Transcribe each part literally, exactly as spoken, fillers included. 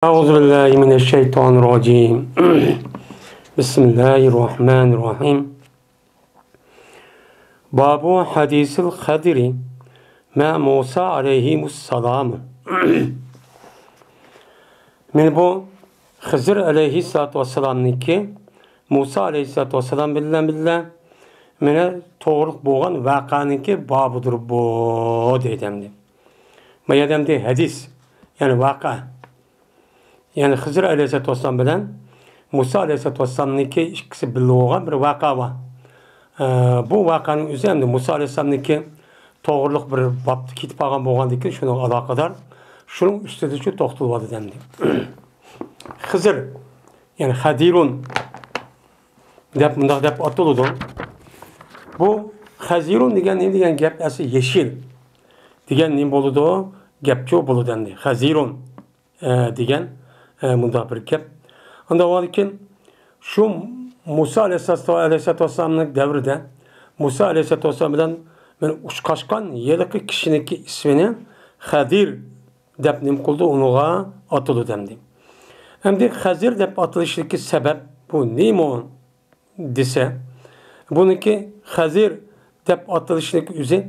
أعوذ بالله من الشيطان الرجيم. بسم الله الرحمن الرحيم. باب حديث الخضر مع موسى عليهم السلام. مانا بۇ خىزىر ئەلەيھىسسالاتۇ ۋەسسالامنىڭكى مۇسا ئەلەيھىسسالاتۇ ۋەسسالام بىلەن بىللە مانا توغرىلىق بولغان ۋەقەنىڭكى بابىدۇر بۇ دەيدۇ ئەمدى. ما يەردە ئەمدى ھەدىس، يەنى ۋەقە. يەنى خىزىر ئەلەيھىسسالاتۇ ۋەسسالام بىلەن مۇسا ئەلەيھىسسالاتۇ ۋەسسالامنىڭكى ئىككىسى بىللە بولغان بىر ۋەقە بار. ئە، بۇ ۋەقەنىڭ ئۆزى ئەمدى مۇسا ئەلەيھىسسالامنىڭكى توغرىلىق بىر بابتا كېتىپ قالغان بولغاندىكىن شۇنىڭغا ئالاقىدار. شۇنىڭ ئۈستىدە شۇ توختىلىۋاتىدۇ ئەمدى. خىزىر، يەنى خەدىرۇن دەپ مۇنداق دەپ ئاتىلىدۇ. بۇ خەزىرۇن دېگەن نېمە دېگەن گەپ؟ ئەسلى يېشىل دېگەن نېمە بولىدۇ؟ گەپچۇ بولىدۇ ئەمدى. خەزىرۇن، ئە، دېگەن، ئە، مۇنداق بىر گەپ. ئاندىن كېيىن شۇ مۇسا ئەلەيھىسسالاتۇ، ئەلەيھىسسالاتۇ ۋەسسالامنىڭ دەۋرىدە مۇسا ئەلەيھىسسالاتۇ ۋەسسالام بىلەن مەن ئۇچراشقان ھېلىقى كىشىنىڭكى ئىسمىنى خەدىر دەپ نېمە قىلدى، ئۇنىڭغا ئاتىلىدۇ ئەمدى. ئەمدى خەزىر دەپ ئاتىلىشىدىكى سەۋەب بۇ نېمە دېسە، بۇنىڭكى خەزىر دەپ ئاتىلىشىنىڭ ئۆزى،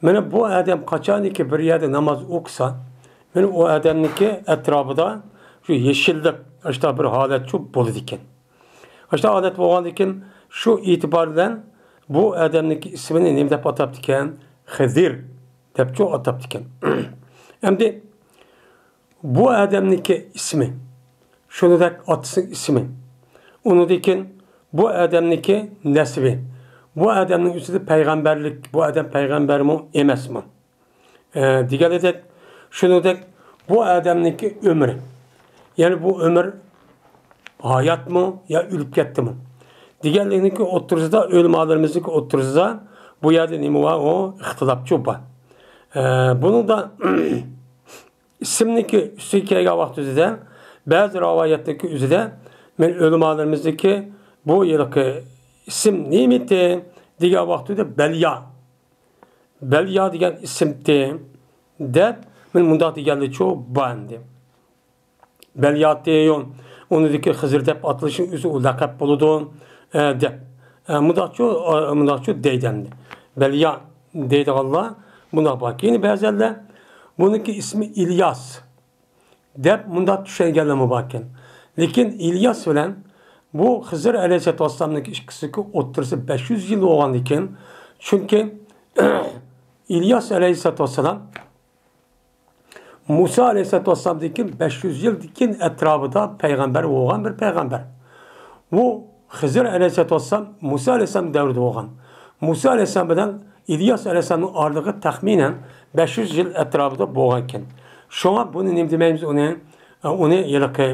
مانا بۇ ئادەم قاچانكى بىر يەردە ناماز ئوقۇسا، مانا ئۇ ئادەمنىڭكى ئەتراپىدا شۇ يېشىللىق، ئاشۇنداق بىر ھالەتچۇ بولىدىكەن. ئاشۇنداق ھالەت بولغاندىكىن شۇ ئېتىبار بىلەن بۇ ئادەمنىڭكى ئىسمىنى نېمە دەپ ئاتاپتىكەن؟ خىزىر دەپچۇ ئاتاپتىكەن. ئەمدى بۇ ئادەمنىڭكى ئىسمى، شۇنىڭدەك ئاتىسىنىڭ ئىسمى، ئۇنىڭدىن كېيىن بۇ ئادەمنىڭكى نەسىبى، بۇ ئادەمنىڭ ئۈستىدە پەيغەمبەرلىك، بۇ ئادەم پەيغەمبەرمۇ ئەمەسمۇ؟ ئە، دېگەنىدەك، شۇنىڭدەك بۇ ئادەمنىڭكى ئۆمرى، يەنى بۇ ئۆمۈر ھاياتمۇ يا ئۆلۈپ كەتتىمۇ دېگەنلىكنىڭكى ئوتتۇرىسىدا، ئۆلىمالىرىمىزنىڭكى ئوتتۇرىسىدا بۇ يەردە نېمە بار؟ ئۇ ئىختىلاپچۇ بار. ئە، بۇنىڭدا ئىسىمنىڭكى ئۈستىگە كەلگەن ۋاقتىدا بەزى رىۋايەتنىڭكى ئۆزىدە مەن ئۆلىمالىرىمىزنىڭكى بۇ يىلقى ئىسىم نېمىتى دېگەن ۋاقتىدا بەليا، بەليا دېگەن ئىسىمتى دەپ مەن مۇنداق دېگەنلىچۇ بار ئەمدى. بەلياتىيون، ئۇنىڭدىكى خىزىر دەپ ئاتىلىشى ئۆزى ئۇ لەقەپ بولىدۇ، ئە، دەپ. ئە، مۇنداقچۇ، ئە، مۇنداقچۇ دەيدۇ ئەمدى. بەليا دەيدىغانلار مۇنداق بار. كېيىن بەزەنلەر بۇنىڭكى ئىسمى ئىلياس دەپ مۇنداق چۈشەنگەنلەرمۇ باركەن. لېكىن ئىلياس بىلەن بۇ خىزىر ئەلەيھىسسالاتۇ ۋەسسالامنىڭكى ئىككىسىنىڭكى ئوتتۇرىسى بەش يۈز يىل بولغاندىكىن، چۈنكى ئىلياس ئەلەيھىسسالاتۇ ۋەسسالام مۇسا ئەلەيھىسسالاتۇ ۋەسسالامدىن كېيىن بەش يۈز يىلدىن كېيىن ئەتراپىدا پەيغەمبەر بولغان بىر پەيغەمبەر. بۇ خىزىر ئەلەيھىسسالاتۇ ۋەسسالام مۇسا ئەلەيھىسسالام دەۋرىدە بولغان. مۇسا ئەلەيھىسسالام بىلەن ئىلياس ئەلەيھىسسالامنىڭ ئارىلىقى تەخمىنەن بەش يۈز يىل ئەتراپىدا بولغانىكەن. شۇڭا بۇنى نېمە دېمەيمىز ئۇنى؟ ئۇنى ھېلىقى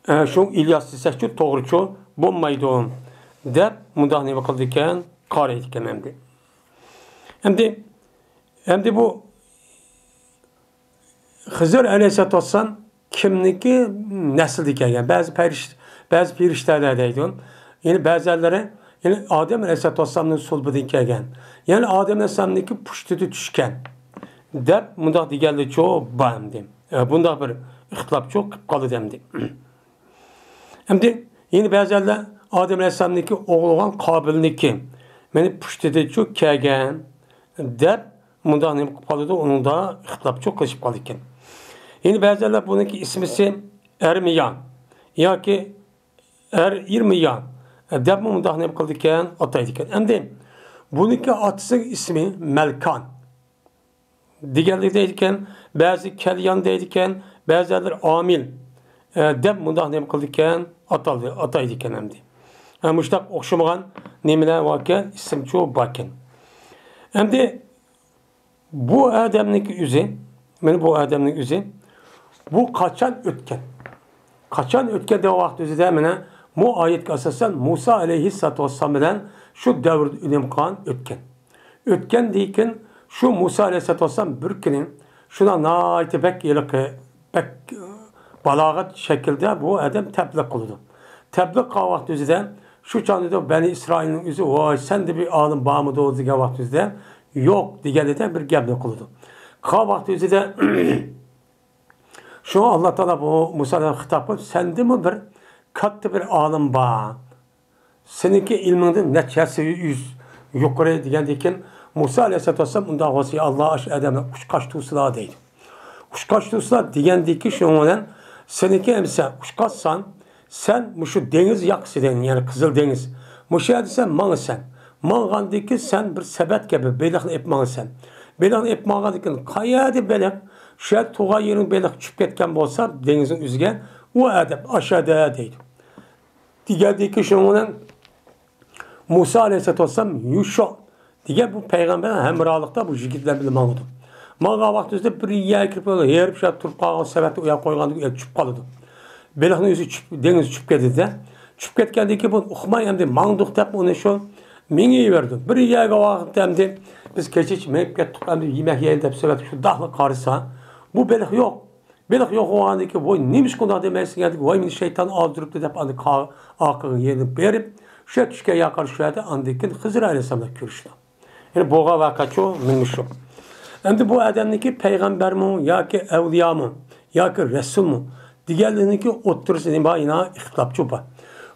ئە، شۇ ئىلياس دېسەكچۇ توغرىچۇ بولمايدۇ دەپ مۇنداق نېمە قىلىدىكەن، قارايدىكەن ئەمدى. ئەمدى، ئەمدى بۇ خىزىر ئەلەيھىسسالاتۇ ۋەسسالام كىمنىڭكى نەسلىدىن كەلگەن؟ بەزى پەرىش-، بەزى پەرىشتەلەر دەيدۇ. يەنى بەزەنلىرى، يەنى ئادەم ئەلەيھىسسالاتۇ ۋەسسالامنىڭ سۇلبىدىن كەلگەن. يەنى ئادەم ئەلەيھىسسالامنىڭكى پۇشتىدا چۈشكەن دەپ مۇنداق دېگەنلىچۇ بار ئەمدى. ئە، بۇنداق بىر ئىختىلاپچۇ قىلىپ قالىدۇ ئەمدى. ئەمدى يەنە بەزەنلەر ئادەم ئەلەيھىسسالامنىڭكى ئوغلى بولغان قابىلنىڭكى مېنى پۇشتىدىچۇ كەلگەن دەپ مۇنداق نېمە قىلىپ قالىدۇ، ئۇنىڭدا ئىختىلاپچۇ قىلىشىپ قالىدىكەن. يەنە بەزەنلەر بۇنىڭكى ئىسمىسى ئەرمىيا ياكى ئەر ئىرمىيا دەپمۇ مۇنداق نېمە قىلىدىكەن، ئاتايدىكەن. ئەمدى بۇنىڭكى ئاتىسىنىڭ ئىسمى مەلكان دېگەنلىك دەيدىكەن، بەزى كەليان دەيدىكەن، بەزىلەر ئامىل، ئە، دەپ مۇنداق نېمە قىلىدىكەن، ئاتالدى، ئاتايدىكەن ئەمدى. ئە، مۇشۇنداق ئوخشىمىغان نېمىلەر باركەن، ئىسىمچۇ باركەن. ئەمدى بۇ ئادەمنىڭكى ئۆزى، مانا بۇ ئادەمنىڭ ئۆزى، بۇ قاچان ئۆتكەن؟ قاچان ئۆتكەن دېگەن ۋاقىت ئۆزىدە مانا بۇ ئايەتكە ئاساسەن مۇسا ئەلەيھىسسالاتۇ ۋەسسالام بىلەن شۇ دەۋردە ئۆلۈم قىلغان ئۆتكەن. ئۆتكەندىن كېيىن شۇ مۇسا ئەلەيھىسسالاتۇ ۋەسسالام بىر كۈنى شۇنداق ناھايىتى بەك ھېلىقى، بەك بالاغەت شەكىلدە بۇ ئادەم تەبلىغ قىلىدۇ. تەبلىغ قىلغان ۋاقتى ئۆزىدە شۇ چاغدا بەنى ئىسرائىلنىڭ ئۆزى، ۋاي، سەندە بىر ئالىم بارمىدۇ دېگەن ۋاقتى ئۆزىدە، يوق دېگەندە بىر گەپنى قىلىدۇ. قىلغان ۋاقتى ئۆزىدە شۇڭا ئاللا تائالا بۇ مۇسا ئەلەيھىسسالامغا خىتاب قىلىپ، سەندىنمۇ بىر كاتتا بىر ئالىم بار. سېنىڭكى ئىلمىڭدىن نەچچە ھەسسە يۈز يۇقىرى دېگەندىن كېيىن، مۇسا ئەلەيھىسسالاتۇ ۋەسسالام ئۇنداق بولسا، يا ئاللا، ئاشۇ ئادەملەر ئۇچقاچ تۇرسىلا دەيدۇ. ئۇچقاچ تۇرسىلا دېگەندىن كېيىن، شۇنىڭ بىلەن سېنىڭكى ئەمسە ئۇچقاچسان، سەن مۇشۇ دېڭىز ياقىسىدىن، يەنى قىزىل دېڭىز، مۇشۇ يەردە سەن ماڭىسەن. ماڭغاندىن كېيىن سەن بىر سەبەت كەبى بېلىقنى ئېلىپ ماڭىسەن. بېلىقنى ئېلىپ ماڭغاندىن كېيىن، قەيەردە بېلىق، شۇ يەردە تۇرغان يېرىڭ بېلىق چۈشۈپ كەتكەن بولسا دېڭىزنىڭ ئۆزىگە، ئۇ ئادەم ئاشۇ يەردە دەيدۇ. دېگەندىن كېيىن شۇنىڭ بىلەن مۇسا ئەلەيھىسسالاتۇ ۋەسسالام يۇشۇ دېگەن بۇ پەيغەمبەر ھەمراھلىقتا بۇ يىگىتلەر بىلەن ماڭىدۇ. ماڭغان ۋاقتىمىزدا بىر يەرگە كىرىپ، ھېرىپ شۇ تۇرۇپ قالغان سەۋەتنى ئۇ يەرگە قويغاندىن كېيىن چۈشۈپ قالىدۇ. بېلىقنىڭ ئۆزى چۈشۈپ، دېڭىزغا چۈشۈپ كېتىدۇ-دە. چۈشۈپ كەتكەندىن كېيىن بۇ ئۇقماي ئەمدى ماڭدۇق دەپ ئۇنى شۇ مېڭىۋېرىدۇ. بىر يەرگە ۋاقىتتا ئەمدى بىز كېچىچە مېڭىپ كەتتۇق، ئەمدى يېمەك يەيلى دەپ سەۋەتكە شۇنداقلا قارىسا، بۇ بېلىق يوق. بېلىق يوق بولغاندىن كېيىن، ۋاي، نېمىشقا ئۇنداق دېمەيسەن دېگەندىكىن، ۋاي، مېنى شەيتان ئازدۇرۇپتۇ دەپ، ئاندىن قا-، ئارقىغا يېنىپ بېرىپ، شۇ يەردە چۈشكەن ياقار شۇ يەردە ئاندىن كېيىن خىزىر ئەلەيھىسسالام بىلەن كۆرۈشىدۇ. يەنى بولغان ۋەقە شۇ، مېنىڭ شۇ. ئەمدى بۇ ئادەمنىڭكى پەيغەمبەرمۇ ياكى ئەۋلىيامۇ ياكى رەسۇلمۇ دېگەنلىرىنىڭكى ئوتتۇرىسىدا نېمە بار؟ يەنە ئىختىلاپ بار.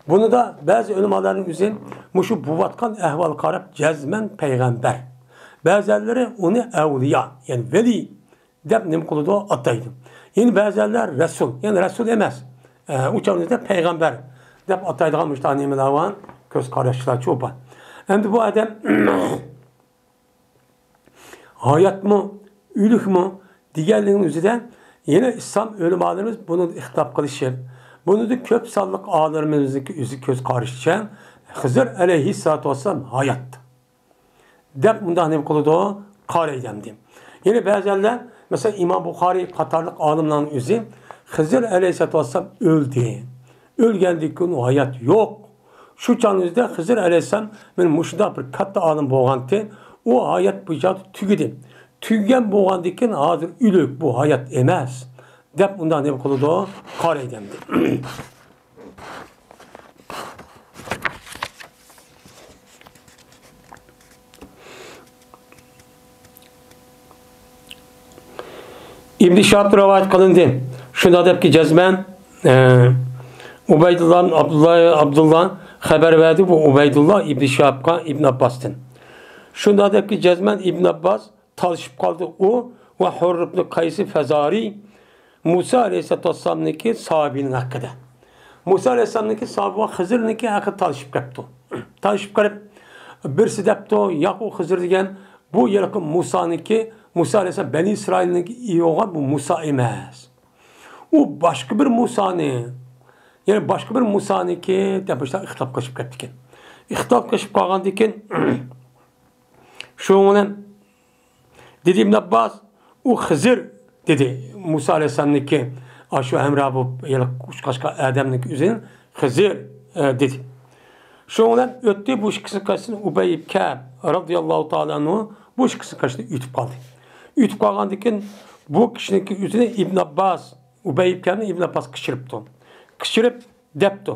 بۇنىدا بەزى ئۆلىمالارنىڭ ئۆزى مۇشۇ بولۇۋاتقان ئەھۋالغا قاراپ جەزمەن پەيغەمبەر، بەزەنلىرى ئۇنى ئەۋلىيا، يەنى ۋەلىي دەپ نېمە قىلىدۇ؟ ئاتايدۇ. يەنە بەزەنلەر رەسۇل، يەنى رەسۇل ئەمەس، ئە، ئۇ چاغدا پەيغەمبەر دەپ ئاتايدىغان مۇشۇنداق نېمىلەر بار، كۆز قاراشلار بار. ئەمدى بۇ ئادەم ھاياتمۇ، ئۆلۈكمۇ دېگەنلىكنىڭ ئۆزىدە يەنە ئىسلام ئۆلىمالىرىمىز بۇنى ئىختىلاپ قىلىشىپ، بۇنىدا كۆپ سانلىق ئالىملىرىمىزنىڭكى ئۆزى كۆز قارىشىچە خىزىر ئەلەيھىسسالاتۇ ۋەسسالام ھايات دەپ مۇنداق نېمە قىلىدۇ؟ قارايدۇ ئەمدى. يەنە بەزەنلەر، مەسىلەن، ئىمام بۇخارىي قاتارلىق ئالىملارنىڭ ئۆزى خىزىر ئەلەيھىسسالاتۇ ۋەسسالام ئۆلدى. ئۆلگەندىن كېيىن ئۇ ھايات يوق. شۇ چاغنىڭ ئۆزىدە خىزىر ئەلەيھىسسالام مانا مۇشۇنداق بىر كاتتا ئالىم بولغانتى، ئۇ ھايات بۇ چاغدا تۈگىدى. تۈگىگەن بولغاندىن كېيىن ھازىر ئۆلۈك، بۇ ھايات ئەمەس دەپ ئۇنداق نېمە قىلىدۇ؟ قارايدۇ ئەمدى. ئىبن شىھابتىن رىۋايەت قىلىندى. شۇنداق دەپكى جەزمەن، ئە، ئۇبەيدۇللا ئابدۇللا، ئابدۇللا خەۋەر بەردى بۇ ئۇبەيدۇللا ئىبن شىھابقا ئىبن ئابباستىن. شۇنداق دەپكى جەزمەن ئىبن ئابباس تالىشىپ قالدى ئۇ ۋە ھۇرر ئىبن قەيسى فەزارى مۇسا ئەلەيھىسسالاتۇ ۋەسسالامنىڭكى ساھابىنىڭ ھەققىدە. مۇسا ئەلەيھىسسالامنىڭكى ساھابى ۋە خىزىرنىڭكى ھەققىدە تالىشىپ قاپتۇ. تالىشىپ قېلىپ، بىرسى دەپتۇ، ياق، ئۇ خىزىر دېگەن بۇ ھېلىقى مۇسانىڭكى، مۇسا ئەلەيھىسسالام بەنى ئىسرائىلنىڭكى ئىگە بولغان بۇ مۇسا ئەمەس. ئۇ باشقا بىر مۇسانى، يەنى باشقا بىر مۇسانىڭكى دەپ مۇشۇنداق ئىختىلاپ قىلىشىپ كەپتىكەن. ئىختىلاپ قىلىشىپ قالغاندىكىن، شۇنىڭ بىلەن دېدى ئىبن ئابباس، ئۇ خىزىر دېدى. مۇسا ئەلەيھىسسالامنىڭكى ئاشۇ ھەمراھ بولۇپ ھېلىقى ئۇچقاچقا ئادەمنىڭكى ئۆزىنى خىزىر، ئە، دېدى. شۇنىڭ بىلەن ئۆتتى بۇ ئىككىسىنىڭ قارشىسىدىن ئۇبەي ئىبن كەئب رەزىياللاھۇ تائالا ئەنھۇ بۇ ئىككىسىنىڭ قارشىسىدىن ئۆتۈپ قالدى. ئۆتۈپ قالغاندىن كېيىن بۇ كىشىنىڭكى ئۆزىنى ئىبن ئابباس، ئۇبەي ئىبن كەئبنى ئىبن ئابباس قېچىرىپتۇ. قېچىرىپ دەپتۇ.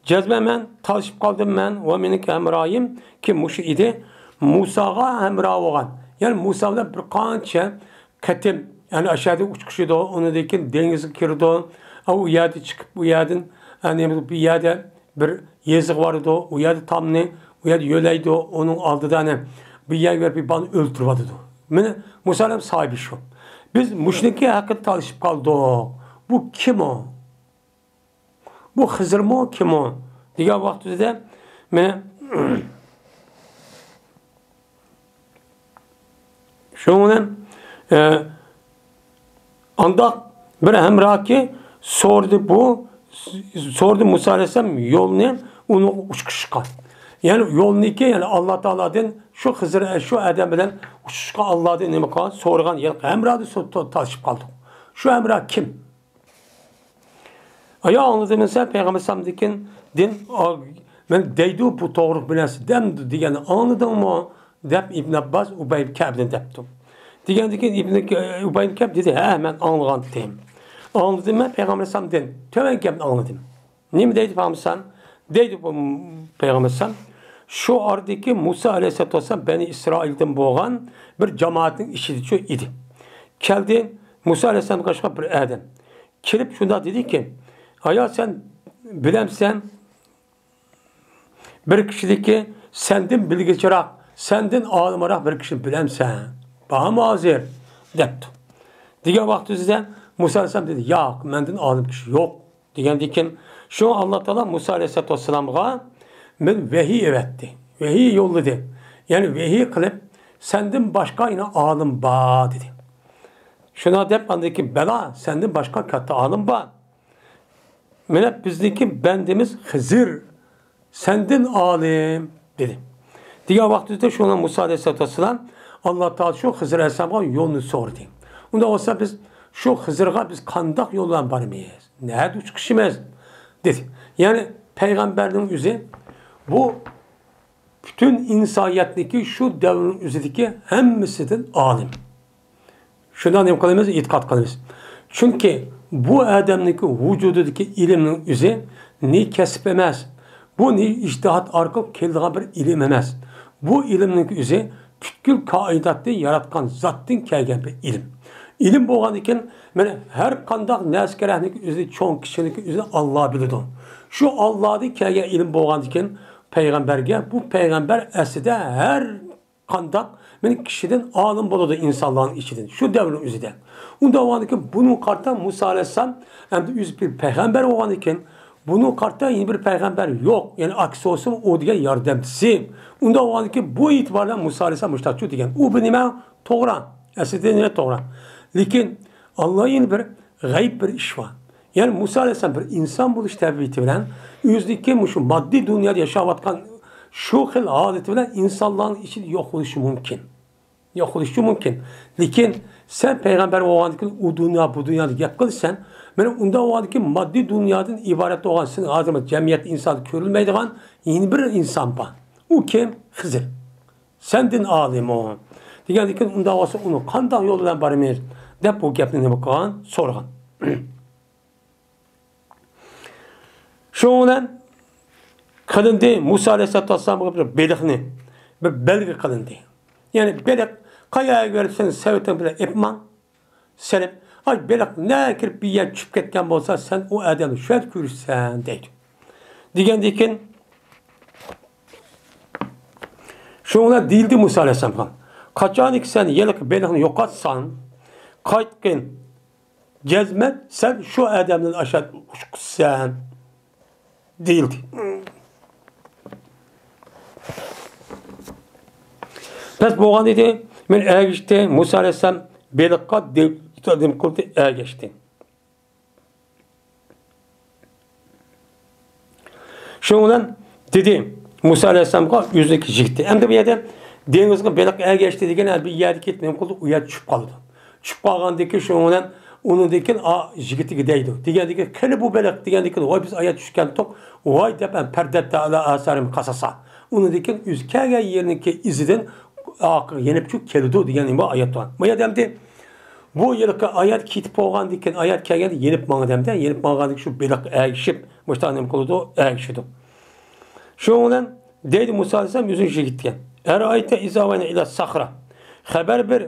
جەزمەن مەن تالىشىپ قالدىم، مەن ۋە مېنىڭكى ھەمراھىم، كىم مۇشۇ ئىدى، مۇساغا ھەمراھ بولغان. يەنى مۇسا بىلەن بىر قانچە قېتىم، يەنى ئاشۇ يەردە ئۇچقۇچىدۇ، ئۇنىڭدىن كېيىن دېڭىزغا كىرىدۇ، ئۇ يەردە چىقىپ، ئۇ يەردىن، يەنى بۇ يەردە بىر يېزىغا بارىدۇ، ئۇ يەردە تامنى، ئۇ يەردە يۆلەيدۇ، ئۇنىڭ ئالدىدا يەنە بىر يەرگە بېرىپ بىر بالىنى ئۆلتۈرۈۋاتىدۇ. مانا مۇسا ئەلەيھىسسالام ساھىبى شۇ. بىز مۇشۇنىڭكى ھەققىدە تالىشىپ قالدۇق. بۇ كىم ئۇ؟ بۇ خىزىرمۇ كىمۇ دېگەن ۋاقتىدا مانا شۇنىڭ بىلەن، ئە، ئانداق بىر ھەمراھكى سورىدى بۇ، سورىدى مۇسا ئەلەيھىسسالام يولنى ئۇنىڭ ئۇچقۇچقا. يەنى يولنىكى، يەنى ئاللا تائالادىن شۇ خىزىر، شۇ ئادەم بىلەن ئۇچۇشقا ئاللادىن نېمە قىلغان؟ سورىغان، يەنى ھەمراھنى سو-، تا-، تالىشىپ قالدۇق. شۇ ھەمراھ كىم؟ ئايا، ئاڭلىدىڭمۇ سەن پەيغەمبەر ئەلەيھىسسالامدىن، دىن، ئا، مەن دەيدۇ، بۇ توغرا بىر نەرسە دەمدۇ دېگەننى ئاڭلىدىڭمۇ؟ دەپ ئىبن ئابباس ئۇبەي ئىبن كەئبدىن دەپتۇ. دېگەندىن كېيىن ئىبن، ئۇبەي ئىبن كەئب دېدى، ھە، مەن ئاڭلىغانتىم. ئاڭلىدىم مەن پەيغەمبەر ئەلەيھىسسالامدىن. تۆۋەن گەپنى ئاڭلىدىم. نېمە دەيدۇ پەيغەمبەر ئەلەيھىسسالام؟ دەيدۇ بۇ پەيغەمبەر ئەلەيھىسسالام، شۇ ئارىدىكى مۇسا ئەلەيھىسسالاتۇ ۋەسسالام بەنى ئىسرائىلدىن بولغان بىر جامائەتنىڭ ئىچىدىچۇ ئىدى. كەلدى، مۇسا ئەلەيھىسسالامغا ئوخشىغان بىر ئادەم. كېلىپ شۇنداق دېدىكى، ئايا، سەن بىلەمسەن، بىر كىشىدىكى سەندىن بىلگۈچىراق، سەندىن ئالىمراق بىر كىشىنى بىلەمسەن؟ بارمۇ ھازىر؟ دەپتۇ. دېگەن ۋاقتىدا مۇسا ئەلەيھىسسالام دېدى، ياق، مەندىن ئالىم كىشى يوق. دېگەندىن كېيىن، شۇڭا ئاللا تائالا مۇسا ئەلەيھىسسالام مەن ۋەھىي ئەۋەتتى، ۋەھىي يوللىدى. يەنى ۋەھىي قىلىپ، سەندىن باشقا يەنە ئالىم بار دېدى. شۇنداق دەپ، ئاندىن كېيىن، بەلا، سەندىن باشقا كاتتا ئالىم بار. مانا بىزنىڭكى بەندىمىز خىزىر، سەندىن ئالىم، دېدى. دېگەن ۋاقتىدا شۇڭا مۇسا ئەلەيھىسسالاتۇ ۋەسسالام ئاللا تائالا شۇ خىزىر ئەلەيھىسسالامغا يولنى سورىدى. ئۇنداق بولسا بىز شۇ خىزىرغا بىز قانداق يول بىلەن بارىمىز؟ نەدە چىقىشىمىز؟ دېدى. يەنى پەيغەمبەرنىڭ ئۆزى بۇ پۈتۈن ئىنسانىيەتنىڭكى شۇ دەۋرنىڭ ئۆزىدىكى ھەممىسىدىن ئالىم. شۇنداق نېمە قىلىمىز؟ ئېتىقاد قىلىمىز. چۈنكى بۇ ئادەمنىڭكى ۋۇجۇدىدىكى ئىلىمنىڭ ئۆزى نى كەسىپ ئەمەس، بۇ نى ئىجتىھات ئارقىلىق كېلىدىغان بىر ئىلىم ئەمەس. بۇ ئىلىمنىڭكى ئۆزى پۈتكۈل كائىناتنى ياراتقان زاتتىن كەلگەن بىر ئىلىم. ئىلىم بولغاندىكىن، مانا ھەر قانداق نەرسە كېرەكنىڭكى ئۆزىنى، چوڭ كىچىكنىڭكى ئۆزىنى ئاللا بىلىدۇ. شۇ ئاللادىن كەلگەن ئىلىم بولغاندىكىن، پەيغەمبەرگە، بۇ پەيغەمبەر ئەسلىدە ھەر قانداق مېنىڭ كىشىدىن ئالىم بولىدۇ ئىنسانلارنىڭ ئىچىدىن، شۇ دەۋرنىڭ ئۆزىدە. ئۇنداق بولغاندىكىن بۇنىڭغا قارىتا مۇسا ئەلەيھىسسالام ئەمدى ئۆزى بىر پەيغەمبەر بولغاندىكىن، بۇنىڭغا قارىتا يەنە بىر پەيغەمبەر يوق، يەنى ئاكىسى بولسىمۇ ئۇ دېگەن ياردەمچىسى. ئۇنداق بولغاندىكىن بۇ ئېتىبار بىلەن مۇسا ئەلەيھىسسالام مۇشتاقچۇ دېگەن. ئۇ بىر نېمە؟ توغرا. ئەسلىدە نېمە؟ توغرا. لېكىن ئاللا يەنە بىر غەيىب بىر ئىش بار. يەنى مۇسا ئەلەيھىسسالام بىر ئىنسان بولۇش تەبىئىتى بىلەن ئۆزىنىڭكى مۇشۇ ماددىي دۇنيادا ياشاۋاتقان شۇ خىل ھالىتى بىلەن ئىنسانلارنىڭ ئىچىدە يوق بولۇشى مۇمكىن. يوق بولۇشى مۇمكىن. لېكىن سەن پەيغەمبەر بولغاندىن كېيىن ئۇ دۇنيا، بۇ دۇنيادا گەپ قىلىسەن، مانا ئۇنداق بولغاندىن كېيىن ماددىي دۇنيادىن ئىبارەت بولغان سېنىڭ ھازىر جەمئىيەتتە ئىنساندا كۆرۈلمەيدىغان يەنە بىر ئىنسان بار. ئۇ كىم؟ خىزىر. سەندىن ئالىمۇ؟ دېگەندىن كېيىن، ئۇنداق بولسا ئۇنى قانداق يول بىلەن بارىمىز؟ دەپ بۇ گەپنى نېمە قىلغان؟ سورىغان. شۇنىڭ بىلەن قىلىندى، مۇسا ئەلەيھىسسالاتۇ ۋەسسالامغا بىر بېلىقنى، بىر بەلگە قىلىندى. يەنى بېلىق قايەرگە بېرىپ سەن سەۋىتىڭ بىلەن ئېپماڭ، سېلىپ، ئاي بېلىق نەگە كىرىپ بىر يەرگە چۈشۈپ كەتكەن بولسا، سەن ئۇ ئادەمنى شۇ يەردە كۆرۈشسەن دەيدۇ. دېگەندىن كېيىن، شۇنىڭ بىلەن دېيىلدى مۇسا ئەلەيھىسسالامغا، قاچانكى سەن ھېلىقى بېلىقنى يوقاتساڭ، قايتقىن، جەزمەن سەن شۇ ئادەمدىن ئاشۇ يەردە ئۇچقۇچىسەن دېيىلدى. بەس بولغان ئىدى، مەن ئەگىشتى، مۇسا ئەلەيھىسسالام بېلىققا دېم-، دېم قىلدى، ئەگەشتى. شۇنىڭ بىلەن دېدى مۇسا ئەلەيھىسسالامغا ئۆزىنىڭكى يىگىتى. ئەمدى بۇ يەردە دېڭىزغا بېلىق ئەگەشتى دېگەن بىر يەرگە كېتىپ نېمە قىلدى؟ ئۇ يەردە چۈشۈپ قالىدۇ. چۈشۈپ قالغاندىن كېيىن شۇنىڭ بىلەن ئۇنىڭدىن كېيىن ئا، يىگىتىگە دەيدۇ. دېگەندىن كېيىن، قېنى بۇ بېلىق؟ دېگەندىن كېيىن، ۋاي بىز ئايەت چۈشكەنتۇق، ۋاي دەپ، ھەم پەردەتتە ئەلا ئاسارىم قاساسا. ئۇنىڭدىن كېيىن ئۆزى كەلگەن يېرىنىڭكى ئىزىدىن ئارقىغا يېنىپ چۈ كېلىدۇ دېگەن بۇ ئايەت بار. بۇ يەردە ئەمدى بۇ ھېلىقى ئايەت كېتىپ بولغاندىن كېيىن، ئايەت كەلگەندە يېنىپ ماڭىدۇ ئەمدى. يېنىپ ماڭغاندىن كېيىن شۇ بېلىق ئەگىشىپ، مۇشۇنداق نېمە قىلىدۇ؟ ئەگىشىدۇ. شۇنىڭ بىلەن دەيدۇ مۇسا ئەلەيھىسسالام ئۆزىنىڭ يىگىتىگە، ئەرەئەيتە ئىزا ئەوەينا ئىلە سەخرە. خەۋەر بېرە،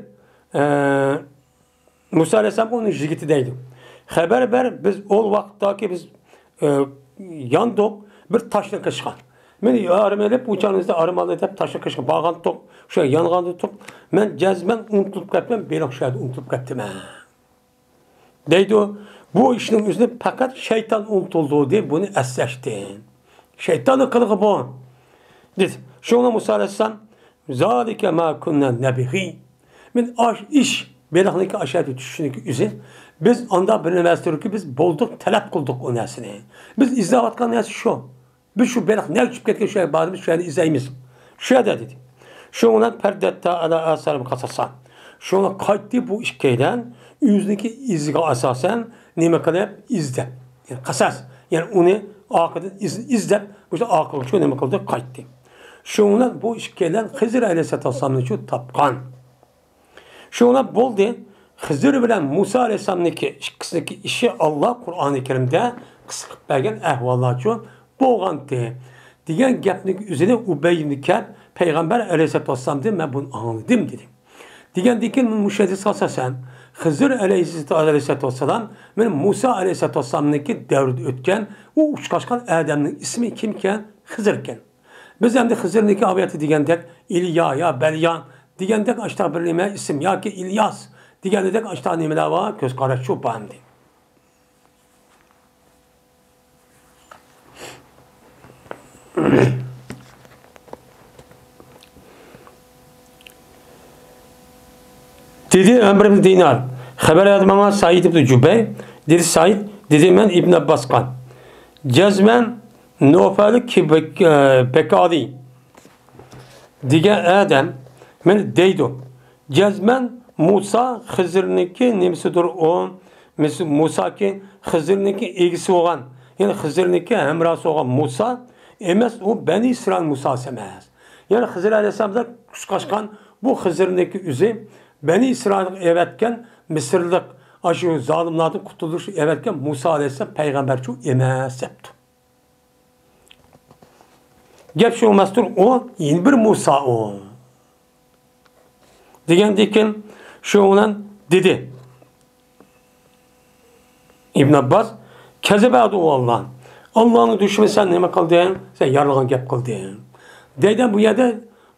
ئە، مۇسا ئەلەيھىسسالامغا ئۇنىڭ يىگىتى دەيدۇ. خەۋەر بەر، بىز ئول ۋاقىتتاكى بىز، ئە، ياندۇق بىر تاشنىڭ قېشىغا. مەن ئارام ئېلىپ، ئۇ چاغنىڭ ئىچىدە ئارام ئالدى دەپ تاشنىڭ قېشىغا بارغانتۇق، شۇ يانغانتۇق. مەن جەزمەن ئۇنتۇلۇپ قاپتىمەن، بېلىق شۇ يەردە ئۇنتۇلۇپ قاپتىمەن. دەيدۇ، بۇ ئىشنىڭ ئۆزىنى پەقەت شەيتان ئۇنتۇلدۇردى، بۇنى ئەسلەشتىن. شەيتاننىڭ قىلىقى بۇ. دېدى. شۇڭا مۇسا ئەلەيھىسسالام، زالىكە ما كۇننا نەبغى. مەن ئاش ئىش، بېلىقنىڭكى ئاشۇ يەردە چۈشۈشىنىڭكى ئۆزى. بىز ئاندا بىر نەرسە تۇركى، بىز بولدۇق، تەلەپ قىلدۇق ئۇ نەرسىنى. بىز ئىزدەۋاتقان نەرسە شۇ. بىز شۇ بېلىق نەگە چۈشۈپ كەتكەن، شۇ يەرگە بارىمىز، شۇ يەرنى ئىزدەيمىز. شۇ يەردە دېدى. شۇڭا پەردەتتا ئەلا ئاسارىم قاساسا. شۇڭا قايتتى بۇ ئىككىيلەن ئۆزىنىڭكى ئىزىگە ئاساسەن نېمە قىلىپ ئىزدەپ. يەنى قاساس. يەنى ئۇنى ئارقىدىن ئىز-، ئىزدەپ، مۇشۇ ئارقىغا شۇ نېمە قىلدى؟ قايتتى. شۇڭا بۇ ئىككىيلەن خىزىر ئەلەيھىسسالاتۇ ۋەسسالامنى شۇ تاپقان. شۇڭا بولدى، خىزىر بىلەن مۇسا ئەلەيھىسسالامنىڭكى ئىككىسىنىڭكى ئىشى ئاللا قۇرئانى كەرىمدە قىسقا قىلىپ بەرگەن ئەھۋاللارچۇ بولغانتى دېگەن گەپنىڭ ئۆزىنى ئۇبەي ئىبنى كەئب پەيغەمبەر ئەلەيھىسسالاتۇ ۋەسسالامدىن مەن بۇنى ئاڭلىدىم دېدى. دېگەندىن كېيىن مۇشۇ ھەدىسكە ئاساسەن، خىزىر ئەلەيھىسسالام مەن مۇسا ئەلەيھىسسالامنىڭكى دەۋرىدە ئۆتكەن، ئۇ ئۇچراشقان ئادەمنىڭ ئىسمى كىمكەن؟ خىزىركەن. بىز ئەمدى خىزىرنىڭكى ھاياتى دېگەندەك، ئىليا يا بەليان دېگەندەك ئاشتاق بىر نېمە ئىسىم ياكى ئىلياس دېگەندەك ئاشتاق نېمىلەر بار، كۆز قاراشچۇ بار ئەمدى. دېدى ئەمر ئىبن دىنار. خەۋەر بەردى ماڭا سەئىد ئىبن جۇبەير. دېدى سەئىد، دېدى مەن ئىبن ئابباسقا، جەزمەن نوفەل كى بەك-، ئە، بەكالى دېگەن ئادەم مانا دەيدۇ، جەزمەن مۇسا خىزىرنىڭكى نېمىسىدۇر ئۇ، مۇساكى خىزىرنىڭكى ئىگىسى بولغان، يەنى خىزىرنىڭكى ھەمراھسى بولغان مۇسا ئەمەس، ئۇ بەنى ئىسرائىل مۇساسى ئەمەس. يەنى خىزىر ئەلەيھىسسالام بىلەن قۇشقاچقان بۇ خىزىرنىڭكى ئۆزى بەنى ئىسرائىلغا ئەۋەتكەن مىسىرلىق ئاشۇ زالىملاردىن قۇتۇلدۇرۇش ئەۋەتكەن مۇسا ئەلەيھىسسالام پەيغەمبەرچۇ ئەمەس دەپتۇ. گەپ شۇ ئەمەستۇر، ئۇ يەنە بىر مۇسا ئۇ. دېگەندىكىن شۇ بىلەن دېدى ئىبن ئابباس، كەزەبە ئەدۇۋاللا، ئاللانىڭ دۈشمىنى سەن نېمە قىلدىڭ؟ سەن يارىلىغان گەپ قىلدىڭ. دەيدۇ بۇ يەردە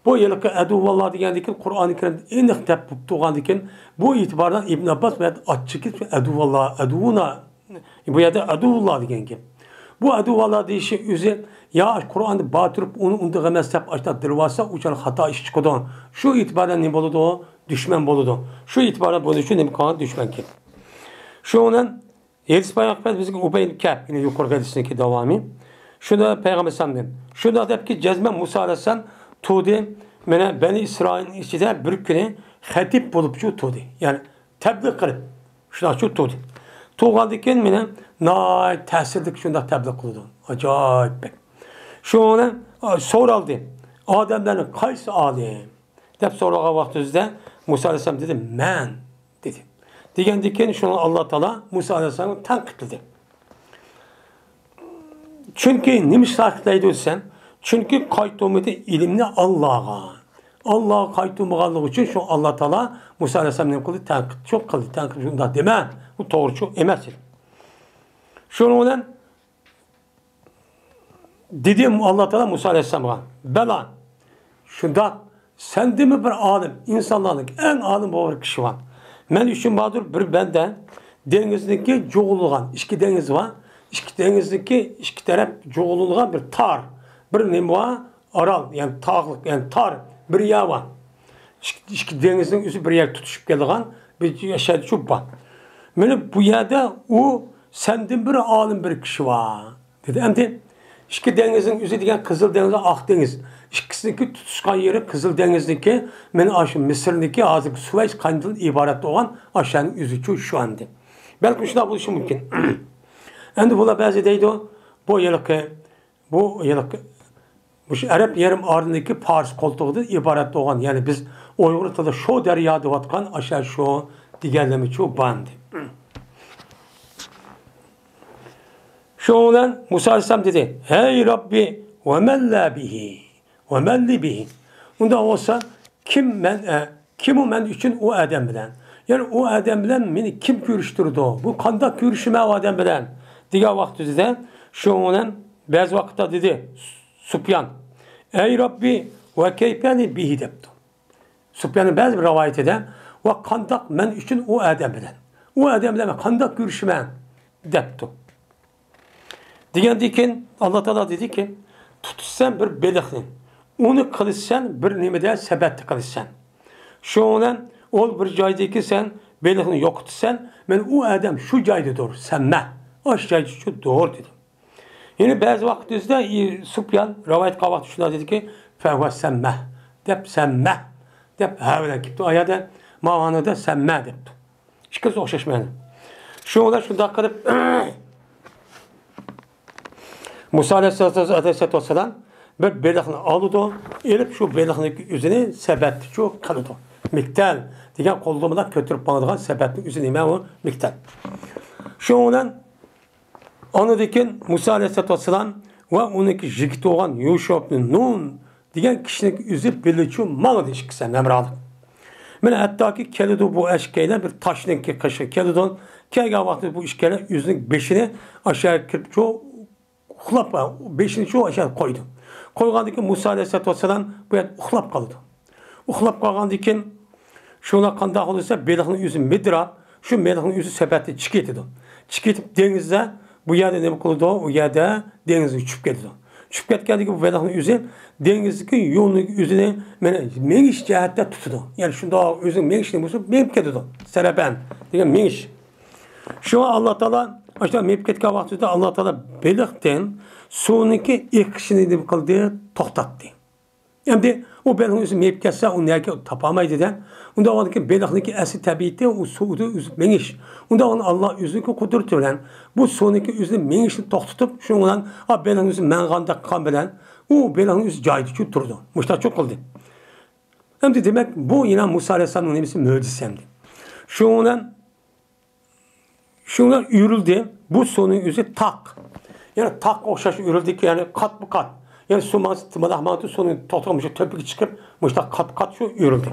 بۇ ھېلىقى ئەدۇۋاللا دېگەندىكىن قۇرئانى كەرىمدە ئېنىق دەپ تۇرغاندىكىن بۇ ئېتىباردا ئىبن ئابباس بۇ يەردە ئاچچىقى ئەدۇۋاللا، ئەدۇۋۇنا بۇ يەردە ئەدۇۋۇللا دېگەن گەپ. بۇ ئەدۇۋۇللا دېيىشى ئۆزى يا قۇرئاندا بار تۇرۇپ ئۇنى ئۇندىغان ئەمەس دەپ ئاشۇنداق دىلۋالسا ئۇ چاغدا خاتا ئىش چىقىدۇ. شۇ ئېتىباردا نېمە بولىدۇ؟ دۈشمەن بولىدۇ. شۇ ئېتىباردا بۇنىڭ ئۈچۈن نېمە قىلغان؟ دۈشمەنكەن. شۇ بىلەن ھەدىس بايان قىلىپ بىزگە ئۇبەي ئىبن كەئب، يەنى يۇقىرىقى ھەدىسنىڭكى داۋامى. شۇندا پەيغەمبەر ئەلەيھىسسالام دېدى. شۇنداق دەپكى جەزمەن مۇسا ئەلەيھىسسالام تۇردى. مانا بەنى ئىسرائىلنىڭ ئىچىدە بىر كۈنى خەتىپ بولۇپچۇ تۇردى. يەنى تەبلىغ قىلىپ. شۇنداقچۇ تۇردى. تۇرغاندىن كېيىن مېنى ناھايىتى تەسىرلىك شۇنداق تەبلىغ قىلىدۇ. ئاجايىپ بەك. شۇنىڭ بىلەن، ئا، سورالدى. ئادەملەرنىڭ قايسى ئالىم؟ دەپ سورىغان ۋاقتىمىزدا مۇسا ئەلەيھىسسالام دېدى، مەن دېدى. دېگەندىن كېيىن شۇنى ئاللا تائالا مۇسا ئەلەيھىسسالامنى تەنقىدلىدى. چۈنكى نېمە ئۈچۈن تەنقىدلەيدۇ دېسەم، چۈنكى قايتۇرمىدى ئىلىمنى ئاللاغا. ئاللاغا قايتۇرمىغانلىقى ئۈچۈن شۇ ئاللا تائالا مۇسا ئەلەيھىسسالام نېمە قىلدى؟ تەنقىدچۇ قىلدى. تەنقىد شۇنداق دېمە، بۇ توغرىچۇ ئەمەس ئىدى. شۇنىڭ بىلەن دېدى ئاللا تائالا مۇسا ئەلەيھىسسالامغا، بەلا، شۇنداق، سەندىنمۇ بىر ئالىم، ئىنسانلارنىڭ ئەڭ ئالىم بولغان بىر كىشى بار. مەن ئۈچۈن باردۇر بىر بەندە، دېڭىزنىڭكى جۇغۇلغان، ئىككى دېڭىز بار، ئىككى دېڭىزنىڭكى ئىككى تەرەپ جۇغۇلغان بىر تار، بىر نېمە بار، ئارال، يەنى تاغلىق، يەنى تار بىر يەر بار. ئىككى، ئىككى دېڭىزنىڭ ئۆزى بىر يەرگە تۇتىشىپ كېلىدىغان بىر يەر شۇ بار. مانا بۇ يەردە ئۇ سەندىن بىر ئالىم بىر كىشى بار. دېدى. ئەمدى ئىككى دېڭىزنىڭ ئۆزى دېگەن قىزىل دېڭىز، ئاق دېڭىز. ئىككىسىنىڭكى تۇتۇشقان يېرى قىزىل دېڭىزنىڭكى، مانا ئاشۇ مىسىرنىڭكى ھازىرقى سۇۋەيش قانىتىدىن ئىبارەت بولغان ئاشۇنىڭ ئۆزىچۇ شۇ ئەمدى. بەلكىم شۇنداق بولۇشى مۇمكىن. ئەمدى بۇلار بەزى دەيدۇ، بۇ ھېلىقى، بۇ ھېلىقى، مۇشۇ ئەرەب يېرىم ئارىلىدىكى پارس قولتۇقىدىن ئىبارەت بولغان، يەنى بىز ئۇيغۇر تىلىدا شو دەريا دەۋاتقان ئاشۇ شو دېگەنلىرىمىچۇ بار ئەمدى. شۇنىڭ بىلەن مۇسا ئەلەيھىسسالام دېدى، ھەي رەببى، ۋە مەللە بىھى، ۋە مەللى بىھى. ئۇنداق بولسا، كىم مەن، ئە، كىم ئۇ مەن ئۈچۈن ئۇ ئادەم بىلەن؟ يەنى ئۇ ئادەم بىلەن مېنى كىم كۆرۈشتۈرىدۇ؟ بۇ قانداق كۆرۈشىمەن ئۇ ئادەم بىلەن؟ دېگەن ۋاقتىدا شۇنىڭ بىلەن بەزى ۋاقىتتا دېدى سۇپيان، ئەي رەببى، ۋە كەيپەنى بىھى دەپتۇ. سۇپياننىڭ بەزى بىر رىۋايىتىدە، ۋە قانداق مەن ئۈچۈن ئۇ ئادەم بىلەن؟ ئۇ ئادەم بىلەن مەن قانداق كۆرۈشىمەن؟ دەپتۇ. دېگەندىن كېيىن ئاللا تائالا دېدىكى، تۇتۇشسەن بىر بېلىقنى، ئۇنى قىلىشسەن بىر نېمىدە سەبەتتە قىلىشسەن. شۇنىڭ بىلەن ئۇ بىر جايدىكى سەن بېلىقنى يوقىتىسەن، مەن ئۇ ئادەم شۇ جايدىدۇر، سەممە، ئاشۇ جايدىچۇ دۇر دېدى. يەنە بەزى ۋاقىت ئۆزىدە، ئى، سۇپيان رىۋايەت قىلغان ۋاقىتتا شۇنداق دېدىكى، فەھۇۋە سەممە دەپ، سەممە دەپ ھە بىلەن كېلىپتۇ. ئايەدە ماۋانىدا سەممە دەپتۇ. ئىككىسى ئوخشاش مەنە. شۇنىڭ بىلەن شۇنداق قىلىپ، مۇسا ئەلەيھىسسالاتۇ ۋەسسالام بىر بېلىقنى ئالىدۇ، ئېلىپ شۇ بېلىقنىڭ ئۆزىنى سەبەتچۇ قىلىدۇ. مىكتەل دېگەن قولدا بىلەن كۆتۈرۈپ ماڭىدىغان سەبەتنىڭ ئۆزى نېمە ئۇ؟ مىكتەل. شۇنىڭ بىلەن ئاندىن كېيىن مۇسا ئەلەيھىسسالاتۇ ۋەسسالام ۋە ئۇنىڭكى يىگىتى بولغان يۇشۇ ئىبنى نۇن دېگەن كىشىنىڭ ئۆزى بىللىچۇ ماڭدى ئىككىسى ھەمراھلىق. مانا ھەتتاكى كېلىدۇ بۇ ئىككىيلەن بىر تاشنىڭكى قېشىغا كېلىدۇ. كەلگەن ۋاقتىدا بۇ ئىككىيلەن ئۆزىنىڭ بېشىنى ئاشۇ يەرگە كىرىپ شۇ ئۇخلاپ، بېشىنى شۇ ئاشۇ يەرگە قويىدۇ. قويغاندىن كېيىن مۇسا ئەلەيھىسسالاتۇ ۋەسسالام بۇ يەردە ئۇخلاپ قالىدۇ. ئۇخلاپ قالغاندىن كېيىن شۇلار قانداق بولسا بېلىقنىڭ ئۆزى مىدىراپ، شۇ بېلىقنىڭ ئۆزى سەپەتتىن چىقىۋېتىدۇ. چىقىۋېتىپ دېڭىزدا بۇ يەردە نېمە قىلىدۇ؟ ئۇ يەردە دېڭىزغا چۈشۈپ كېتىدۇ. چۈشۈپ كەتكەندىن كېيىن بۇ بېلىقنىڭ ئۆزى دېڭىزدىكى يولنىڭ ئۆزىنى مانا مېڭىش جەھەتتە تۇتىدۇ. يەنى شۇنداق ئۆزىنىڭ مېڭىشىنى بولسا مېڭىپ كېتىدۇ. سەرەپەن دېگەن مېڭىش. شۇڭا ئاللا تائالا ئاشۇنداق مېڭىپ كەتكەن ۋاقتىدا ئاللا تائالا بېلىقتىن سۇنىڭكى ئېقىشىنى نېمە قىلدى؟ توختاتتى. ئەمدى ئۇ بېلىقنىڭ ئۆزى مېڭىپ كەتسە، ئۇ نەگە تاپالمايدۇ-دە. ئۇنداق بولغاندىكىن بېلىقنىڭكى ئەسلى تەبىئىتى ئۇ سۇدا ئۈزۈپ مېڭىش. ئۇنداق بولغاندا ئاللا ئۆزىنىڭكى قۇدرىتى بىلەن بۇ سۇنىڭكى ئۆزىنى مېڭىشىنى توختىتىپ، شۇنىڭ بىلەن ئا بېلىقنىڭ ئۆزى ماڭغاندەك قىلغان بىلەن ئۇ بېلىقنىڭ ئۆزى جايىدا تۇرىدۇ. مۇشۇنداق قىلدى. ئەمدى دېمەك، بۇ يەنە مۇسا ئەلەيھىسسالامنىڭ نېمىسى؟ مۆجىزىسى ئەمدى. شۇنىڭ بىلەن شۇڭا ئۆرۈلدى. بۇ سۇنىڭ ئۆزى تاق. يەنى تاققا ئوخشاش ئۆرۈلدىكى، يەنى قاتمۇ قات. يەنى سۇ ماڭسا، مانداق ماڭىدۇ، سۇنىڭ توختىغان مۇشۇ تۆپىگە چىقىپ، مۇشۇنداق قات قات شۇ ئۆرۈلدى.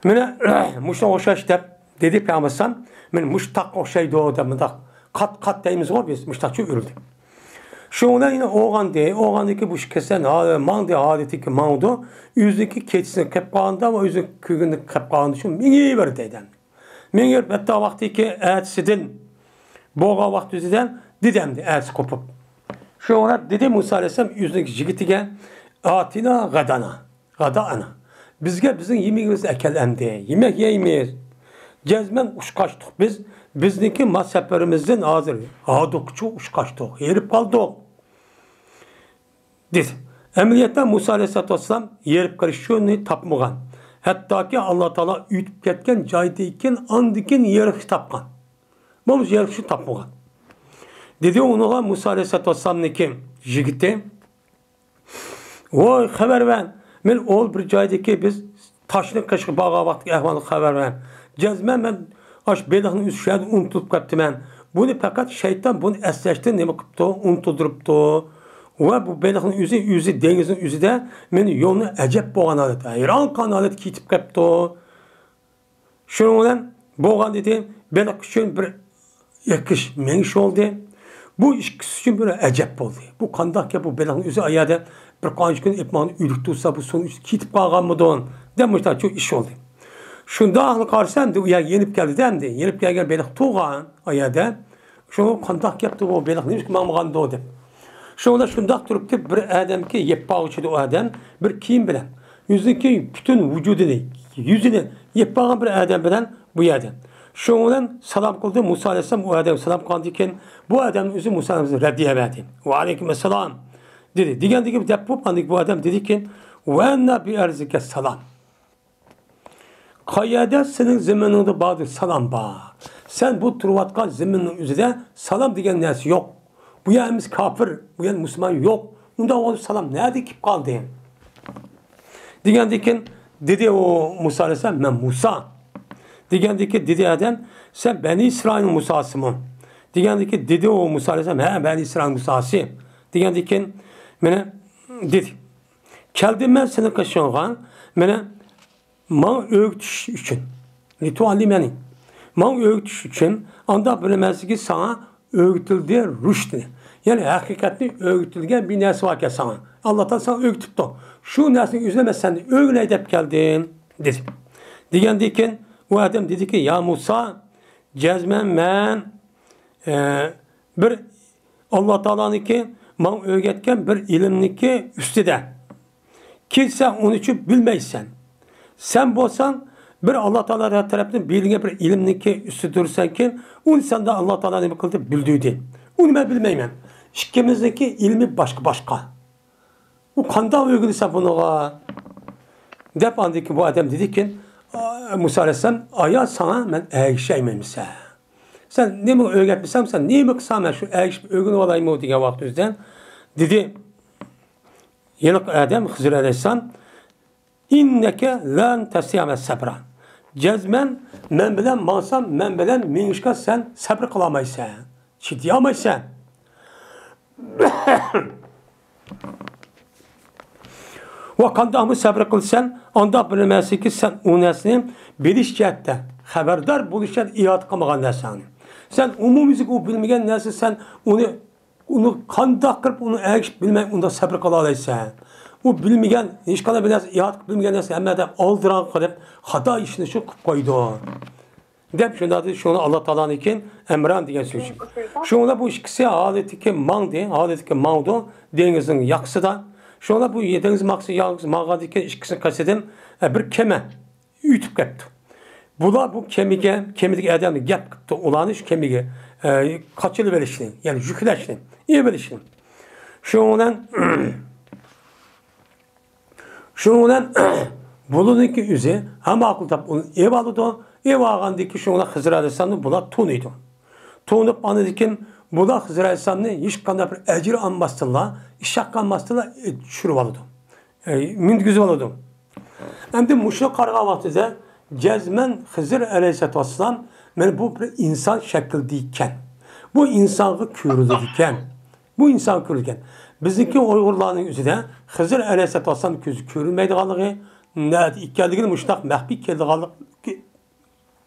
مانا مۇشۇنىڭغا ئوخشاش دەپ دېدى پەيغەمبەر ئەلەيھىسسالام، مانا مۇشۇ تاققا ئوخشايدۇ دەپ مۇنداق قات قات دەيمىزغۇ بىز، مۇشۇنداق شۇ ئۆرۈلدى. شۇنىڭ بىلەن يەنە ئويغاندى، ئويغاندىكى بۇ كېسەل ھالى ماڭدى، ھالىتىگە ماڭىدۇ، ئۆزىنىڭكى كېچىسىنى قىلىپ قالغاندا ۋە ئۆزىنىڭ كۈنىنى قىلىپ قالغاندا شۇ مېڭىۋەردى دەيدۇ. مېڭىپ ھەتتا ۋاقتىكى ئەتىسىدىن بولغان ۋاقتىدا دېدى ئەمدى ئەتىسى قوپۇپ. شۇڭا دېدى مۇسا ئەلەيھىسسالام ئۆزىنىڭ يىگىتىگە، ئاتىنا غەدانا، غەدائەنا. بىزگە بىزنىڭ يېمىكىمىزنى ئەكەل ئەمدى. يېمەك يەيمىز. جەزمەن ئۇچقاچتۇق بىز. بىزنىڭكى ما سەپىرىمىزدىن ھازىر ھاردۇققىچە ئۇچقاچتۇق. ھېرىپ قالدۇق. دېدى. ئەمەلىيەتتە مۇسا ئەلەيھىسسالاتۇ ۋەسسالام ھېرىپ قېلىش يولىنى تاپمىغان. ھەتتاكى ئاللا تائالا ئۆتۈپ كەتكەن جايدىن كېيىن ئاندىن كېيىن ھېرىشنى تاپقان. بولمىسا ھېرىشنى تاپمىغان. دېدى ئۇنىڭغا مۇسا ئەلەيھىسسالاتۇ ۋەسسالامنىڭكى يىگىتى، ۋاي خەۋەر بەر، مەن ئول بىر جايدىكى بىز تاشنىڭ قېشىغا بارغان ۋاقىتتىكى ئەھۋالنى خەۋەر بەر. جەزمەن مەن ئاشۇ بېلىقنى ئۈزۈش يەردە ئۇنتۇلۇپ قاپتىمەن. بۇنى پەقەت شەيتان بۇنى ئەسلەشتىن نېمە قىپتۇ؟ ئۇنتۇلدۇرۇپتۇ. ۋە بۇ بېلىقنىڭ ئۆزى، ئۆزى دېڭىزنىڭ ئۆزىدە مېنى يولنى ئەجەب بولغان ھالەتتە، ھەيران قالغان ھالەتتە كېتىپ قاپتۇ. شۇنىڭ بىلەن بولغان ئىدى، بېلىق ئۈچۈن بىر ئېقىش، مېڭىش بولدى. بۇ ئىككىسى ئۈچۈن بىر ئەجەب بولدى. بۇ قانداق گەپ؟ بۇ بېلىقنىڭ ئۆزى ئا يەردە بىر قانچە كۈن ئېلىپ ماڭدى، ئۆلۈك تۇرسا، بۇ سۇنىڭ ئۈستىدە كېتىپ قالغانمىدۇ؟ دەپ مۇشۇنداق ئىش بولدى. شۇنداقلا قارىسا، ئەمدى ئۇ يەرگە يېنىپ كەلدى-دە، ئەمدى يېنىپ كەلگەن بېلىق تۇرغان ئا يەردە. شۇڭا قانداق گەپتۇ بۇ، بېلىق نېمىشقا ماڭمىغاندۇ دەپ. شۇڭا شۇنداق تۇرۇپتۇ، بىر ئادەمكى يەپ باغۇچىدۇ ئۇ ئادەم، بىر كىيىم بىلەن. يۈزىنىڭكى پۈتۈن ۋۇجۇدىنى، يۈزىنى يەپ باغان بىر ئادەم بىلەن بۇ ئادەم. شۇنىڭ بىلەن سالام قىلدى مۇسا ئەلەيھىسسالام، ئۇ ئادەم سالام قىلغاندىن كېيىن، بۇ ئادەمنىڭ ئۆزى مۇسا ئەلەيھىسسالام رەددىيە بەردى. ۋەئەلەيكۇم ئەسسالام دېدى. دېگەندىن كېيىن دەپ بولۇپ، ئاندىن كېيىن بۇ ئادەم دېدىكى، ۋەئەننا بىئەرزىكە سالام. قەيەردە سېنىڭ زېمىنىڭدا باردۇر سالام بار. سەن بۇ تۇرۇۋاتقان زېمىننىڭ ئۆزىدە سالام دېگەن نەرسە يوق. بۇ يەر ئەمىسە كاپىر، بۇ يەر مۇسۇلمان يوق. ئۇنداق بولسا سالام نەدىن كېلىپ قالدى؟ دېگەندىن كېيىن دېدى ئۇ مۇسا ئەلەيھىسسالام، مەن مۇسا. دېگەندىن كېيىن دېدى ئادەم، سەن بەنى ئىسرائىلنىڭ مۇساسىمۇ؟ دېگەندىن كېيىن دېدى ئۇ مۇسا ئەلەيھىسسالام، ھە، بەنى ئىسرائىلنىڭ مۇساسى. دېگەندىن كېيىن مانا دېدى، كەلدىم مەن سېنىڭ قېشىڭغا، مانا ماڭا ئۆگىتىش ئۈچۈن. لىتۇئەللىمەنى. ماڭا ئۆگىتىش ئۈچۈن، ئانداق بىلىمەنسىكى ساڭا ئۆگىتىلدى رۇشدنى. يەنى ھەقىقەتنى ئۆگىتىلگەن بىر نەرسە باركەن ساڭا. ئاللا تائالا ساڭا ئۆگىتىپتۇ. شۇ نەرسىنىڭ ئۆزىنى مەن سەندىن ئۆگىنەي دەپ كەلدىم، دېدى. دېگەندىن كېيىن ئۇ ئادەم دېدىكى، يا مۇسا، جەزمەن مەن، ئە، بىر ئاللا تائالانىڭكى ماڭا ئۆگەتكەن بىر ئىلىمنىڭكى ئۈستىدە. كېيىن سەن ئۇنى ئۇچۇن بىلمەيسەن. سەن بولساڭ بىر ئاللا تائالا تەرەپتىن بېرىلگەن بىر ئىلىمنىڭكى ئۈستىدە تۇرىسەنكىن، ئۇنى سەندە ئاللا تائالا نېمە قىلدى؟ بىلدۈردى. ئۇنى مەن بىلمەيمەن. ئىككىمىزنىڭكى ئىلمى باشقا-باشقا. ئۇ قانداق ئۆگىنىسەن بۇنىڭغا؟ دەپ ئاندىن كېيىن بۇ ئادەم دېدىكىن، ئا، مۇسا ئەلەيھىسسالام، ئايا ساڭا مەن ئەگىشەلمەيمىسەن؟ سەن نېمە ئۆگەتمىسەم، سەن نېمە قىلساڭ، مەن شۇ ئەگىشىپ ئۆگىنىۋالايمۇ دېگەن ۋاقتى ئۆزىدە دېدى، ھېلىقى ئادەم خىزىر ئەلەيھىسسالام، ئىننەكە لەن تەستەتىئە مەئىيە سەبرا. جەزمەن مەن بىلەن ماڭسام، مەن بىلەن مېڭىشقا سەن سەبرى قىلالمايسەن، چىدىيالمايسەن. ۋە قانداقمۇ سەبرى قىلىسەن، ئانداق بىلمەسلىككە سەن ئۇ نەرسىنى بىلىش جەھەتتە، خەۋەردار بولۇش جەھەتتە ئىھاتە قىلمىغان نەرسەڭنى. سەن ئومۇميۈزلۈك ئۇ بىلمىگەن نەرسە، سەن ئۇنى، ئۇنى قانداق قىلىپ ئۇنى ئەگىشىپ بىلمەي ئۇنداق سەبرى قىلالايسەن؟ ئۇ بىلمىگەن، ھېچقانداق بىر نەرسە، ئىھاتە قىلىپ بىلمىگەن نەرسە ھەممە ئادەم ئالدىراڭ قىلىپ، خاتا ئىشنى شۇ قىلىپ قويىدۇ. دەپ شۇنداق دېدى. شۇڭا ئاللا تائالانىڭكى ئەمران دېگەن سۆز. شۇڭا بۇ ئىككىسى ھالىتىكى ماڭدى، ھالىتىكى ماڭىدۇ دېڭىزنىڭ ياقىسىدا. شۇڭا بۇ دېڭىز ماقسى يالغۇز ماڭغاندىن كېيىن ئىككىسىنىڭ قەسىدىن، ئە، بىر كېمە ئۆتۈپ كەپتۇ. بۇلار بۇ كېمىگە، كېمىدىكى ئادەمگە گەپ قىپتۇ، ئۇلارنى شۇ كېمىگە، ئە، قاچىلىۋېلىشنى، يەنى يۈكلەشنى، ئېلىۋېلىشنى. شۇنىڭ بىلەن شۇنىڭ بىلەن بۇلارنىڭكى ئۆزى ھەم ئاقىل تاپ ئۇنى ئېۋالىدۇ. ئېۋالغاندىن كېيىن شۇنىڭ بىلەن خىزىر ئەلەيھىسسالامنى بۇلار تونۇيدۇ. تونۇپ ئاندىن كېيىن بۇلار خىزىر ئەلەيھىسسالامنى ھېچقانداق بىر ئەجىر ئالماستىنلا، ئىش ھەققى ئالماستىنلا، ئە، چۈشۈرۈۋالىدۇ. ئە، مىنگۈزۈۋالىدۇ. ئەمدى مۇشۇ قارىغان ۋاقتىدا جەزمەن خىزىر ئەلەيھىسسالاتۇ ۋەسسالام مانا بۇ بىر ئىنسان شەكلىدە ئىكەن. بۇ ئىنسانغا كۆرۈلىدىكەن. بۇ ئىنسان كۆرۈلگەن. بىزنىڭكى ئۇيغۇرلارنىڭ ئۆزىدە خىزىر ئەلەيھىسسالاتۇ ۋەسسالام كۆزى كۆرۈنمەيدىغانلىقى، نەدە ئىكەنلىكىنى مۇشۇنداق مەخپىي كېلىدىغانلىقى،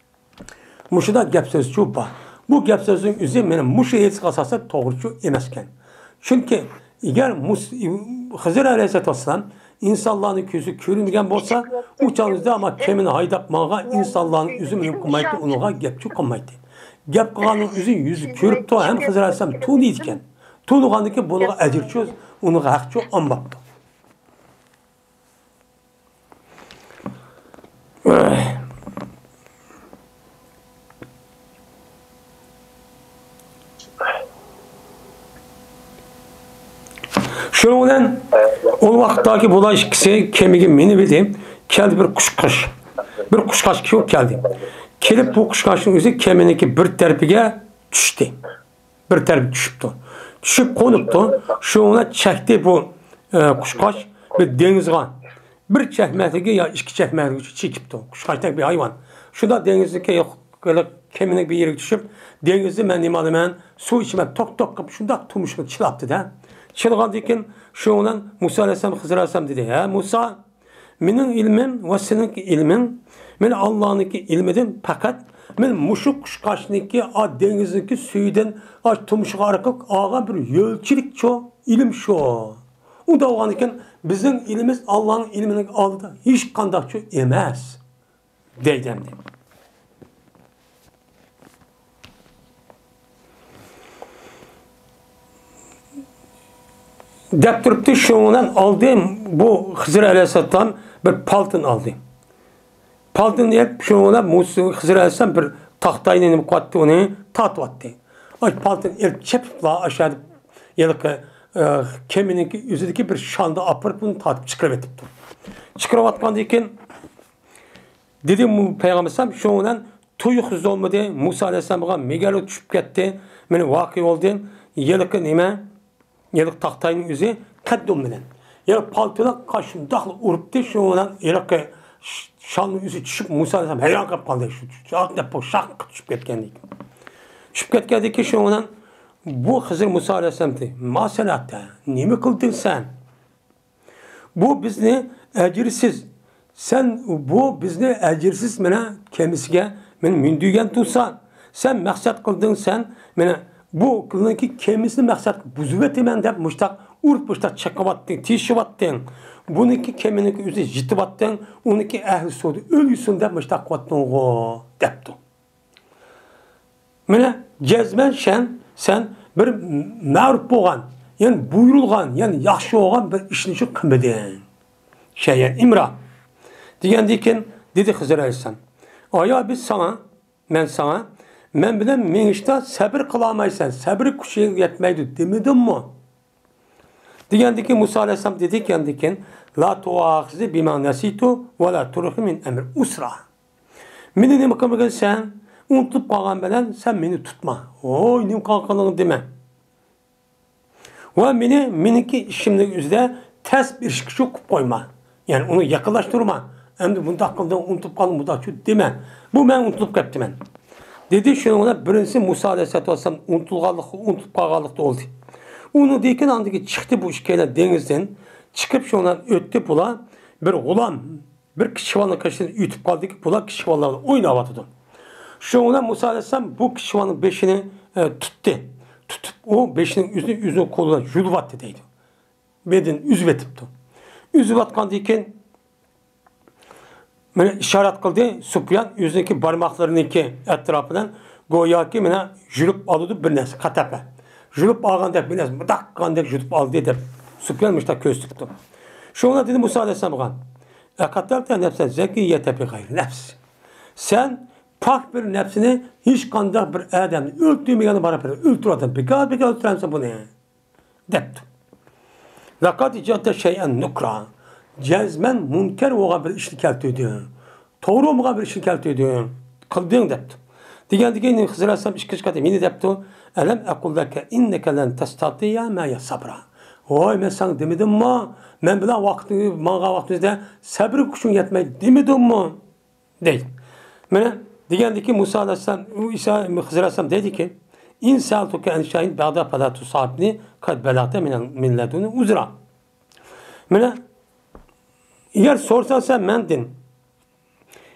مۇشۇنداق گەپ سۆزچۇ بار. بۇ گەپ سۆزنىڭ ئۆزى مېنىڭ مۇشۇ ھېسقا ئاساسەن توغرىچۇ ئەمەسكەن. چۈنكى ئەگەر مۇس-، خىزىر ئەلەيھىسسالاتۇ ۋەسسالام ئىنسانلارنىڭ كۆزى كۆرۈنمىگەن بولسا، ئۇ چاغدا ئەمما كېمىنى ھايداپ ماڭغان ئىنسانلارنىڭ ئۆزى نېمە قىلمايتتى، ئۇنىڭغا گەپچۇ قىلمايتتى. گەپ قىلغاننىڭ ئۆزى يۈزى كۆرۈپتۇ ھەم خىزىر ئەلەيھىسسالام تونۇيدىكەن. تونۇغاندىكىن بۇنىڭغا ئەجىرچۇ، ئۇنىڭغا ھەقچۇ ئالماپتۇ. شۇنىڭ بىلەن ئۇ ۋاقىتتاكى بۇلار ئىككىسى كېمىگە مىنىپ ئىدى. كەلدى بىر قۇشقاچ. بىر قۇشقاچ كېلىپ كەلدى. كېلىپ بۇ قۇشقاچنىڭ ئۆزى كېمىنىڭكى بىر تەرىپىگە چۈشتى. بىر تەرەپكە چۈشۈپتۇ. چۈشۈپ قونۇپتۇ. شۇنىڭ بىلەن چەكتى بۇ، ئە، قۇشقاچ بىر دېڭىزغا. بىر چەكمەكلىكى يا ئىككى چەكمەكلىكىچە چېكىپتۇ. قۇشقاچتەك بىر ھايۋان. شۇنداق دېڭىزدىكى كېمىنىڭ بىر يېرىگە چۈشۈپ، دېڭىزدا مەن نېمە ئالىمەن، سۇ ئىچىمەن، توك توك قىلىپ شۇنداق تۇمشۇقىنى چىلاپتۇ-دە. چىلىغاندىن كېيىن شۇنىڭ بىلەن مۇسا ئەلەيھىسسالام، خىزىر ئەلەيھىسسالام دېدى، ھە مۇسا، مېنىڭ ئىلمىم ۋە سېنىڭكى ئىلمىڭ، مېنىڭ ئاللانىڭكى ئىلمىدىن پەقەت مەن مۇشۇ قۇشقاچنىڭكى، ئا، دېڭىزنىڭكى سۈيىدىن، ئا، تۇمشۇقى ئارقىلىق ئالغان بىر يۆلچىلىك شۇ، ئىلىم شۇ. ئۇنداق بولغاندىكىن بىزنىڭ ئىلمىمىز ئاللانىڭ ئىلمىنىڭ ئالدىدا ھېچقانداق شۇ ئەمەس. دەيدۇ ئەمدى. دەپ تۇرۇپتۇ، شۇنىڭ بىلەن ئالدى بۇ خىزىر ئەلەيھىسسالام بىر پالتىن ئالدى. پالتىنى ئېلىپ، شۇنىڭ بىلەن مۇسا، خىزىر ئەلەيھىسسالام بىر تاختاينى نېمە قىلىۋاتتى، ئۇنى تارتىۋاتتى. ئاشۇ پالتىنى ئېلىپ چېپىپلا ئاشۇ ھېلىقى، ئە، كېمىنىڭكى ئۆزىدىكى بىر شاندا ئاپىرىپ ئۇنى تارتىپ چىقىرىۋېتىپتۇ. چىقىرىۋاتقاندىن كېيىن دېدى مۇ-، پەيغەمبەر ئەلەيھىسسالام، شۇنىڭ بىلەن تۇيۇقسىز بولمىدى، مۇسا ئەلەيھىسسالامغا مىگەرلىك چۈشۈپ كەتتى. مانا ۋەقە بولدى. ھېلىقى نېمە؟ ھېلىقى تاختاينىڭ ئۆزى قەددۇم بىلەن. ھېلىقى پالتىلىق قاش شۇنداقلا ئۇرۇپتى، شۇنىڭ بىلەن ھېلىقى ش-، شاننىڭ ئۆزى چۈشۈپ، مۇسا ئەلەيھىسسالام ھەيران قېلىپ قالدى. شۇ شاق دەپ شاق چۈشۈپ كەتكەندىن كېيىن. چۈشۈپ كەتكەندىن كېيىن شۇنىڭ بىلەن بۇ خىزىر مۇسا ئەلەيھىسسالام دېدى، ما سەنئەتە، نېمە قىلدىڭ سەن؟ بۇ بىزنى ئەجىرسىز، سەن بۇ بىزنى ئەجىرسىز مانا كېمىسىگە مېنى مىندۈرگەن تۇرسان، سەن مەقسەت قىلدىڭ، سەن مانا بۇ كېمىسىنى مەقسەت قىلىپ بۇزۇۋېتىمەن دەپ مۇشتاق ئۇرۇپ، مۇشتاق چېقىۋاتتىڭ، تېشىۋاتتىڭ. بۇنىڭكى كېمىنىڭكى ئۆزى يىتىۋاتتىڭ، ئۇنىڭكى ئەھلى سودا ئۆلگۈسىن دەپ مۇشتاق قىلىۋاتتىڭغۇ دەپتۇ. مانا جەزمەن سەن، سەن بىر مەرۇپ بولغان، يەنى بۇيرۇلغان، يەنى ياخشى بولغان بىر ئىشنى شۇ قىلمىدىڭ. شەيئەن ئىمرا. دېگەندىن كېيىن دېدى خىزىر ئەلەيھىسسالام، ئايا بىز ساڭا، مەن ساڭا، مەن بىلەن مېڭىشتا سەبرى قىلالمايسەن، سەبرى كۈچىڭگە يەتمەيدۇ دېمىدىممۇ؟ دېگەندىكىن مۇسا ئەلەيھىسسالام دېدى، دېگەندىكىن، لا تۇئاخىزنى بىما نەسىتۇ ۋە لا تۇرھىقنى مىن ئەمرى ئۇسرا. مېنى نېمە قىلمىغىن سەن؟ ئۇنتۇلۇپ قالغان بىلەن سەن مېنى تۇتما. ۋوي، نېمە قىلغانلىقىڭنى دېمە. ۋە مېنى، مېنىڭكى ئىشىمنىڭ ئۆزىدە تەس بېرىشكە شۇ قىلىپ قويما. يەنى ئۇنى يېقىنلاشتۇرما. ئەمدى بۇنداق قىلدىڭ، ئۇنتۇپ قالدىڭ، بۇنداق شۇ دېمە. بۇ مەن ئۇنتۇلۇپ كەپتىمەن. دېدى، شۇنىڭ بىلەن بىرىنچىسى مۇسا ئەلەيھىسسالاتۇ ۋەسسالام ئۇنتۇلغانلىق، ئۇنتۇپ قالغانلىقتا بولدى. ئۇنىڭدىن كېيىن ئاندىن كېيىن چىقتى بۇ ئىككىيلەن دېڭىزدىن. چىقىپ شۇنىڭدىن ئۆتتى بۇلار. بىر غۇلام بىر كىچىك بالىنىڭ قېشىدىن ئۆتۈپ قالدىكى، بۇلار كىچىك بالىلار بىلەن ئويناۋاتىدۇ. شۇنىڭ بىلەن مۇسا ئەلەيھىسسالام بۇ كىچىك بالىنىڭ بېشىنى، ئە، تۇتتى. تۇتۇپ، ئۇ بېشىنى ئۆزىنى، ئۆزىنىڭ قولى بىلەن يۇلۇۋەتتى دەيدۇ. بېشىنى ئۈزۈۋېتىپتۇ. ئۈزۈۋاتقاندىن كېيىن، مانا ئىشارەت قىلدى، سۇپيان ئۆزىنىڭكى بارماقلىرىنىڭكى ئەتراپى بىلەن گوياكى مانا يۇلۇپ ئالىدۇ بىر نەرسە، قەتەپە. يۇلۇپ ئالغاندەك بىر نەرسە، مۇنداق قىلغاندەك يۇلۇپ ئالدى دەپ سۇپيان مۇشۇنداق كۆرسىتىپتۇ. شۇڭا دېدى مۇسا ئەلەيھىسسالامغا، «ئەقەتەلتە نەفسەن زەكىيەتەن بىغەيرى نەفس.» سەن پاك بىر نەپسىنى ھېچقانداق بىر ئادەمنى ئۆلتۈرمىگەن بارا بىر ئۆلتۈرۈۋاتىدۇ. بىكار، بىكار ئۆلتۈرەمسەن بۇنى؟ دەپتۇ. لەقەد جىئتە شەيئەن نۇكرا. جەزمەن مۇنكەر بولغان بىر ئىشنى كەلتۈردۈڭ. توغرا بولمىغان بىر ئىشنى كەلتۈردۈڭ. قىلدىڭ دەپتۇ. دېگەندىن كېيىن خىزىر ئەلەيھىسسالام ئىككىنچى قېتىم يەنە دەپتۇ، «ئەلەم ئەقۇل لەكە ئىننەكە لەن تەستەتىئە مەئىيە سەبرا.» ۋاي، مەن ساڭا دېمىدىممۇ؟ مەن بىلەن ۋاقىت، ماڭغان ۋاقتىمىزدا سەبرىگە كۈچۈڭ يەتمەيدۇ دېمىدىممۇ؟ دەيدۇ. مانا دېگەندىكى مۇسا ئەلەيھىسسالام، ئۇ ئىسا، خىزىر ئەلەيھىسسالام دەيدىكى، «ئىن سەئەلتۇكە ئەن شەيئىن بەئدە فەلا تۇساھىبنى قەد بەلەغتە مىنەل، مىن لەدۇننى ئۇزرا.» مانا، ئەگەر سورىساڭ سەن مەندىن،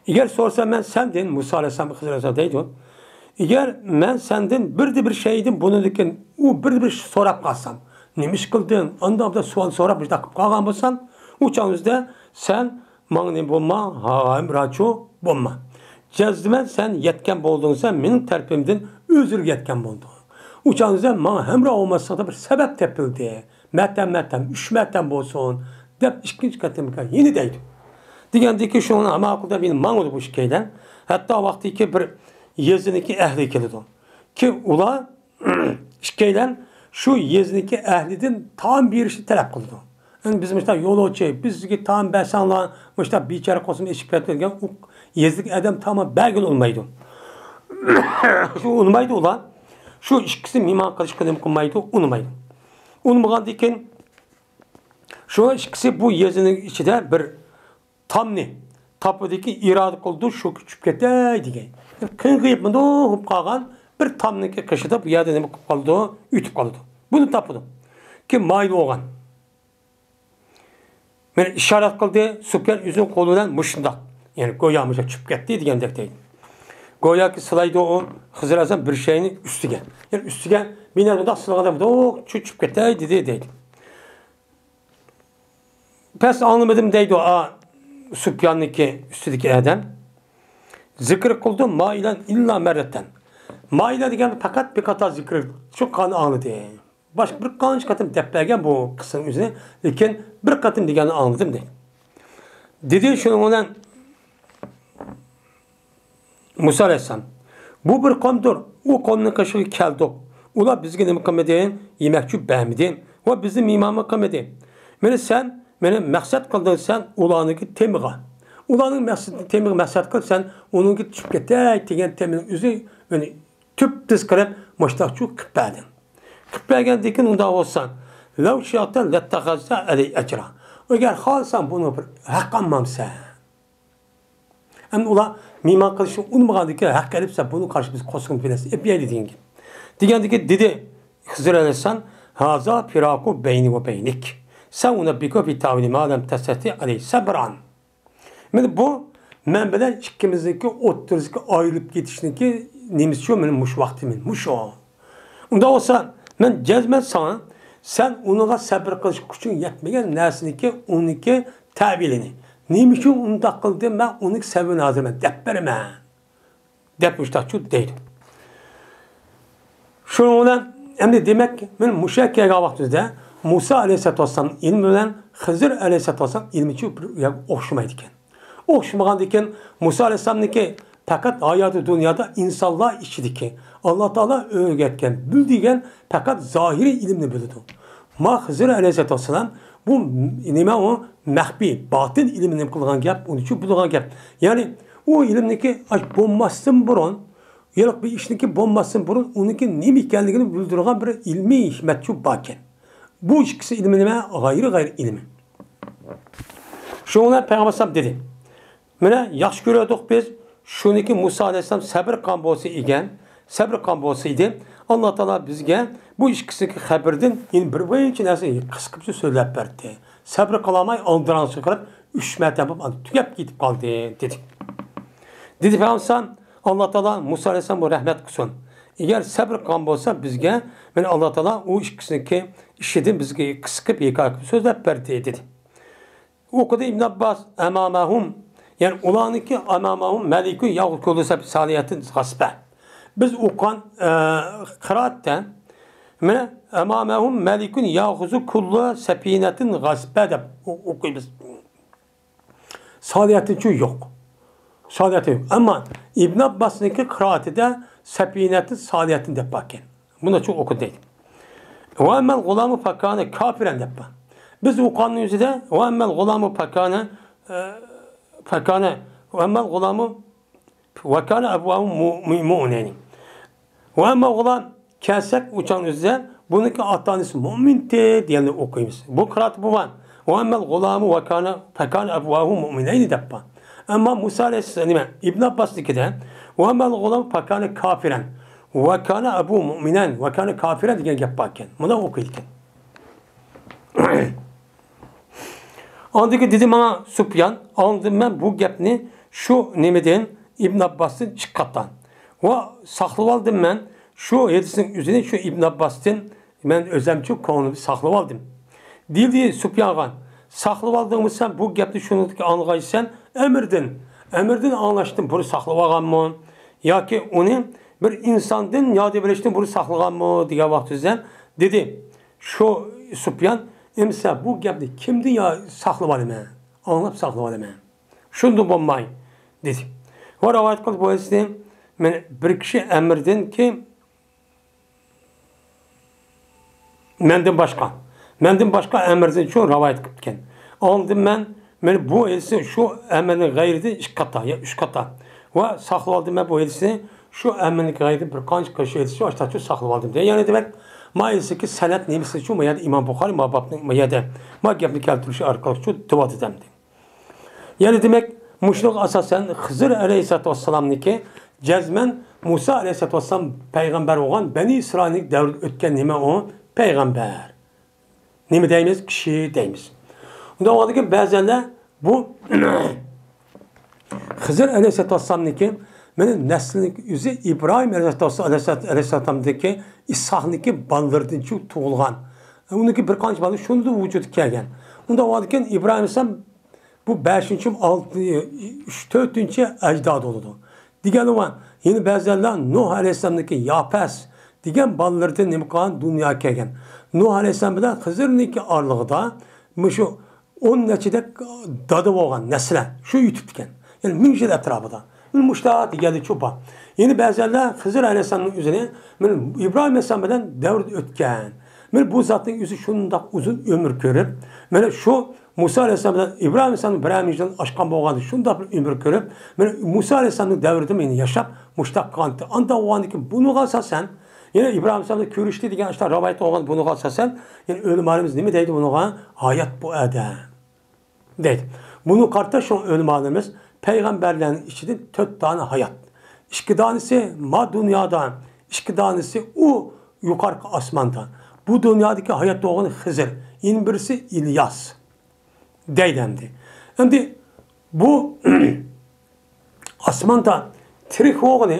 ئەگەر سورىسام مەن سەندىن، مۇسا ئەلەيھىسسالام خىزىر ئەلەيھىسسالام دەيدۇ، ئەگەر مەن سەندىن بىردە بىر شەيدىن بۇنىڭدىن كېيىن ئۇ بىردە بىر سوراپ قالسام، نېمە ئىش قىلدىڭ؟ ئانداق بىر سوئال سوراپ، مۇشۇنداق قىلىپ قالغان بولسام، ئۇ چاغدا سەن ماڭا نېمە بولما، ھەمراھچۇ بولما. جەزمەن سەن يەتكەن بولدۇڭ، سەن مېنىڭ تەرىپىمدىن ئۆزرە يەتكەن بولدۇڭ. ئۇ چاغدا ماڭا ھەمراھ بولماسلىقتا بىر سەۋەب تېپىلدى. مەتەم، مەتەم، ئۈچ مەتەم بولسۇن، دەپ ئىككىنچى قېتىمغا يەنە دەيدۇ. دېگەندىكى شۇڭا ماقۇل دەپ يەنە ماڭىدۇ بۇ ئىككىيلەن. ھەتتا ۋاقتىكى بىر يېزىنىڭكى ئەھلى كېلىدۇ. كېيىن ئۇلار ئىككىيلەن شۇ يېزىنىڭكى ئەھلىدىن تائام بېرىشنى تەلەپ قىلىدۇ. ئەمدى بىز مۇشۇنداق يولۇچى، بىزگە تائام بەرسەڭلار، مۇشۇنداق بىچارە قورسىقىمىز ئېچىپ كەتتى دېگەن ئۇ يېزىدىكى ئادەم تائام بەرگىلى ئۇنىمايدۇ. شۇ ئۇنىمايدۇ ئۇلار. شۇ ئىككىسى مېھمان قىلىشقا نېمە قىلمايدۇ، ئۇنىمايدۇ. ئۇنىمىغاندىن كېيىن شۇ ئىككىسى بۇ يېزىنىڭ ئىچىدە بىر تامنى تاپىدىكى ئىرادە قىلىدۇ، شۇ چۈشۈپ كېتەي دېگەن. قىينىغىپ مۇنداق بولۇپ قالغان بىر تامنىڭكى قېشىدا بۇ يەردە نېمە قىلىپ قالىدۇ، ئۆتۈپ قالىدۇ. بۇنى تاپىدۇ. كېيىن مايىل بولغان. مانا ئىشارەت قىلدى، سۇپيان ئۆزىنىڭ قولى بىلەن مۇشۇنداق. يەنى گويا مۇشۇ چۈشۈپ كەتتى دېگەندەك دەيدۇ. گوياكى سىلايدۇ ئۇ خىزىر ئەلەيھىسسالام بىر شەينى ئۈستىگە. يەنى ئۈستىگە بىر نەرسە مۇنداق سىلىغاندا مۇنداق چۈشۈپ كېتەي دېدى دەيدۇ. پەس ئاڭلىمىدىم دەيدۇ، ئا، سۇپياننىڭكى ئۈستىدىكى ئادەم. زىكىر قىلدىم مائىلەن ئىللا مەررەتەن. مائىلە دېگەن پەقەت بىر قاتار زىكىر شۇ قان ئاڭلىدى. باشقا بىر قانچە قېتىم دەپ بەرگەن بۇ قىسسىنىڭ ئۆزىنى، لېكىن بىر قېتىم دېگەننى ئاڭلىدىم دەيدۇ. دېدى، شۇنىڭ بىلەن مۇسا ئەلەيھىسسالام، بۇ بىر قومدۇر، ئۇ قومنىڭ قېشىغا كەلدۇق. ئۇلار بىزگە نېمە قىلمىدى؟ يېمەك-چۈشۈپ بەرمىدى ۋە بىزنى مېھمانمۇ قىلمىدى. مانا سەن مېنى مەقسەت قىلدىڭ، سەن ئۇلارنىڭكى تېمىغا. ئۇلارنىڭ مەقسىتىنى، تېمىغا مەقسەت قىلىپ، سەن ئۇنىڭكى چۈشۈپ كېتەي دېگەن تېمىنىڭ ئۆزى، يەنى تۈپ تىز قىلىپ، مۇشتاقچۇ قىلىپ بەردىڭ. قىلىپ بەرگەندىن كېيىن ئۇنداق بولسا، لەۋ شىئتە لەتتەخەزتە ئەلەيھى ئەجرا. ئەگەر خالىساڭ بۇنى بىر ھەق ئالمامسەن؟ ئەمدى ئۇلار مېھمان قىلىشنى ئۇنىمىغاندىكىن، ھەق ئېلىپسەن، بۇنىڭ قارشى بىز قورسىقىمىزنى بىلەرسەن، ئېلىپ بېرەيلى دېگەن گەپ. دېگەندىكىن دېدى خىزىر ئەلەيھىسسالام، ھازا فىراقۇ بەينى ۋە بەينىك. سەئۇنەببىئۇكە بىتەئۋىلى ما لەم تەستەتىئ ئەلەيھى سەبرا. مانا بۇ مەن بىلەن ئىككىمىزنىڭكى ئوتتۇرىسىدىكى ئايرىلىپ كېتىشنىڭكى نېمىسى شۇ، مانا مۇشۇ ۋاقتى مانا مۇشۇ. ئۇنداق بولسا، مەن جەزمەن ساڭا، سەن ئۇنىڭغا سەبرى قىلىش كۈچۈڭ يەتمىگەن نەرسىنىڭكى، ئۇنىڭكى تەئۋىلىنى، نېمە ئۈچۈن ئۇنداق قىلدى، مەن ئۇنىڭكى سەۋەبىنى ھازىر مەن دەپ بېرىمەن، دەپ مۇشتاقچۇ دەيدۇ. شۇنىڭ بىلەن ئەمدى دېمەك، مانا مۇشۇ يەرگە كەلگەن ۋاقتىمىزدا مۇسا ئەلەيھىسسالاتۇ ۋەسسالام ئىلمى بىلەن خىزىر ئەلەيھىسسالاتۇ ۋەسسالام ئىلمىچۇ بىر يەرگە ئوخشىمايدىكەن. ئوخشىمىغاندىكىن مۇسا ئەلەيھىسسالامنىڭكى پەقەت ھاياتى دۇنيادا ئىنسانلار ئىچىدىكى ئاللا تائالا ئۆگەتكەن، بىل دېگەن پەقەت زاھىرىي ئىلىمنى بىلىدۇ. ما خىزىر ئەلەيھىسسالاتۇ ۋەسسالام بۇ نېمە ئۇ؟ مەخپىي، باتىن ئىلىمنى نېمە قىلغان گەپ، ئۇنىچۇ بىلىدىغان گەپ. يەنى ئۇ ئىلىمنىكى بولماستىن بۇرۇن، ياق بىر ئىشنىكى بولماستىن بۇرۇن ئۇنىڭكى نېمە ئىكەنلىكىنى بىلدۈرىدىغان بىر ئىلمىي ھېكمەتچۇ باركەن. بۇ ئىككىسى ئىلمى نېمە؟ غەيرىي، غەيرىي ئىلمى. شۇنىڭ بىلەن پەيغەمبەر ئەلەيھىسسالام دېدى، مانا ياخشى كۆرۈۋاتىدۇق بىز، شۇنىكى مۇسا ئەلەيھىسسالام سەبرى قىلغان بولسا ئىكەن، سەبرى قىلغان بولسا ئىدى، ئاللا تائالا بىزگە بۇ ئىككىسىنىڭكى خەۋىرىدىن يەنە بىر بىرنەچچە نەرسە قىسقىچە سۆزلەپ بەردى. سەۋر قىلالماي ئالدىراڭ چىقىرىپ، ئۈچ مەرتەبە ئاندىن تۈگەپ كېتىپ قالدى، دېدى. دېدى پەيغەمبەر، ئاللا تائالا مۇسا ئەلەيھىسسالام بۇ رەھمەت قىلسۇن. ئەگەر سەۋر قىلغان بولسا بىزگە، مانا ئاللا تائالا ئۇ ئىككىسىنىڭكى ئىشىدىن بىزگە قىسقىپ ھېكايە قىلىپ سۆزلەپ بەردى، دېدى. ئوقۇدى ئىبن ئابباس، ئەمامەھۇم، يەنى ئۇلارنىڭكى ئەمامەھۇم مەلىكۇن ياخۇزۇ كۇللۇ سەپ-، سانىيەتىن غەسبە. بىز ئوقۇغان، ئە، قىرائەتتە، مانا، ئەمامەھۇم مەلىكۇن ياخۇزۇ كۇللۇ سەپىنەتىن غەسبە دەپ ئو-، ئوقۇيمىز. سانىيەتىنچۇ يوق. سانىيەتى يوق. ئەمما ئىبن ئابباسنىڭكى قىرائىتىدە سەپىنەتىن سانىيەتىن دەپ باركەن. بۇنىچۇ ئوقۇدى دەيدۇ. ۋە ئەممەل غۇلامۇ فەكانە كافىرەن دەپ بار. بىز ئوقۇغاننىڭ ئۆزىدە ۋە ئەممەل غۇلامۇ فەكانە، ئە، فەكانە، ۋە ئەممەل غۇلامۇ ۋەكانە ئەبۇۋەھۇ مۇ-، مۇ-، مۇئمىنەينى. ۋە ئەمما غۇلام كەلسەك، ئۇچان ئۆزىدە بۇنىڭكى ئاتا-ئانىسى مۇئمىنتى دېگەننى ئوقۇيمىز. بۇ قىرائەت بۇ بار. ۋە ئەممەل غۇلامۇ ۋەكانە، فەكانە ئەبۇۋەھۇ مۇئمىنەينى دەپ بار. ئەمما مۇسا ئەلەيھىسسالام، نېمە، ئىبن ئابباسنىڭكىدە، ۋە ئەممەل غۇلام فەكانە كافىرەن، ۋەكانە ئەبۇ مۇئمىنەن، ۋەكانە كافىرەن دېگەن گەپ باركەن. مۇنداق ئوقۇيدىكەن. ئاندىن كېيىن دېدى ماڭا سۇپيان، ئاڭلىدىم مەن بۇ گەپنى شۇ نېمىدىن، ئىبن ئابباستىن ئىككى قاتتا. ۋە ساقلىۋالدىم مەن شۇ ھەدىسنىڭ ئۆزىنى شۇ ئىبن ئابباستىن مەن ئۆزەمچە كۆڭلۈمدە ساقلىۋالدىم. دېدى سۇپيانغا، ساقلىۋالدىڭمۇ سەن بۇ گەپنى شۇنىڭدىكى ئاڭلىغايسەن ئەمىردىن، ئەمىردىن ئاڭلاشتىن بۇرۇن ساقلىۋالغانمۇ؟ ياكى ئۇنى بىر ئىنساندىن ياد بېرىشتىن بۇرۇن ساقلىغانمۇ؟ دېگەن ۋاقتىدا دېدى، شۇ سۇپيان، ئەمىسە بۇ گەپنى كىمدىن يا ساقلىۋالىمەن؟ ئاڭلاپ ساقلىۋالىمەن. شۇنداق بولماي، دېدى. ۋە رىۋايەت قىلدى بۇ ھەدىسنى، مانا، بىر كىشى ئەمىردىنكى، مەندىن باشقا، مەندىن باشقا ئەمىردىن شۇ رىۋايەت قىلىپتىكەن. ئاڭلىدىم مەن، مانا بۇ ھەدىسنى شۇ ئەمىرنىڭ غەيرىدىن ئىككى قاتا، يا ئۈچ قاتا. ۋە ساقلىۋالدىم مەن بۇ ھەدىسنى شۇ ئەمىرنىڭ غەيرىدىن بىر قانچە كىشى ھەدىسى شۇ ئاشتاچۇ ساقلىۋالدىم دەيدۇ. يەنى دېمەك، ما ھەدىسنىڭكى سەنەد نېمىسى شۇ ما يەردە ئىمام بۇخارى ما بابنىڭ ما يەردە ما گەپنى كەلتۈرۈشى ئارقىلىق شۇ دېۋاتىدۇ ئەمدى. يەنى دېمەك، مۇشۇنىڭغا ئاساسەن خىزىر ئەلەيھىسسالاتۇ ۋەسسالامنىڭكى جەزمەن مۇسا ئەلەيھىسسالاتۇ ۋەسسالام پەيغەمبەر بولغان بەنى ئىسرائىلنىڭ دەۋرىدە ئۆتكەن نېمە ئۇ؟ پەيغەمبەر. نېمە دەيمىز؟ كىشى دەيمىز. ئۇنداق بولغاندىكىن بەزەنلەر بۇ خىزىر ئەلەيھىسسالاتۇ ۋەسسالامنىڭكى مانا نەسلىنىڭ ئۆزى ئىبراھىم ئەلەيھىسسالاتۇ ۋەسسالام، ئەلەيھىسسالامدىكى ئىسھاقنىڭكى بالىلىرىدىن تۇغۇلغان. ئۇنىڭكى بىر قانچە بالا شۇندىن ۋۇجۇدقا كەلگەن. ئۇنداق بولغاندىكىن ئىبراھىم ئەلەيھىسسالام بۇ بەشىنچى، ئالتىنچى، ئۈچ، تۆتىنچى ئەجدادى بولىدۇ. دېگەنلىرى بار. يەنە بەزىلەر نۇھ ئەلەيھىسسالامنىڭكى ياپەس دېگەن بالىلىرىدىن نېمە قىلغان؟ دۇنياغا كەلگەن. نۇھ ئەلەيھىسسالام بىلەن خىزىرنىڭكى ئارىلىقىدا مۇشۇ ئون نەچچىدەك دادا بولغان نەسلى شۇ يېتىپتىكەن. يەنى مىڭ يىل ئەتراپىدا. مانا مۇشۇنداق دېگەنلىكچۇ بار. يەنە بەزىلەر خىزىر ئەلەيھىسسالامنىڭ ئۆزىنى مانا ئىبراھىم ئەلەيھىسسالام بىلەن دەۋردە ئۆتكەن. مانا بۇ زاتنىڭ ئۆزى شۇنداق ئۇزۇن ئۆمۈر كۆرۈپ، مانا شۇ مۇسا ئەلەيھىسسالام بىلەن ئىبراھىم ئەلەيھىسسالام بىرەر مىڭ يىلدىن ئاشقان بولغاندا شۇنداق بىر ئۆمۈر كۆرۈپ، مانا مۇسا ئەلەيھىسسالامنىڭ دەۋرىدە مانا ياشاپ مۇشۇنداق قىلغانتى. ئانداق بولغاندىكىن بۇنىڭغا ئاساسەن، يەنە ئىبراھىم ئەلەيھىسسالام بىلەن كۆرۈشتى دېگەن ئاشۇنداق رىۋايەت بولغان بۇنىڭغا ئاساسەن، يەنە ئۆلىمالىرىمىز نېمە دەيدۇ بۇنىڭغا؟ ھايات بۇ ئادەم. دەيدۇ. بۇنىڭغا قارىتا شۇڭا ئۆلىمالىرىمىز پەيغەمبەرلەرنىڭ ئىچىدىن تۆت دانە ھايات. ئىككى دانىسى ما دۇنيادا، ئىككى دانىسى ئۇ يۇقىرىقى ئاسماندا. بۇ دۇنيادىكى ھايات بولغىنى خىزىر، يەنە بىرسى ئىلياس. دەيدۇ ئەمدى. ئەمدى بۇ ئاسماندا تىرىك بولغىنى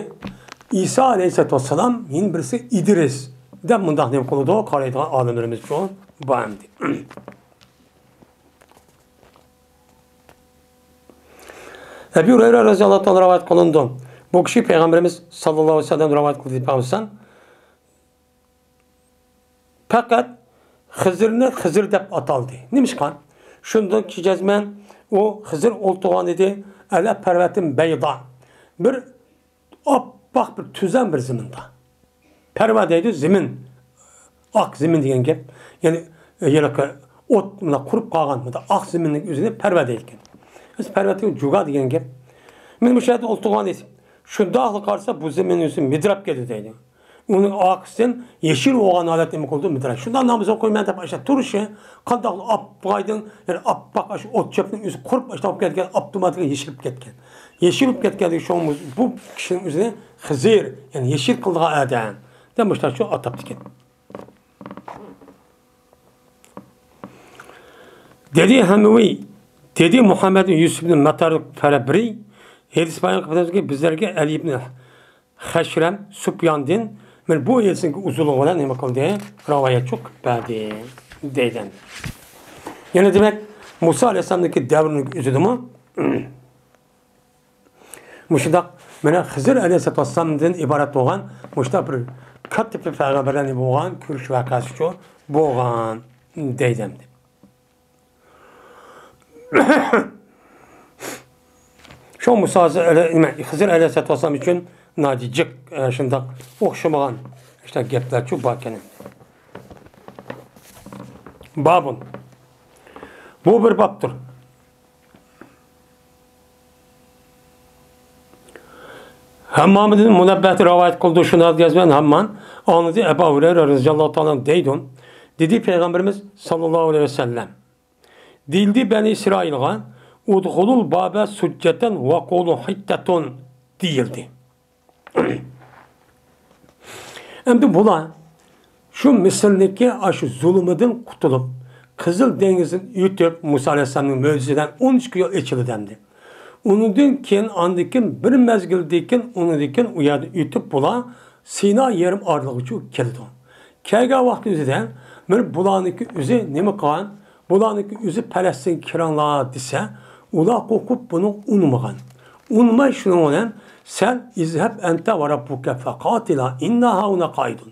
ئىسا ئەلەيھىسسالاتۇ ۋەسسالام، يەنە بىرسى ئىدرىس دەپ مۇنداق نېمە قىلىدۇ، قارايدىغان ئالىملىرىمىز شۇ بار ئەمدى. ئەبۇ ھۇرەيرە رەزىياللاھۇ تائالا رىۋايەت قىلىنىدۇ. بۇ كىشى پەيغەمبىرىمىز ساللاللاھۇ ئەلەيھى ۋەسەللەم رىۋايەت قىلدى دەپ قالسام، پەقەت خىزىرنى خىزىر دەپ ئاتالدى. نېمىشقا؟ شۇندىن كېيىن جەزمەن ئۇ خىزىر ئولتۇرغان ئىدى. ئەلە پەرۋەتىن بەيدا. بىر ئاپئاق بىر تۈزەن بىر زېمىندا. پەرۋە دەيدۇ، زېمىن. ئاق زېمىن دېگەن گەپ. يەنى، ھېلىقى ئوت، مۇنداق قۇرۇپ قالغان، مۇنداق ئاق زېمىننىڭ ئۆزىنى پەرۋە دەيدىكەن. بىز پەرۋە دېگەن جۇگا دېگەن گەپ. مانا مۇشۇ يەردە ئولتۇرغان ئىدى. شۇنداقلا قارىسا، بۇ زېمىن ئۆزى مىدىراپ كەتتى دەيدۇ. ئۇنىڭ ئارقىسىدىن يېشىل بولغان ھالەتتە نېمە قىلدى؟ مىدىراپ. شۇنداق ناماز ئوقۇيمەن دەپ ئاشۇ تۇرۇشى، قانداق ئاپئايدىڭ، يەنى ئاپئاق ئاشۇ ئوت چۆپنىڭ ئۆزى قۇرۇپ، ئاشۇنداق بولۇپ كەتكەن، ئاپتوماتىكلا يېشىلىپ كەتكەن. يېشىلىپ كەتكەندىكىن شۇڭا بۇ كىشىنىڭ ئۆزىنى خىزىر، يەنى يېشىل قىلىدىغان ئادەم دەپ مۇشۇنداق شۇ ئاتاپتىكەن. دېدى ھەمىۋى، دېدى مۇھەممەد يۈسۈفنى مەتەر فەرەبرى، ھەدىس بايان قىلىپ بىزلەرگە ئەلى ئىبن خەشرەم سۇپياندىن، مانا بۇ ھەدىسنىڭ ئۇزۇنلۇقى بىلەن نېمە قىلدى؟ رىۋايەت چىقىپ بەردى، دەيدۇ. يەنى دېمەك، مۇسا ئەلەيھىسسالامنىڭكى دەۋرىنىڭ ئۆزىدىمۇ مۇشۇنداق، مانا خىزىر ئەلەيھىسسالاتۇ ۋەسسالامدىن ئىبارەت بولغان مۇشۇنداق بىر كاتتا بىر پەيغەمبەرلەرنى بولغان كۆرۈش ۋەقەسىچۇ بولغان دەيدۇ ئەمدى. شۇ مۇسا ئەلە-، نېمە، خىزىر ئەلەيھىسسالاتۇ ۋەسسالام ئۈچۈن ناھايىتى جىق، ئە، شۇنداق ئوخشىمىغان شۇنداق گەپلەرچۇ باركەن. بابۇن. بۇ بىر بابتۇر. ھەممامدىن مۇنەببەتى رىۋايەت قىلدى، شۇنى يازغان ھەممان ئاڭلىدى، ئەبۇ ھۇرەيرە رەزىياللاھۇ تائالا دەيدۇ. دېدى پەيغەمبىرىمىز ساللاللاھۇ ئەلەيھى ۋەسەللەم، دېيىلدى بەنى ئىسرائىلغا، ئۇدخۇلۇل بابە سۇججەتەن ۋەقۇلۇ ھىتتەتۇن دېيىلدى. ئەمدى بۇلار شۇ مىسىرنىڭكى ئاشۇ زۇلۇمىدىن قۇتۇلۇپ، قىزىل دېڭىزدىن ئۆتۈپ، مۇسا ئەلەيھىسسالامنىڭ مۆجىزىسى بىلەن ئون ئىككى يول ئېچىلدى ئەمدى. ئۇنىڭدىن كېيىن، ئاندىن كېيىن بىر مەزگىلدىن كېيىن، ئۇنىڭدىن كېيىن ئۇ يەردىن ئۆتۈپ، بۇلار سىنا يېرىم ئارىلىغىچە كېلىدۇ. كەلگەن ۋاقتى ئۆزىدە مانا بۇلارنىڭكى ئۆزى نېمە قىلغان؟ بۇلارنىڭكى ئۆزى پەلەستىنگە كىرىڭلار دېسە، ئۇلار قورقۇپ بۇنى ئۇنىمىغان. ئۇنىماي شۇنىڭ بىلەن سەن ئىزھەب ئەنتە ۋە رەببۇكە فەقاتىلا ئىننا ھاھۇنا قائىدۇن.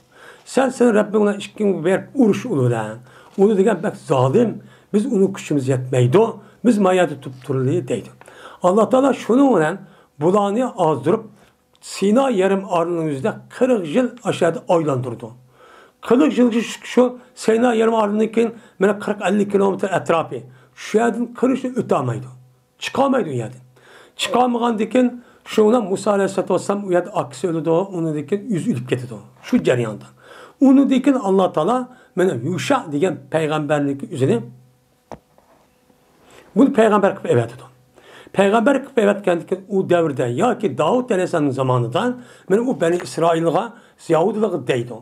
سەن سېنىڭ رەببىڭ بىلەن ئىككىڭ بېرىپ ئۇرۇش ئۇلار بىلەن. ئۇلار دېگەن بەك زالىم، بىز ئۇنىڭ كۈچىمىز يەتمەيدۇ، بىز ما يەردە تۇرۇپ تۇرىلى دەيدۇ. ئاللا تائالا شۇنىڭ بىلەن بۇلارنى ئازدۇرۇپ، سىنا يېرىم ئارىلىنىڭ يۈزىدە قىرىق يىل ئاشۇ يەردە ئايلاندۇرىدۇ. قىرىق يىل شۇ، شۇ سىنا يېرىم ئارىلىنىڭ كېيىن مانا قىرىق ئەللىك كىلومېتىر ئەتراپى. شۇ يەردىن قىرىق يىل ئۆتەلمەيدۇ. چىقالمايدۇ ئۇ يەردىن. چىقالمىغاندىن كېيىن شۇ بىلەن مۇسا ئەلەيھىسسالاتۇ ۋەسسالام ئۇ يەردە ئاكىسى ئۆلىدۇ، ئۇنىڭدىن كېيىن ئۆزى ئۆلۈپ كېتىدۇ. شۇ جەرياندا. ئۇنىڭدىن كېيىن ئاللا تائالا مانا يۇشا دېگەن پەيغەمبەرنىڭكى ئۆزىنى بۇنى پەيغەمبەر قىلىپ ئەۋەتىدۇ. پەيغەمبەر قىلىپ ئەۋەتكەندىن كېيىن ئۇ دەۋردە ياكى داۋۇت ئەلەيھىسسالامنىڭ زامانىدا مانا ئۇ بەنى ئىسرائىلغا، يەھۇدىيلارغا دەيدۇ.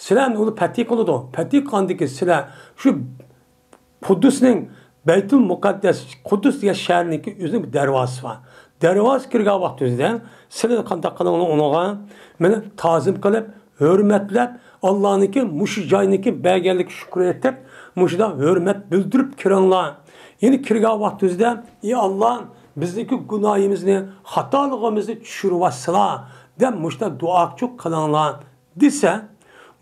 سىلەرنى ئۇلار پەتھى قىلىدۇ. پەتھى قىلغاندىن كېيىن سىلەر شۇ قۇددۇسنىڭ بەيتۇل مۇقەددەس، قۇددۇس دېگەن شەھەرنىڭكى ئۆزىنىڭ بىر دەرۋازىسى بار. دەرۋازىغا كىرگەن ۋاقتىڭىزدا سىلەر قانداق قىلىڭلار ئۇنىڭغا؟ مانا تازىم قىلىپ، ھۆرمەتلەپ، ئاللانىڭكى مۇشۇ جاينىڭكى بەرگەنلىكىگە شۈكۈر ئېيتىپ، مۇشۇنداق ھۆرمەت بىلدۈرۈپ كىرىڭلار. يەنە كىرگەن ۋاقتىڭىزدا، ئى ئاللا، بىزنىڭكى گۇناھىمىزنى، خاتالىقىمىزنى چۈشۈرۈۋەتسىلا، دەپ مۇشۇنداق دۇئاچۇ قىلىڭلار، دېسە،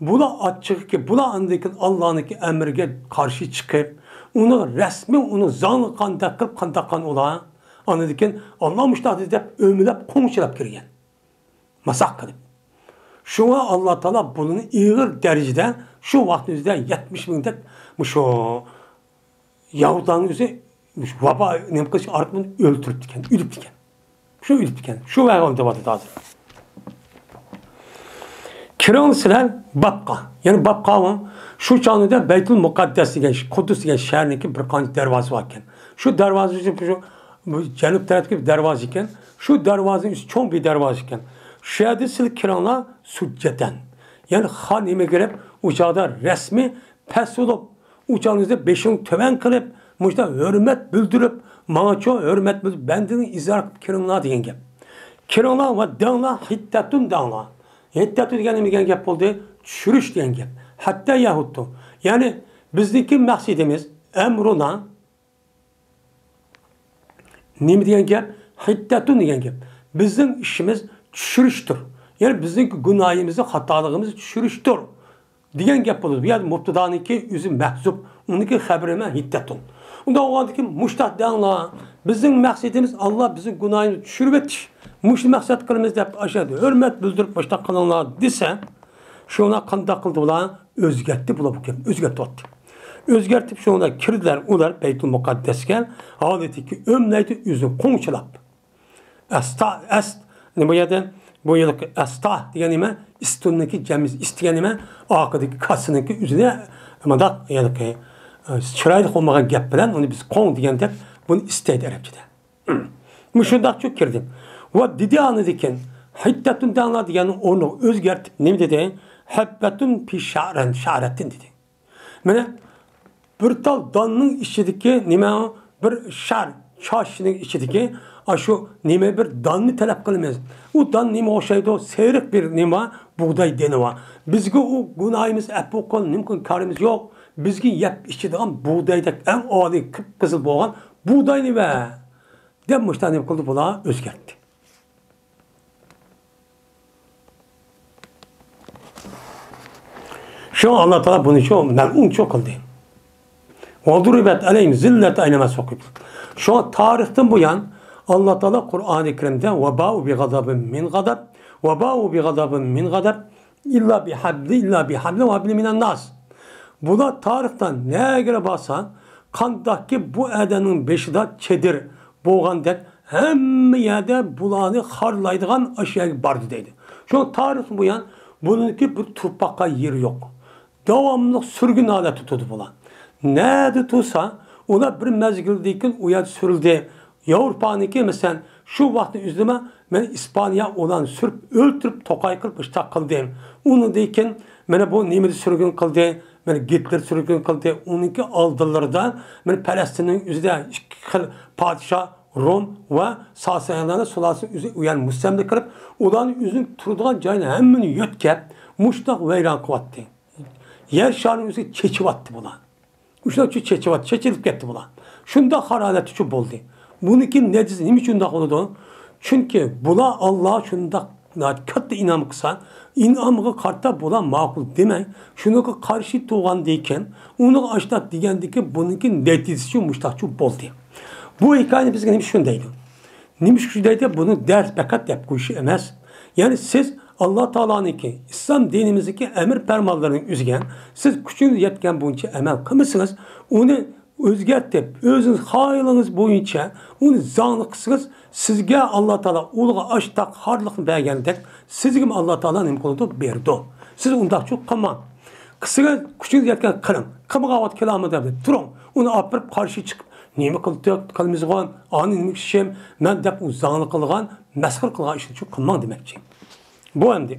بۇلار ئاچچىقكى، بۇلار ئاندىن كېيىن ئاللانىڭكى ئەمرىگە قارشى چىقىپ، ئۇنى رەسمىي، ئۇنى زاڭلىغان قانداق قىلىپ، قانداق قىلغان ئۇلار؟ ئاندىن كېيىن، «ئاللا مۇشۇنداق دېدى» دەپ، ئۆمىلەپ، قوڭچىلاپ كىرگەن. ماساق قىلىپ. شۇڭا ئاللا تائالا بۇنى ئېغىر دەرىجىدە شۇ ۋاقىتنىڭ ئۆزىدە يەتمىش مىڭدەك مۇشۇ يەھۇدىيلارنىڭ ئۆزى مۇشۇ ۋابا نېمە قىلىش ئارقىلىق ئۆلتۈرۈپتىكەن، ئۆلۈپتىكەن. شۇ ئۆلۈپتىكەن. شۇ ۋەقە بولۇۋاتىدۇ ھازىر. كىرىڭ سىلەر بابقا. يەنى بابقا شۇ چاغدا بەيتۇل مۇقەددەس دېگەن، قۇددۇس دېگەن شەھەرنىڭكى بىر قانچە دەرۋازىسى بار ئىكەن. شۇ دەرۋازا ئۈچۈن شۇ، بۇ جەنۇب تەرەپتىكى بىر دەرۋازا ئىكەن. شۇ دەرۋازىنىڭ ئۈستى چوڭ بىر دەرۋازا ئىكەن. شۇ يەردە سىلەر كىرىڭلار سۇججەتەن. يەنى خان نېمە كىرىپ، ئۇ چاغدا رەسمىي پەس بولۇپ، ئۇ چاغدا بىزدە بېشىڭنى تۆۋەن قىلىپ، مۇشۇنداق ھۆرمەت بىلدۈرۈپ، ماڭا چوڭ ھۆرمەت بىلدۈرۈپ، بەندىنى ئىزھار قىلىپ كىرىڭلار دېگەن گەپ. كىرىڭلار ۋە دەڭلار، ھىتتەتۇن دەڭلار. ھىتتەتۇن دېگەن نېمە دېگەن گەپ بولدى؟ چۈشۈرۈش دېگەن گەپ. ھەتتا يەھۇتتۇ. يەنى بىزنىڭكى مەقسىتىمىز، ئەمرۇنا، نېمە دېگەن گەپ؟ ھىددەتۇن دېگەن گەپ. بىزنىڭ ئىشىمىز چۈشۈرۈشتۇر. يەنى بىزنىڭ گۇناھىمىزنى، خاتالىقىمىزنى چۈشۈرۈشتۇر دېگەن گەپ بولىدۇ. بۇ يەردە مۇبتىدانىڭكى ئۆزى مەھزۇپ، ئۇنىڭكى خەبىرى مەن ھىددەتۇن. ئۇنداق بولغاندىكىن مۇشتاق دەڭلار. بىزنىڭ مەقسىتىمىز ئاللا بىزنىڭ گۇناھىمىزنى چۈشۈرۈۋېتىش. مۇشۇنى مەقسەت قىلىمىز دەپ ئاشۇ يەردە ھۆرمەت بىلدۈرۈپ مۇشتاق قىلىڭلار دېسە، شۇڭا قانداق قىلدى بۇلار؟ ئۆزگەرتتى بۇلار بۇ گەپنى، ئۆزگەرتىۋەتتى. ئۆزگەرتىپ شۇڭا كىردىلەر ئۇلار بەيتۇل مۇقەددەسكە، ھالىتىكى ئۆملەيدۇ ئۆزىنى قوڭچىلاپ. ئەستا، ئەست، نېمە بۇ يەردە؟ بۇ ھېلىقى ئەستا دېگەن نېمە؟ ئىستۇلنىڭكى جەمئىسى، ئىست دېگەن نېمە؟ ئارقىدىكى كاسىنىڭكى ئۆزىنى مۇنداق ھېلىقى، ئە، چىرايلىق بولمىغان گەپ بىلەن ئۇنى بىز قوڭ دېگەندەك بۇنى ئىستەيدۇ ئەرەبچىدە. مۇشۇنداقچۇ كىردى. ۋە دېدى ئاندىن كېيىن، ھىددەتۇن دەڭلار دېگەننى ئورنىغا ئۆزگەرتىپ نېمە دېدى؟ ھەببەتۇن فى شەئرەن، شەئرەتىن دېدى. مانا بىر تال داننىڭ ئىچىدىكى نېمە، بىر شەئر، چاچنىڭ ئىچىدىكى ئاشۇ نېمە بىر داننى تەلەپ قىلىمىز. ئۇ دان نېمە ئوخشايدۇ؟ سېرىق بىر نېمە، بۇغداي دېنى بار. بىزگە ئۇ گۇناھىمىز ئەپۇ قىل، نېمە قىل، كارىمىز يوق. بىزگە يەپ ئىچىدىغان بۇغدايدەك ئەڭ ئالىي قىپقىزىل بولغان بۇغداينى بەر، دەپ مۇشۇنداق نېمە قىلدى، بۇلار ئۆزگەرتتى. شۇڭا ئاللا تائالا بۇنى شۇ مەلئۇن شۇ قىلدى. وضربت عليهم الذلة أينما ثقفوا. شۇڭا تارىختىن بۇيان ئاللا تائالا قۇرئانى كەرىمدە وباءوا بغضب من غضب، وباءوا بغضب من غضب، إلا بحبل، إلا بحبل وحبل من الناس. بۇلار تارىختا نەگىلا بارسا، قانداقكى بۇ ئادەمنىڭ بېشىدا چېدىر بولغاندەك، ھەممە يەردە بۇلارنى خارلايدىغان ئاشۇ يەرگە باردى دەيدۇ. شۇڭا تارىختىن بۇيان بۇنىڭكى بىر تۇرۇپ باققان يېرى يوق. داۋاملىق سۈرگۈن ھالەتتە تۇردى بۇلار. نەدە تۇرسا، ئۇلار بىر مەزگىلدىن كېيىن ئۇ يەردە سۈرۈلدى. ياۋروپانىڭكى، مەسىلەن، شۇ ۋاقىتنىڭ ئۆزىدىمۇ مەن ئىسپانىيە ئۇلارنى سۈرۈپ، ئۆلتۈرۈپ، توقاي قىلىپ، مۇشۇنداق قىلدىم. ئۇنىڭدىن كېيىن مانا بۇ نېمىدە سۈرگۈن قىلدى، مانا گىتلېر سۈرگۈن قىلدى. ئۇنىڭكى ئالدىلىرىدا مانا پەلەستىننىڭ ئۆزىدە ئىككى خىل پادىشاھ، روم ۋە ساسانىيەلەرنى سۇلالىسىنىڭ ئۆزى ئۇ يەرنى مۇستەملىكە قىلىپ، ئۇلارنىڭ ئۆزىنىڭ تۇرىدىغان جايىنى ھەممىنى يۆتكەپ، مۇشۇنداق ۋەيران قىلىۋەتتى. يەر شارىنىڭ ئۆزىگە چېچىۋەتتى بۇلار. شۇنداق چېچىۋەتتى، چېچىلىپ كەتتى بۇلار. شۇنداق ھالەتتە شۇ بولدى. بۇنىڭكى نەتىجىسى نېمە ئۈچۈن شۇنداق بولىدۇ؟ چۈنكى بۇلار ئاللا شۇنداق كاتتا ئىنئام قىلسا، ئىنئامغا قارىتا بۇلار ماقۇل دېمەي، شۇنىڭغا قارشى تۇرغاندىكىن، ئۇنىڭغا ئاشتاق دېگەندىكىن، بۇنىڭكى نەتىجىسى شۇ مۇشتاقچۇ بولدى. بۇ ھېكايىنى بىزگە نېمە ئۈچۈن دەيدۇ؟ نېمە ئۈچۈن دەيدۇ؟ بۇنى دەرس پەقەت دەپ قويۇش ئەمەس. يەنى سىز ئاللا تائالانىڭكى، ئىسلام دىنىمىزدىكى ئەمىر پەرمانلىرىنى ئۈزگەن، سىز كۈچىڭىز يەتكەن بويىچە ئەمەل قىلمىسىڭىز، ئۇنى ئۆزگەرتىپ، ئۆزىڭىز خاھىيلىقىڭىز بويىچە ئۇنى زاڭلىق قىلسىڭىز، سىزگە ئاللا تائالا ئۇلىغا ئاشتاق خارلىقنى بەرگەندەك، سىزگىمۇ ئاللا تائالا نېمە قىلىدۇ؟ بېرىدۇ. سىز ئۇنداقچۇ قىلماڭ. قىلسىڭىز، كۈچىڭىز يەتكەن قىلىڭ. قىلمىغان ۋاقىت كېلەلمىدى دەپ تۇرۇڭ. ئۇنى ئاپىرىپ قارشى چىقىپ، نېمە قىلدۇق، قىلمىزغان، ئانى نېمە ئىشىم، مەن دەپ ئۇ زاڭلىق قىلغان، مەسخىرە قىلغان ئىشنى شۇ قىلماڭ دېمەكچى. بۇ ئەمدى.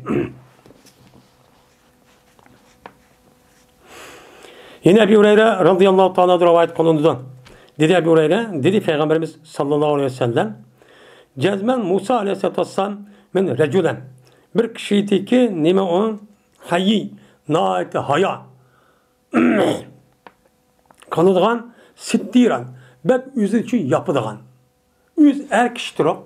يەنە ئەبى ھۇرەيرە رەزىياللاھۇ تائالا رىۋايەت قىلىنىدۇ. دېدى ئەبى ھۇرەيرە، دېدى پەيغەمبىرىمىز ساللاللاھۇ ئەلەيھى ۋەسەللەم، جەزمەن مۇسا ئەلەيھىسسالاتۇ ۋەسسالام مىن رەجۇلەن، بىر كىشىدىكى نېمە ئۇ؟ ھەيي، ناھايىتى ھايا قىلىدىغان، سىتتىران، بەك ئۆزى ئۈچۈن ياپىدىغان. ئۆزى ئەر كىشى تۇرۇپ،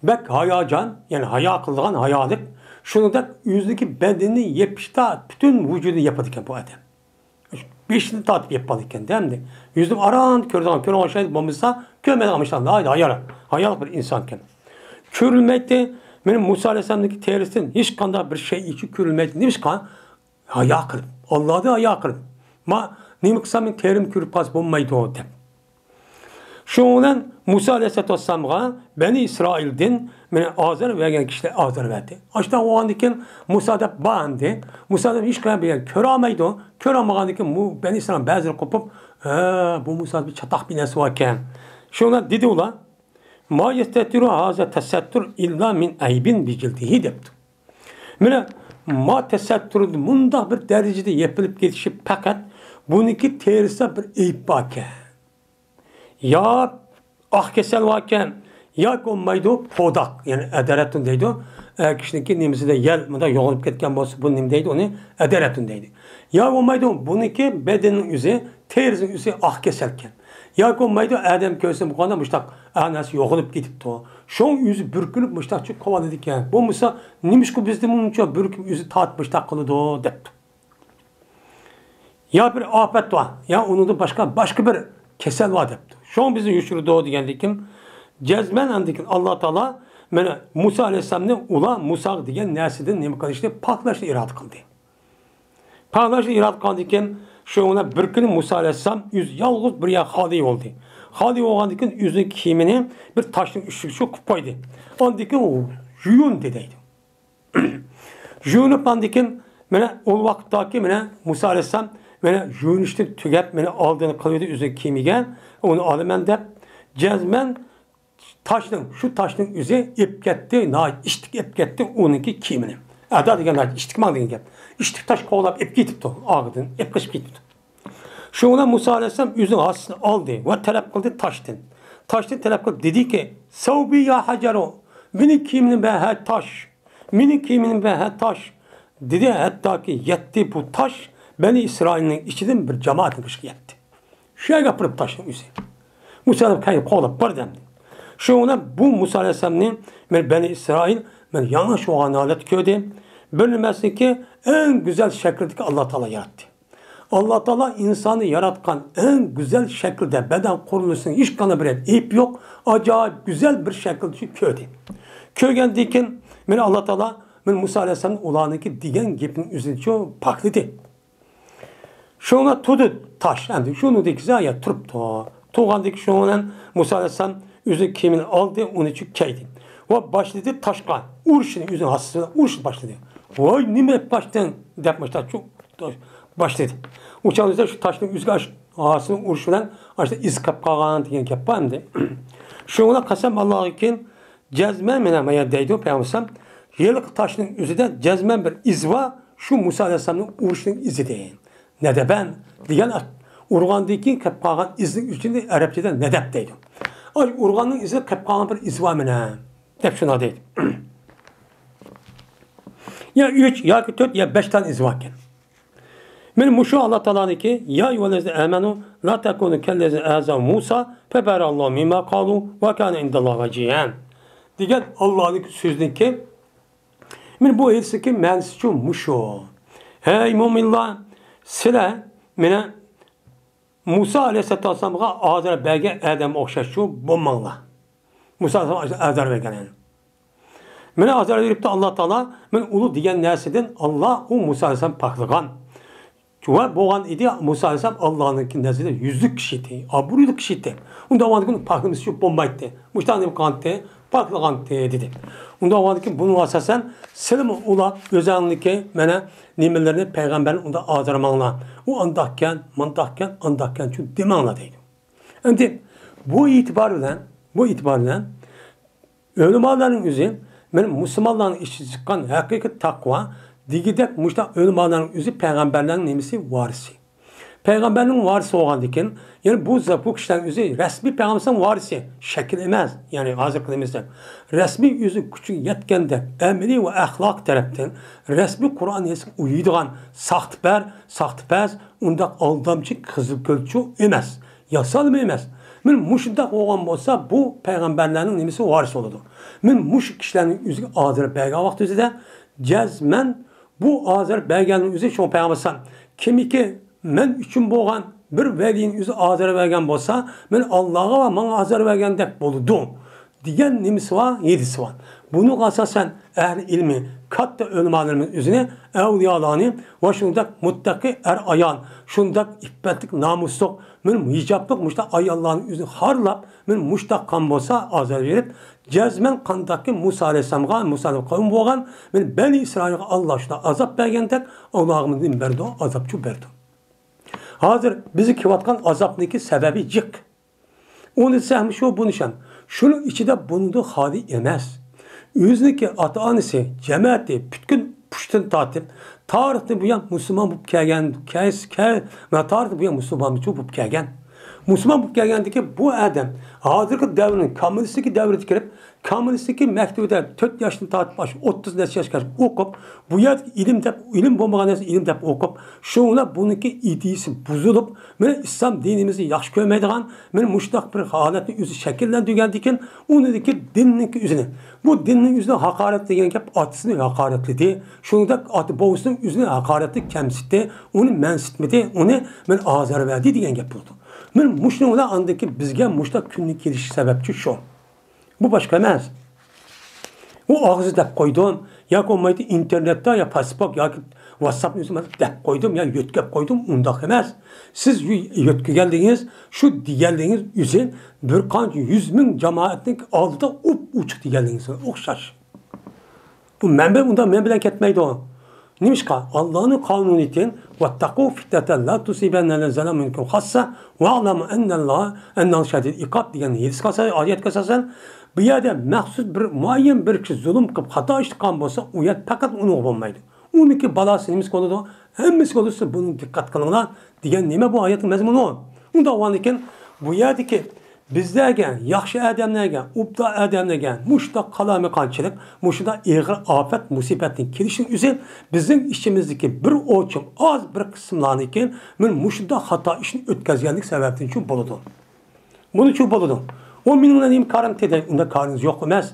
بەك ھاياجان، يەنى ھايا قىلىدىغان ھايالىق، شۇنىڭدەك ئۆزىنىڭكى بەدىنىنى يېپىشتا پۈتۈن ۋۇجۇدىنى ياپىدىكەن بۇ ئادەم. بېشىنى تارتىپ يېپىۋالىدىكەن دە ئەمدى. يۈزىنى ئاران كۆرىدىغان، كۆرۈدىغان ئوخشايدۇ، بولمىسا كۆرمەيدىغان ئىشلار، ناھايىتى ھايا، ھايالىق بىر ئىنسانكەن. كۆرۈلمەيتتى. مېنىڭ مۇسا ئەلەيھىسسالامنىڭكى تېرىسىدىن ھېچقانداق بىر شەي ئىچى كۆرۈلمەيتتى. نېمىشقا؟ ھايا قىلىپ، ئاللادىن ھايا قىلىپ، ما نېمە قىلسام مېنىڭ تېرىم كۆرۈپ قالسا بولمايدۇ دەپ. شۇنىڭ بىلەن مۇسا ئەلەيھىسسالاتۇ ۋەسسالامغا بەنى ئىسرائىلدىن مېنى ئازار بەرگەن كىشىلەر ئازار بەردى. ئاشۇنداق بولغاندىن كېيىن مۇسا دەپ بار ئەمدى. مۇسا دەپ ھېچقانداق بىر يەر كۆرەلمەيدۇ. كۆرەلمىگەندىن كېيىن مۇ-، بەنى ئىسرائىل بەزىلىرى قوپۇپ، ھە، بۇ مۇسا بىر چاتاق بىر نەرسە باركەن. شۇنىڭ بىلەن دېدى ئۇلار، ما يەستەتىرۇ ھازا تەسەتتۇر ئىللا مىن ئەيبىن بىجىلدىھى دەپتۇ. مانا ما تەسەتتۇردىن مۇنداق بىر دەرىجىدە يېپىلىپ كېتىشى پەقەت بۇنىڭكى تېرىسىدا بىر ئەيىب باركەن. يا ئاق كېسەل باركەن، ياكى بولمايدۇ پوداق، يەنى ئەدەرەتۇن دەيدۇ. ئەر كىشىنىڭكى نېمىسىدە يەل مۇنداق يوغىنىپ كەتكەن بولسا، بۇ نېمە دەيدۇ؟ ئۇنى ئەدەرەتۇن دەيدۇ. يا بولمايدۇ، بۇنىڭكى بەدىنىنىڭ ئۆزى، تېرىسىنىڭ ئۆزى ئاق كېسەلكەن. ياكى بولمايدۇ، ئادەم كۆرسە بۇ قانداق مۇشتاق، ئا، نەرسە يوغىنىپ كېتىپتۇ. شۇڭا ئۆزى بۈركۈنۈپ مۇشتاقچە قوۋالىدىكەن. بولمىسا، نېمىشقا بىزدە مۇنچە بۈركۈپ ئۆزى تارتىپ مۇشتاق قىلىدۇ دەپتۇ. يا بىر ئاپەت بار، يا ئۇنىڭدىن باشقا، باشقا بىر كېسەل بار دەپتۇ. شۇڭا بىزنى يوشۇرىدۇ دېگەندىكىن، جەزمەن ئاندىن كېيىن ئاللا تائالا مانا مۇسا ئەلەيھىسسالامنى ئۇلار مۇساغا دېگەن نەرسىدىن نېمە قىلىشنى، پاكلاشنى ئىرادە قىلدى. پاكلاشنى ئىرادە قىلغاندىن كېيىن، شۇنىڭ بىلەن بىر كۈنى مۇسا ئەلەيھىسسالام ئۆزى يالغۇز بىر يەر خالىي بولدى. خالىي بولغاندىن كېيىن ئۆزىنىڭ كىيىمىنى بىر تاشنىڭ ئۈستىگە شۇ قىلىپ قويدى. ئاندىن كېيىن يۇيۇندى دەيدۇ. يۇيۇنۇپ ئاندىن كېيىن مانا ئۇ ۋاقىتتاكى مانا مۇسا ئەلەيھىسسالام مانا يۇيۇنۇشنى تۈگەپ، مانا ئالدىنى قىلىۋىدى ئۆزىنىڭ كىيىمىگە، ئۇنى ئالىمەن دەپ، جەزمەن تاشنىڭ، شۇ تاشنىڭ ئۆزى ئېپ كەتتى، ناھايىتى ئىتتىك ئېپ كەتتى ئۇنىڭكى كىيىمىنى. ئەدا دېگەن ئىشتىك ماڭ دېگەن گەپ. ئىشتىك تاش قوغلاپ ئېلىپ كېتىپتۇ، ئاغىدىن ئېلىپ قېچىپ كېتىپتۇ. شۇ بىلەن مۇسا ئەلەيھىسسالام ئۆزىنىڭ ھاسىسىنى ئالدى ۋە تەلەپ قىلدى تاشتىن. تاشتىن تەلەپ قىلىپ دېدىكى، سەۋبى يا ھەجەرۇ، مېنىڭ كىيىمىمنى بەر ھە تاش، مېنىڭ كىيىمىمنى بەر ھە تاش، دېدى. ھەتتاكى يەتتى بۇ تاش بەنى ئىسرائىلنىڭ ئىچىدىن بىر جامائەتنىڭ بېشىغا يەتتى. شۇ يەرگە ئاپىرىپ تاشنىڭ ئۆزى. مۇسا ئەلەيھىسسالام قوغلاپ بار دەمدى. شۇ بىلەن بۇ مۇسا ئەلەيھىسسالامنى مەن بەنى ئىسرائىل، مەن ياڭاش بولغان ھالەتتە كۆردى. بىر نېمىسىنكى ئەڭ گۈزەل شەكىلدىكى ئاللا تائالا ياراتتى. ئاللا تائالا ئىنساننى ياراتقان ئەڭ گۈزەل شەكىلدە، بەدەن قۇرۇلۇشىنىڭ ھېچقانداق بىر ئەيىب يوق، ئاجايىپ گۈزەل بىر شەكىلدە شۇ كۆردى. كۆرگەندىن كېيىن مەن ئاللا تائالا مەن مۇسا ئەلەيھىسسالام ئۇلارنىڭكى دېگەن گېپىنىڭ ئۆزىنى شۇ پاكلىدى. شۇڭا تۇردى تاش، ئەمدى شۇنىڭدىكى زايە تۇرۇپتۇ. تۇرغاندىكى شۇنىڭ بىلەن مۇسا ئەلەيھىسسالام ئۆزىنىڭ كىيىمىنى ئالدى، ئۇنى چۈ كىيدى. ۋە باشلىدى تاشقا ئۇرۇشنى، ئۆزىنىڭ ھاسىسى بىلەن ئۇرۇشنى باشلىدى. ۋاي، نېمە ئېلىپ قاچتىڭ؟ دەپ مۇشتا چۇ-، باشلىدى. ئۇ چاغدا شۇ تاشنىڭ ئۆزىگە ئاش-، ھاسىسىنى ئۇرۇش بىلەن ئاشتا ئىز قاپ قالغان دېگەن گەپ بار ئەمدى. شۇڭا قەسەم ئاللاغا كېيىن جەزمەن مانا ما يەردە دەيدۇ پەيغەمبەر ئەلەيھىسسالام، ھېلىقى تاشنىڭ ئۆزىدە جەزمەن بىر ئىز بار، شۇ مۇسا ئەلەيھىسسالامنىڭ ئۇرۇشنىڭ ئىزىدىن. نەدەبەن دېگەن ئۇرغاندىن كېيىن قېلىپ قالغان ئىزنىڭ ئۆزىنى ئەرەبچىدە نەدەب دەيدۇ. ئاي، ئۇرغاننىڭ ئىزىدا قېلىپ قالغان بىر ئىز بار مانا دەپ شۇنداق دەيدۇ. يا ئۈچ ياكى تۆت يا بەش دانە ئىز باركەن. مانا مۇشۇ ئاللا تائالانىڭكى، يا ئەييۇھەللەزىنە ئامەنۇ لا تەكۇنۇ كەللەزىنە ئەزەۋ مۇسا فەبەرەئەللاھۇ مىمما قالۇ ۋە كانە ئىندەللاھى ۋەجىھەن دېگەن ئاللانىڭكى سۆزىنىڭكى، مانا بۇ ھەدىسنىڭكى مەنىسىچۇ مۇشۇ. ھەي مۆمىنلار، سىلەر مانا مۇسا ئەلەيھىسسالاتۇ ۋەسسالامغا ئازار بەرگەن ئادەمگە ئوخشاشچۇ بولماڭلار. مۇسا ئەلەيھىسسالام ئازار بەرگەن يەنى. مانا ئازار بېرىپتۇ ئاللا تائالا، مانا ئۇلۇغ دېگەن نەرسىدىن ئاللا ئۇ مۇسا ئەلەيھىسسالام پاكلىغان. ۋە بولغان ئىدى، مۇسا ئەلەيھىسسالام ئاللانىڭكى نەزىرىدە يۈزلۈك كىشى ئىدى، ئابرۇيلۇق كىشى ئىدى. ئۇنداق بولغاندىكىن ئۇنى پاكلىمىسىچۇ بولمايتتى. مۇشۇنداق نېمە قىلغانتى؟ پاكلىغانتى دېدى. ئۇنداق بولغاندىكىن بۇنىڭغا ئاساسەن سىلىمۇ ئۇلار ئۆزەڭنىڭكى مانا نېمىلىرىنى، پەيغەمبەرنى ئۇنداق ئازارماڭلار. ئۇ ئانداقكەن، مانداقكەن، ئانداقكەنچۇ دېمەڭلار دەيدۇ. ئەمدى بۇ ئېتىبار بىلەن، بۇ ئېتىبار بىلەن ئۆلىمالارنىڭ ئۆزى، مانا مۇسۇلمانلارنىڭ ئىچىدىن چىققان ھەقىقىي تەقۋا دېگۈدەك مۇشۇنداق ئۆلىمالارنىڭ ئۆزى پەيغەمبەرلەرنىڭ نېمىسى؟ ۋارىسى. پەيغەمبەرنىڭ ۋارىسى بولغاندىكىن، يەنى بۇ زا-، بۇ كىشىلەرنىڭ ئۆزى رەسمىي پەيغەمبەرنىڭ ۋارىسى، شەكىل ئەمەس، يەنى ھازىرقى نېمىسى، رەسمىي ئۆزى كۈچىگە يەتكەندەك ئەمەلىي ۋە ئەخلاقىي تەرەپتىن رەسمىي قۇرئان ھەدىسكە ئۇيىدىغان ساختىپەر، ساختىپەز، ئۇنداق ئالدامچى قىزىلكۆلچۇ ئەمەس. ياسالما ئەمەس. مانا مۇشۇنداق بولغان بولسا، بۇ پەيغەمبەرلەرنىڭ نېمىسى؟ ۋارىسى بولىدۇ. مانا مۇشۇ كىشىلەرنىڭ ئۆزىگە ئازار بەرگەن ۋاقتىدا جەزمەن بۇ ئازار بەرگەننىڭ ئۆزى شۇ پەيغەمبەر ئەلەيھىسسالام، كىمكى مەن ئۈچۈن بولغان بىر ۋەلىنىڭ ئۆزى ئازار بەرگەن بولسا، مانا ئاللاغا ۋە ماڭا ئازار بەرگەندەك بولىدۇ. دېگەن نېمىسى بار؟ ھەدىسى بار. بۇنىڭغا ئاساسەن ئەھلى ئىلمى، كاتتا ئۆلىمالىرىمىز ئۆزىنى، ئەۋلىيالارنى ۋە شۇنداق مۇتتەقى ئەر-ئايال، شۇنداق ئىپپەتلىك، نامۇسلۇق، مانا ھىجابلىق مۇشۇنداق ئاياللارنى ئۆزىنى خارلاپ، مانا مۇشۇنداق قىلغان بولسا، ئازار بېرىپ، جەزمەن قانداقكى مۇسا ئەلەيھىسسالامغا، مۇسا قەۋمى بولغان، مانا بەنى ئىسرائىلغا ئاللا شۇنداق ئازاب بەرگەندەك، ئۇلارغا نېمە بەردى؟ ئازابچۇ بەردى. ھازىر بىزگە كېلىۋاتقان ئازابنىڭكى سەۋەبى جىق. ئۇنى دېسەم شۇ، بۇنى شەم. شۇنىڭ ئىچىدە بۇنىڭدىن خالىي ئەمەس. ئۆزىنىڭكى ئاتا-ئانىسى، جەمەتى، پۈتكۈل پۇشتىن تارتىپ، تارىختىن بۇيان مۇسۇلمان بولۇپ كەلگەن، كەس-، كە-، مانا تارىختىن بۇيان مۇسۇلمانچۇ بولۇپ كەلگەن. مۇسۇلمان بولۇپ كەلگەندىكى بۇ ئادەم ھازىرقى دەۋرنىڭ كاممۇنىستىكى دەۋرىگە كىرىپ، كاممۇنىستىكى مەكتىۋىدە تۆت ياشتىن تارتىپ ئاشۇ ئوتتۇز نەچچە ياشقىچە ئوقۇپ، بۇ يەردىكى ئىلىم دەپ، ئىلىم بولمىغان نەرسە ئىلىم دەپ ئوقۇپ، شۇڭا بۇنىڭكى ئىدىيىسى بۇزۇلۇپ، مانا ئىسلام دىنىمىزنى ياخشى كۆرمەيدىغان، مانا مۇشۇنداق بىر ھالەتنى ئۆزى شەكىللەندۈرگەندىكىن، ئۇنىڭدىكى دىننىڭكى ئۆزىنى، بۇ دىننىڭ ئۆزىنى ھاقارەت دېگەن گەپ ئاتىسىنى ھاقارەتلىدى، شۇنىڭدەك ئاتا بوۋىسىنىڭ ئۆزىنى ھاقارەتلىدى، كەمسىتتى، ئۇنى مەنسىتمىدى، ئۇنى مانا ئازار بەردى دېگەن گەپ بولىدۇ. مانا مۇشۇنىڭ بىلەن ئاندىكى بىزگە مۇشۇنداق كۈننىڭ كېلىشى سەۋەبچى شۇ. بۇ باشقا ئەمەس. ئۇ ئاغزى دەپ قويدۇم، ياكى بولمايدۇ ئىنتېرنېتتا يا فېيسبۇك ياكى ۋاتساپنى ئۆزۈم دەپ قويدۇم يا يۆتكەپ قويدۇم، ئۇنداق ئەمەس. سىز يۆ-، يۆتكىگەنلىكىڭىز، شۇ دېگەنلىكىڭىز ئۆزى بىر قانچە يۈز مىڭ جامائەتنىڭ ئالدىدا ئوپئوچۇق دېگەنلىكىڭىزگە ئوخشاش. بۇ مەن بىلەن، ئۇنداق مەن بىلەن كەتمەيدۇ. نېمىشقا؟ ئاللانىڭ قانۇنىيىتى، «ۋەتتەقۇ فىتنەتەن لا تۇسىبەننەللەزىنە زەلەمۇ مىنكۇم خاسسە، ۋەئلەمۇ ئەننەللاھە، ئەننەللاھە شەدىدۇل ئىقاب» دېگەن ھەدىسكە ئاساسەن، ئايەتكە ئاساسەن، بۇ يەردە مەخسۇس بىر مۇئەييەن بىر كىشى زۇلۇم قىلىپ خاتا ئىش قىلغان بولسا، ئۇ يەر پەقەت ئۇنىڭغا بولمايدۇ. ئۇنىڭكى بالاسى نېمىسى بولىدۇ؟ ھەممىسى بولىدۇ. سىز بۇنى دىققەت قىلىڭلار دېگەن نېمە بۇ ئايەتنىڭ مەزمۇنى؟ ئۇنداق بولغاندىكىن بۇ يەردىكى بىزلەرگە، ياخشى ئادەملەرگە، ئوبدان ئادەملەرگە مۇشۇنداق قالايمىقانچىلىق، مۇشۇنداق ئېغىر ئاپەت، مۇسىبەتنىڭ كېلىشىنىڭ ئۆزى بىزنىڭ ئىچىمىزدىكى بىر ئوچۇم ئاز بىر قىسىملارنىڭكى مانا مۇشۇنداق خاتا ئىشنى ئۆتكۈزگەنلىك سەۋەبىدىن شۇ بولىدۇ. بۇنىچۇ بولىدۇ. ئۇ مېنىڭ بىلەن نېمە كارىم تېدەي؟ ئۇنداق كارىڭىز يوق ئەمەس.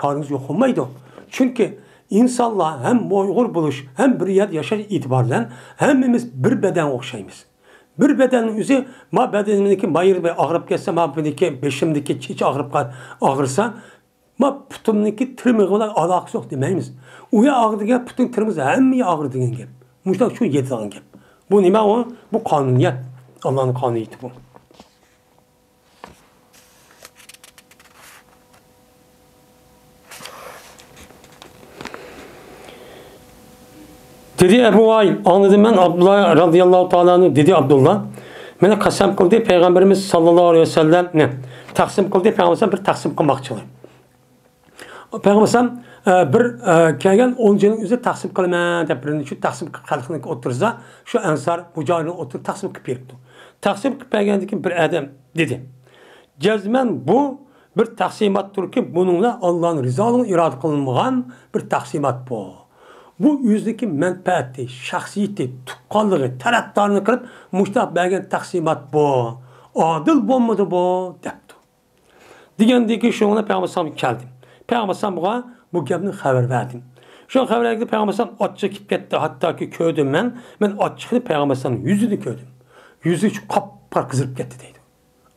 كارىڭىز يوق بولمايدۇ. چۈنكى ئىنسانلار ھەم ئۇيغۇر بولۇش، ھەم بىر يەردە ياشاش ئېتىبارى بىلەن ھەممىمىز بىر بەدەنگە ئوخشايمىز. بىر بەدەننىڭ ئۆزى، ما بەدىنىمدىكى ما يېرى ئاغرىپ كەتسە، ما بۇنىڭكى بېشىمدىكى چېچى ئاغرىپ قال-، ئاغرىسا، ما پۇتۇمدىكى تىرمىغى بىلەن ئالاقىسى يوق دېمەيمىز. ئۇ يەر ئاغرىدىكەن، پۇتۇڭ تىرمىسا ھەممە يەر ئاغرىدۇ دېگەن گەپ. مۇشۇنداق شۇ يېتىدىغان گەپ. بۇ نېمە ئۇ؟ بۇ قانۇنىيەت. ئاللانىڭ قانۇنىيىتى بۇ. دېدى ئەبۇ ۋائىل، ئاڭلىدىم مەن ئابدۇللا رازىياللاھۇ تائالا ئەنھۇ، دېدى ئابدۇللا، مېنى قەسەم قىلدى، پەيغەمبىرىمىز ساللاللاھۇ ئەلەيھى ۋەسەللەمنى تەقسىم قىلدى، پەيغەمبەر بىر تەقسىم قىلماقچى. پەيغەمبەر ئەلەيھىسسالام، ئە، بىر، ئە، كەلگەن ئون جىلنىڭ ئۆزىدە تەقسىم قىلىمەن دەپ بىرىنى شۇ تەقسىم قىلىپ خەلقنىڭ ئوتتۇرىسىدا شۇ ئەنسار مۇھاجىرنىڭ ئوتتۇرىسىدا تەقسىم قىلىپ بېرىپتۇ. تەقسىم قىلىپ بەرگەندىن كېيىن بىر ئادەم دېدى، جەزمەن بۇ بىر تەقسىماتتۇركى، بۇنىڭ بىلەن ئاللانىڭ رىزالىقى ئىرادە قىلىنمىغان بىر تەقسىمات بۇ. بۇ ئۆزىنىڭكى مەنپەئەتى، شەخسىيىتى، تۇغقانلىقى، تەرەپدارىنى قىلىپ مۇشۇنداق بەرگەن تەقسىمات بۇ. ئادىل بولمىدى بۇ، دەپتۇ. دېگەندىن كېيىن شۇنىڭ بىلەن پەيغەمبەر ئەلەيھىسسالامغا كەلدىم. پەيغەمبەر ئەلەيھىسسالام بۇغا بۇ گەپنى خەۋەر بەردىم. شۇ خەۋەر بەرگەندە پەيغەمبەر ئەلەيھىسسالام ئاچچىقى كېلىپ كەتتى. ھەتتاكى كۆردۈم مەن، مەن ئاچچىقنى پەيغەمبەر ئەلەيھىسسالامنىڭ يۈزىدىن كۆردۈم. يۈزى قاپقارا قىزىرىپ كەتتى دەيدۇ.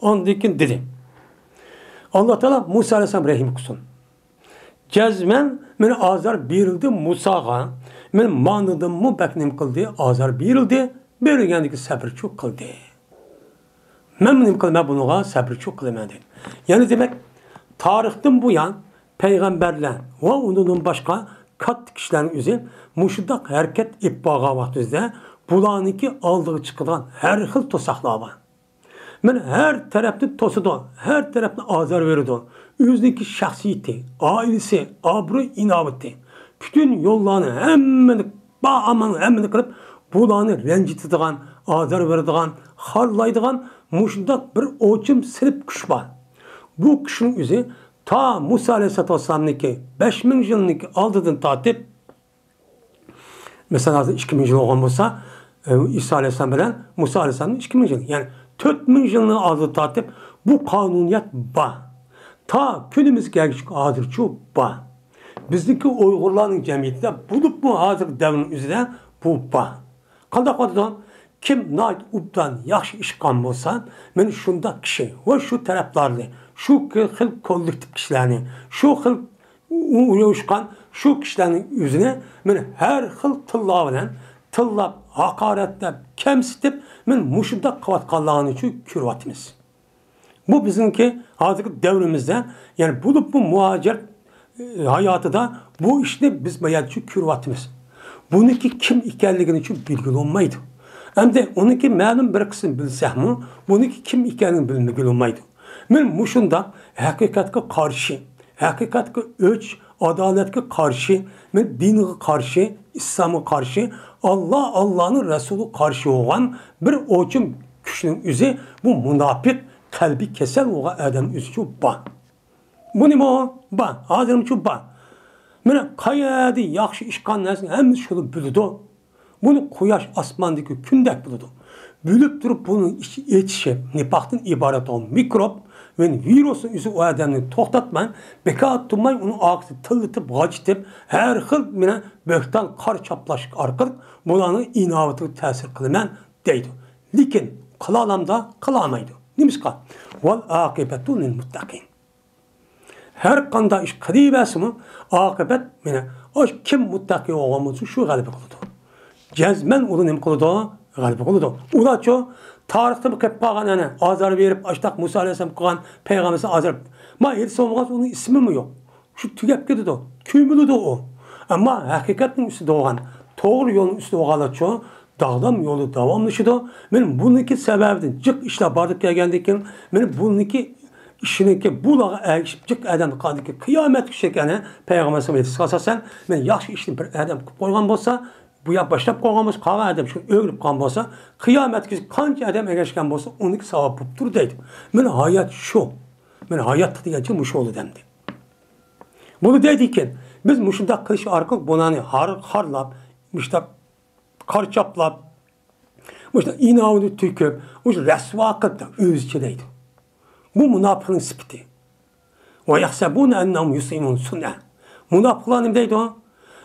ئاندىن كېيىن دېدى، ئاللا تائالا مۇسا ئەلەيھىسسالام رەھىم قىلسۇن. جەزمەن مېنى ئازار بېرىلدى مۇساغا. مېنى ماندىنمۇ بەك نېمە قىلدى، ئازار بېرىلدى. بېرىلگەندىكى سەبرچۇ قىلدى. مەنمۇ نېمە قىلىمەن بۇنىڭغا، سەبرچۇ قىلىمەن دەيدۇ. يەنى دېمەك، تارىختىن بۇيان پەيغەمبەرلەر ۋە ئۇنىڭدىن باشقا كاتتا كىشىلەرنىڭ ئۆزى مۇشۇنداق ھەرىكەت ئېلىپ بارغان ۋاقتىمىزدا بۇلارنىڭكى ئالدىغا چىقىدىغان ھەر خىل توساقلار بار. مانا ھەر تەرەپنى توسىدۇ، ھەر تەرەپنى ئازار بېرىدۇ. ئۆزىنىڭكى شەخسىيىتى، ئائىلىسى، ئابرۇي-ئىناۋىتى، پۈتۈن يوللارنى ھەممىنى بار ئامالنىڭ ھەممىنى قىلىپ، بۇلارنى رەنجىتىدىغان، ئازار بېرىدىغان، خارلايدىغان مۇشۇنداق بىر ئوچۇم سىرت كۈچ بار. بۇ كۈچنىڭ ئۆزى تا مۇسا ئەلەيھىسسالاتۇ ۋەسسالامنىڭكى بەش مىڭ يىلنىڭكى ئالدىدىن تارتىپ، مەسىلەن، ھازىر ئىككى مىڭ يىل بولغان بولسا، ئە، ئىسا ئەلەيھىسسالام بىلەن مۇسا ئەلەيھىسسالامنىڭ ئىككى مىڭ يىل، يەنى تۆت مىڭ يىلنىڭ ئالدىدىن تارتىپ بۇ قانۇنىيەت بار. تا كۈنىمىزگە كەلگۈچە ھازىرچۇ بار. بىزنىڭكى ئۇيغۇرلارنىڭ جەمئىيىتىدە، بولۇپمۇ ھازىرقى دەۋرنىڭ ئۆزىدە بۇ بار. قانداق بولىدۇ؟ كىم ناھايىتى ئوبدان، ياخشى ئىش قىلغان بولسا، مانا شۇنداق كىشى ۋە شۇ تەرەپدارلىرى، شۇ خىل كوللېكتىپ كىشىلەرنى، شۇ خىل ئۇ-، ئۇيۇشقان شۇ كىشىلەرنىڭ ئۆزىنى مانا ھەر خىل تىللار بىلەن تىللاپ، ھاقارەتلەپ، كەمسىتىپ، مانا مۇشۇنداق قىلىۋاتقانلارنى شۇ كۆرۈۋاتىمىز. بۇ بىزنىڭكى ھازىرقى دەۋرىمىزدە، يەنى بولۇپمۇ مۇھاجىر، ئى، ھاياتىدا بۇ ئىشنى بىز باياتچۇ كۆرۈۋاتىمىز. بۇنىڭكى كىم ئىكەنلىكىنى شۇ بىلگىلى بولمايدۇ. ئەمدى ئۇنىڭكى مەلۇم بىر قىسمىنى بىلسەكمۇ، بۇنىڭكى كىم ئىكەنلىكىنى بىلمىگىلى بولمايدۇ. مانا مۇشۇنداق ھەقىقەتكە قارشى، ھەقىقەتكە ئۆچ، ئادالەتكە قارشى، مانا دىنغا قارشى، ئىسلامغا قارشى، ئاللا، ئاللانىڭ رەسۇلىغا قارشى بولغان بىر ئوچۇم كۈچنىڭ ئۆزى بۇ مۇناپىق، قەلبى كېسەل بولغان ئادەم ئۆزىچۇ بار. بۇ نېمە ئۇ؟ بار. ھازىرمۇچۇ بار. مانا قەيەردە ياخشى ئىش قىلغان نەرسىنى ھەممىسى شۇلا بىلىدۇ. بۇنى قۇياش ئاسماندىكى كۈندەك بىلىدۇ. بىلىپ تۇرۇپ بۇنىڭ ئىچى ئېچىشى نىپاقتىن ئىبارەت بولغان مىكروب ۋە ۋىرۇسنىڭ ئۆزى ئۇ ئادەمنى توختاتماي، بىكار تۇرماي ئۇنىڭ ئارقىسىنى تىللىتىپ، غاجىتىپ، ھەر خىل مانا بۆھتان، قارا چاپلاش ئارقىلىق بۇلارنىڭ ئىناۋىتىگە تەسىر قىلىمەن دەيدۇ. لېكىن قىلالامدا؟ قىلالمايدۇ. نېمىشقا؟ ۋەل ئاقىبەتۇ لىل مۇتتەقىن. ھەر قانداق ئىش قىلىۋەرسىمۇ، ئاقىۋەت مانا ئاشۇ كىم مۇتتەقى بولغان بولسا، شۇ غەلىبە قىلىدۇ. جەزمەن ئۇلار نېمە قىلىدۇ؟ غەلىبە قىلىدۇ. ئۇلارچۇ تارىختىمۇ قېلىپ قالغان، ئەنە، ئازار بېرىپ، ئاشتاق مۇسا ئەلەيھىسسالام قىلغان پەيغەمبەرسى ئازار. ما ھېچ بولمىغاچ ئۇنىڭ ئىسمىمۇ يوق. شۇ تۈگەپ كېتىدۇ، كۆمۈلىدۇ ئۇ. ئەمما ھەقىقەتنىڭ ئۈستىدە بولغان، توغرا يولنىڭ ئۈستىدە بولغانلارچۇ داغدام يولى داۋاملىشىدۇ. مانا بۇنىڭكى سەۋەبىدىن جىق ئىشلار بارلىققا كەلگەندىن كېيىن، مانا بۇنىڭكى ئىشىنىڭكى بۇلارغا ئەگىشىپ جىق ئادەم قالدىكى قىيامەت كۈنىگە يەنە پەيغەمبەر ئەلەيھىسسالام ھەدىسىگە ئاساسەن، مەن ياخشى ئىشنى بىر ئادەم قىلىپ قويغان بولسا، بۇ ياق باشلاپ قويغان بولسا، قالغان ئادەم شۇنى ئۆگىنىپ قالغان بولسا، قىيامەت كۈنى قانچە ئادەم ئەگەشكەن بولسا، ئۇنىڭكى ساۋابى بوپتۇ دەيدۇ. مېنىڭ ھايات شۇ. مېنىڭ ھاياتلىق دېگەنچە مۇشۇ بولدى دەمدى. بۇنى دەيدىكەن، بىز مۇشۇنداق قىلىش ئارقىلىق بۇلارنى ھار-، خارلاپ، مۇشۇنداق قارچاپلاپ، مۇشۇنداق ئىناۋىنى تۆكۈپ، مۇشۇ رەسۋا قىلىپ ئۆزىچە دەيدۇ. بۇ مۇناپىقنىڭ سۈپىتى. وَيَحْسَبُونَ أَنَّهُمْ يُحْسِنُونَ صُنْعًا. مۇناپىقلار نېمە دەيدۇ؟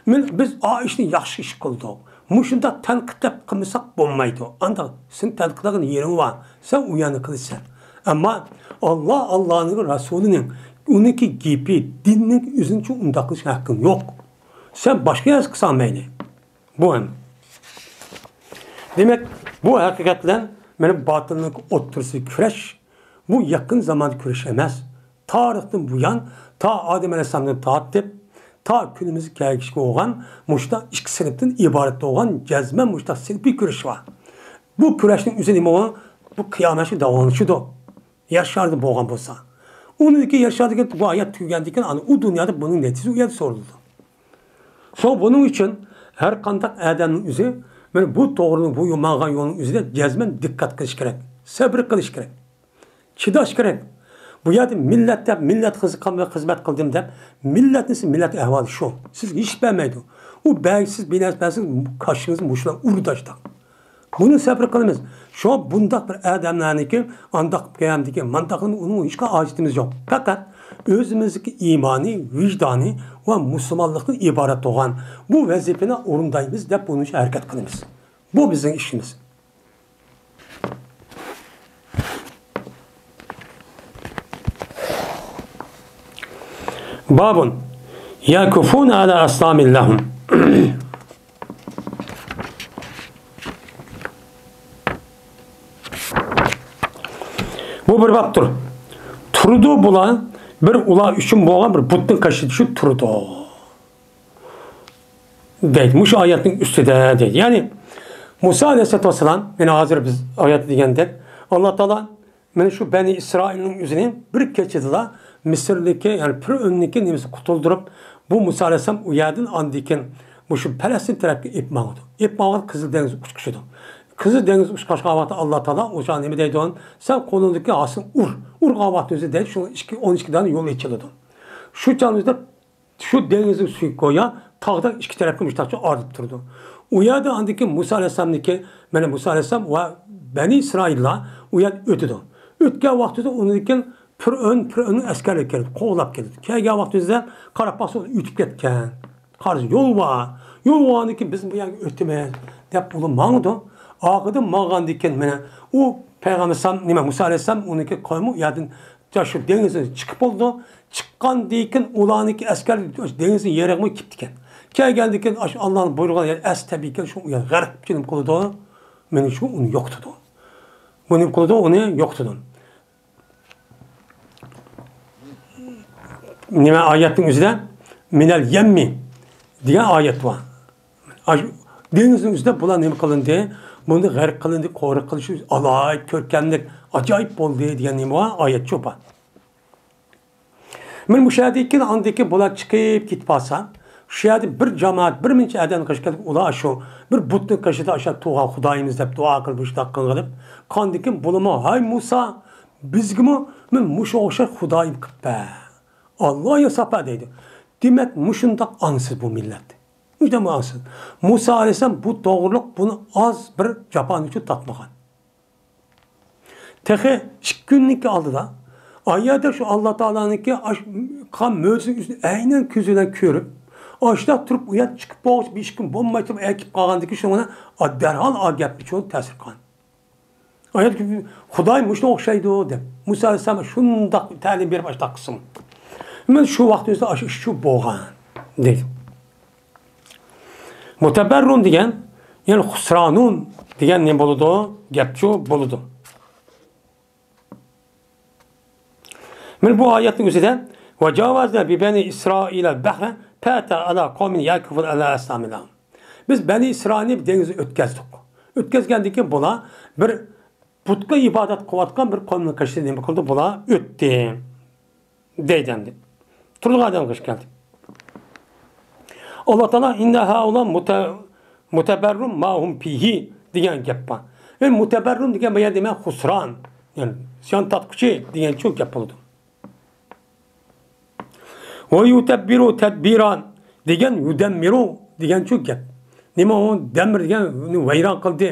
مەن، بىز ئا ئىشنى ياخشى ئىش قىلدۇق. مۇشۇنداق تەنقىدلەپ قىلمىساق بولمايدۇ. ئانداق سېنىڭ تەنقىد قىلغان يېرىڭ بار. سەن ئۇ يەرنى قىلىسەن. ئەمما ئاللا، ئاللانىڭ رەسۇلىنىڭ، ئۇنىڭكى گېپى، دىننىڭ ئۆزىنىچۇ ئۇنداق قىلىش ھەققىڭ يوق. سەن باشقا يەرگە قىلساڭ مەيلى. بۇ ھەم. دېمەك، بۇ ھەقىقەت بىلەن مانا باتىلنىڭ ئوتتۇرىسىدا كۈرەش، بۇ يېقىن زاماندا كۈرەش ئەمەس. تارىختىن بۇيان، تا ئادەم ئەلەيھىسسالامدىن تارتىپ، تا كۈنىمىزگە كەلگۈچە بولغان مۇشۇنداق ئىككى سىنىپتىن ئىبارەت بولغان جەزمەن مۇشۇنداق سىنىپىي كۈرەش بار. بۇ كۈرەشنىڭ ئۆزى نېمە بولغان؟ بۇ قىيامەتكىچە داۋاملىشىدۇ. يەر شارىدا بولغان بولسا. ئۇنىڭدىكى يەر شارىدىكى بۇ ھايات تۈگىگەندىن كېيىن، ئانا ئۇ دۇنيادا بۇنىڭ نەتىجىسى ئۇ يەردە سورىلىدۇ. شۇڭا بۇنىڭ ئۈچۈن ھەر قانداق ئادەمنىڭ ئۆزى مانا بۇ توغرىنىڭ، بۇ ماڭغان يولنىڭ ئۆزىدە جەزمەن دىققەت قىلىش كېرەك، سەبرى قىلىش كېرەك، چىداش كېرەك. بۇ يەردە مىللەت دەپ، مىللەتكە خىز-، خىزمەت قىلدىم دەپ، مىللەتنى سىز، مىللەت ئەھۋالى شۇ. سىزگە ھېچ بەرمەيدۇ. ئۇ بەگ سىز بىنەرسە بەرسىڭىز، قاشىڭىزنى مۇشۇلار ئۇرىدۇ ئاشتاق. بۇنى سەبرى قىلىمىز. شۇڭا بۇنداق بىر ئادەملەرنىكى ئانداق قىلىپ كەلگەندىكى، مانداق قىلىپ ئۇنىڭ ھېچقانداق ھاجىتىمىز يوق. پەقەت ئۆزىمىزدىكى ئىمانى، ۋىجدانى ۋە مۇسۇلمانلىقتىن ئىبارەت بولغان بۇ ۋەزىپىنى ئورۇندايمىز دەپ بۇنىڭ ئۈچۈن ھەرىكەت قىلىمىز. بۇ بىزنىڭ ئىشىمىز. بابٌ يَعْكُفُونَ عَلَى أَصْنَامٍ لَهُمْ. بۇ بىر بابتۇر. تۇرىدۇ بۇلار، بىر ئۇلار ئۈچۈن بولغان بىر بۇتنىڭ قېشىدا شۇ تۇرىدۇ. دەيدۇ، مۇشۇ ئايەتنىڭ ئۈستىدە دەيدۇ. يەنى مۇسا ئەلەيھىسسالاتۇ ۋەسسالام، يەنى ھازىر بىز ئايەتتە دېگەندەك، ئاللا تائالا مانا شۇ بەنى ئىسرائىلنىڭ ئۆزىنى بىر كېچىدىلا مىسىردىكى، يەنى پىرئۆننىڭكى نېمىسى قۇتۇلدۇرۇپ، بۇ مۇسا ئەلەيھىسسالام ئۇ يەردىن ئاندىن كېيىن مۇشۇ پەلەستىن تەرەپكە ئېلىپ ماڭىدۇ. ئېلىپ ماڭغان قىزىل دېڭىز ئۇچقۇچىدۇ. قىزىل دېڭىز ئۇچقاچقان ۋاقىتتا ئاللا تائالا ئۇ چاغ نېمە دەيدۇ؟ سەن قولۇڭدىكى ھاسىنى ئۇر. ئۇرغان ۋاقتىڭىزدا دەيدۇ، شۇ ئىككى، ئون ئىككى دانە يول ئېچىلىدۇ. شۇ چاغىڭىزدا شۇ دېڭىزنىڭ سۈيى گويا تاغدەك ئىككى تەرەپكە مۇشتاقچە ئايرىلىپ تۇرىدۇ. ئۇ يەردە ئاندىن كېيىن مۇسا ئەلەيھىسسالامنىڭكى، مانا مۇسا ئەلەيھىسسالام ۋە بەنى ئىسرائىللار ئۇ يەردىن ئۆتىدۇ. ئۆتكەن ۋاقتىدا ئۇنىڭدىن كېيىن پىرئۆن، پىرئۆننىڭ ئەسكەرلىرى كېلىدۇ، قوغلاپ كېلىدۇ. كەلگەن ۋاقتىمىزدا قاراپ باقسا ئۇ ئۆتۈپ كەتكەن. قارىسا يول بار، يول بارغاندىن كېيىن بىز بۇ يەرگە ئۆتىمىز دەپ ئۇلار ماڭىدۇ. ئارقىدىن ماڭغاندىن كېيىن مانا ئۇ پەيغەمبەر ئەلەيھىسسالام، نېمە، مۇسا ئەلەيھىسسالام، ئۇنىڭكى قەۋمى ئۇ يەردىن شۇ دېڭىزدىن چىقىپ بولىدۇ. چىققاندىن كېيىن ئۇلارنىڭكى ئەسكەر دېڭىزنىڭ يېرىغىمۇ كېلىپتىكەن. كەلگەندىن كېيىن ئاشۇ ئاللانىڭ بۇيرۇغان يەر ئەس تەبىئىيكەن، شۇ يەر غەرق نېمە قىلىدۇ؟ مانا شۇ ئۇنى يوقىتىدۇ. بۇ نېمە قىلىدۇ؟ ئۇنى يوقىتىدۇ. نېمە ئايەتنىڭ ئۆزىدە؟ مىنەل يەممى دېگەن ئايەت بار. ئاشۇ دېڭىزنىڭ ئۈستىدە بۇلار نېمە قىلىندى؟ بۇنى غەرق قىلىندى، قورۇق قىلىش ئالاھىدە كۆركەملىك، ئاجايىپ بولدى دېگەن نېمە بار؟ ئايەت شۇ بار. مانا مۇشۇ يەردىن كېيىن، ئاندىن كېيىن بۇلار چىقىپ كېتىپ قالسا، شۇ يەردە بىر جامائەت، بىر مۇنچە ئادەم قېشىپ كېلىپ، ئۇلار شۇ بىر بۇتنىڭ قېشىدا ئاشۇ تۇرغان خۇدايىمىز دەپ دۇئا قىلىپ، مۇشۇنداق قىلغىلىپ، قاندىن كېيىن بۇلىمۇ، ھاي مۇسا، بىزگىمۇ مانا مۇشۇ ئوخشاش خۇدايىم قىلىپ بەر. ئاللا ياساپ بەر دەيدۇ. دېمەك، مۇشۇنداق ئاڭسىز بۇ مىللەت. ئۆيدە ماڭسىز. مۇسا ئەلەيھىسسالام بۇ توغرىلىق بۇنى ئاز بىر جاپانى ئۈچۈن تارتمىغان. تېخى ئىككى كۈننىڭكى ئالدىدا ئايەردە شۇ ئاللا تائالانىڭكى ئاش-، قىلغان مۆجىزىنىڭ ئۆزىنى ئەينەن كۆزى بىلەن كۆرۈپ، ئاشۇنداق تۇرۇپ ئۇ يەردە چىقىپ بولغۇچە بىر ئىككى كۈن بولماي تۇرۇپ ئەكىپ قالغاندىكىن شۇڭا دەرھال ئا گەپنى شۇ تەسىر قىلغان. ئايەت، خۇدايىم مۇشۇنىڭغا ئوخشايدۇ دەپ. مۇسا ئەلەيھىسسالام شۇنداق تەلىم بېرىپ ئاشۇنداق قىلسىمۇ. مەن شۇ ۋاقىتتا ئاشۇ ئىش شۇ بولغان دەيدۇ. مۇتەبەررۇن دېگەن، يەنى خۇسرانۇن دېگەن نېمە بولىدۇ؟ گەپچۇ بولىدۇ. مانا بۇ ئايەتنىڭ ئۆزىدە، «وجاوزنا ببني إسرائيل البحر فأتوا على قوم يعكفون على أصنام لهم.» بىز بەنى ئىسرائىلنى دېڭىزنى ئۆتكەزدۇق. ئۆتكەزگەندىن كېيىن بۇلار بىر بۇتقا ئىبادەت قىلىۋاتقان بىر قومنىڭ قېشىدا نېمە قىلدى؟ بۇلار ئۆتتى. دەيدۇ ئەمدى. تۇرىدىغان ئادەم قېشىپ كەلدى. ئاللا تائالا «ئىننە ھائۇلاء مۇتە-، مۇتەبەررۇم ما ھۇم فىھى» دېگەن گەپ بار. ئەمدى مۇتەبەررۇم دېگەن بۇ يەردە نېمە؟ خۇسران. يەنى زىيان تارتقۇچى دېگەنچۇ گەپ بولىدۇ. ۋە يۇتەببىرۇ تەدبىرا دېگەن يۇدەممىرۇ دېگەنچۇ گەپ. نېمە ئۇ؟ دەممىر دېگەن ۋەيران قىلدى،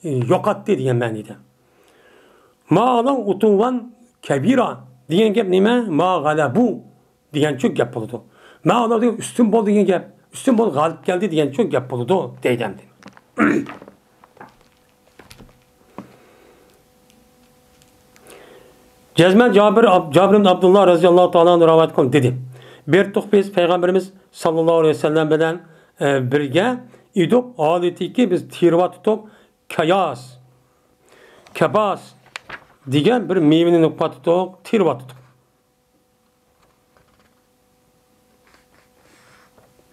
يوقاتتى دېگەن مەنىدە. ما ئالەۋ ئۇتۇۋۋەن كەبىرا دېگەن گەپ نېمە؟ ما غەلەبۇ دېگەنچۇ گەپ بولىدۇ. ما ئالەۋ دېگەن ئۈستۈن بولدى دېگەن گەپ. ئۈستۈن بولدى، غالىب كەلدى دېگەنچۇ گەپ بولىدۇ دەيدۇ ئەمدى. جەزمەن جابىر، جابىر ئىبن ئابدۇللا رەزىياللاھۇ تائالا ئەنھۇ رىۋايەت قىلدى، دېدى: بېرىتتۇق بىز پەيغەمبىرىمىز ساللاللاھۇ ئەلەيھى ۋەسەللەم بىلەن، ئە، بىرگە ئىدۇق، ھالىتىكى بىز تېرىۋاتتۇق، كاياس، كەباس دېگەن بىر مېۋىنى نېمە قىلىۋاتتۇق؟ تېرىۋاتتۇق.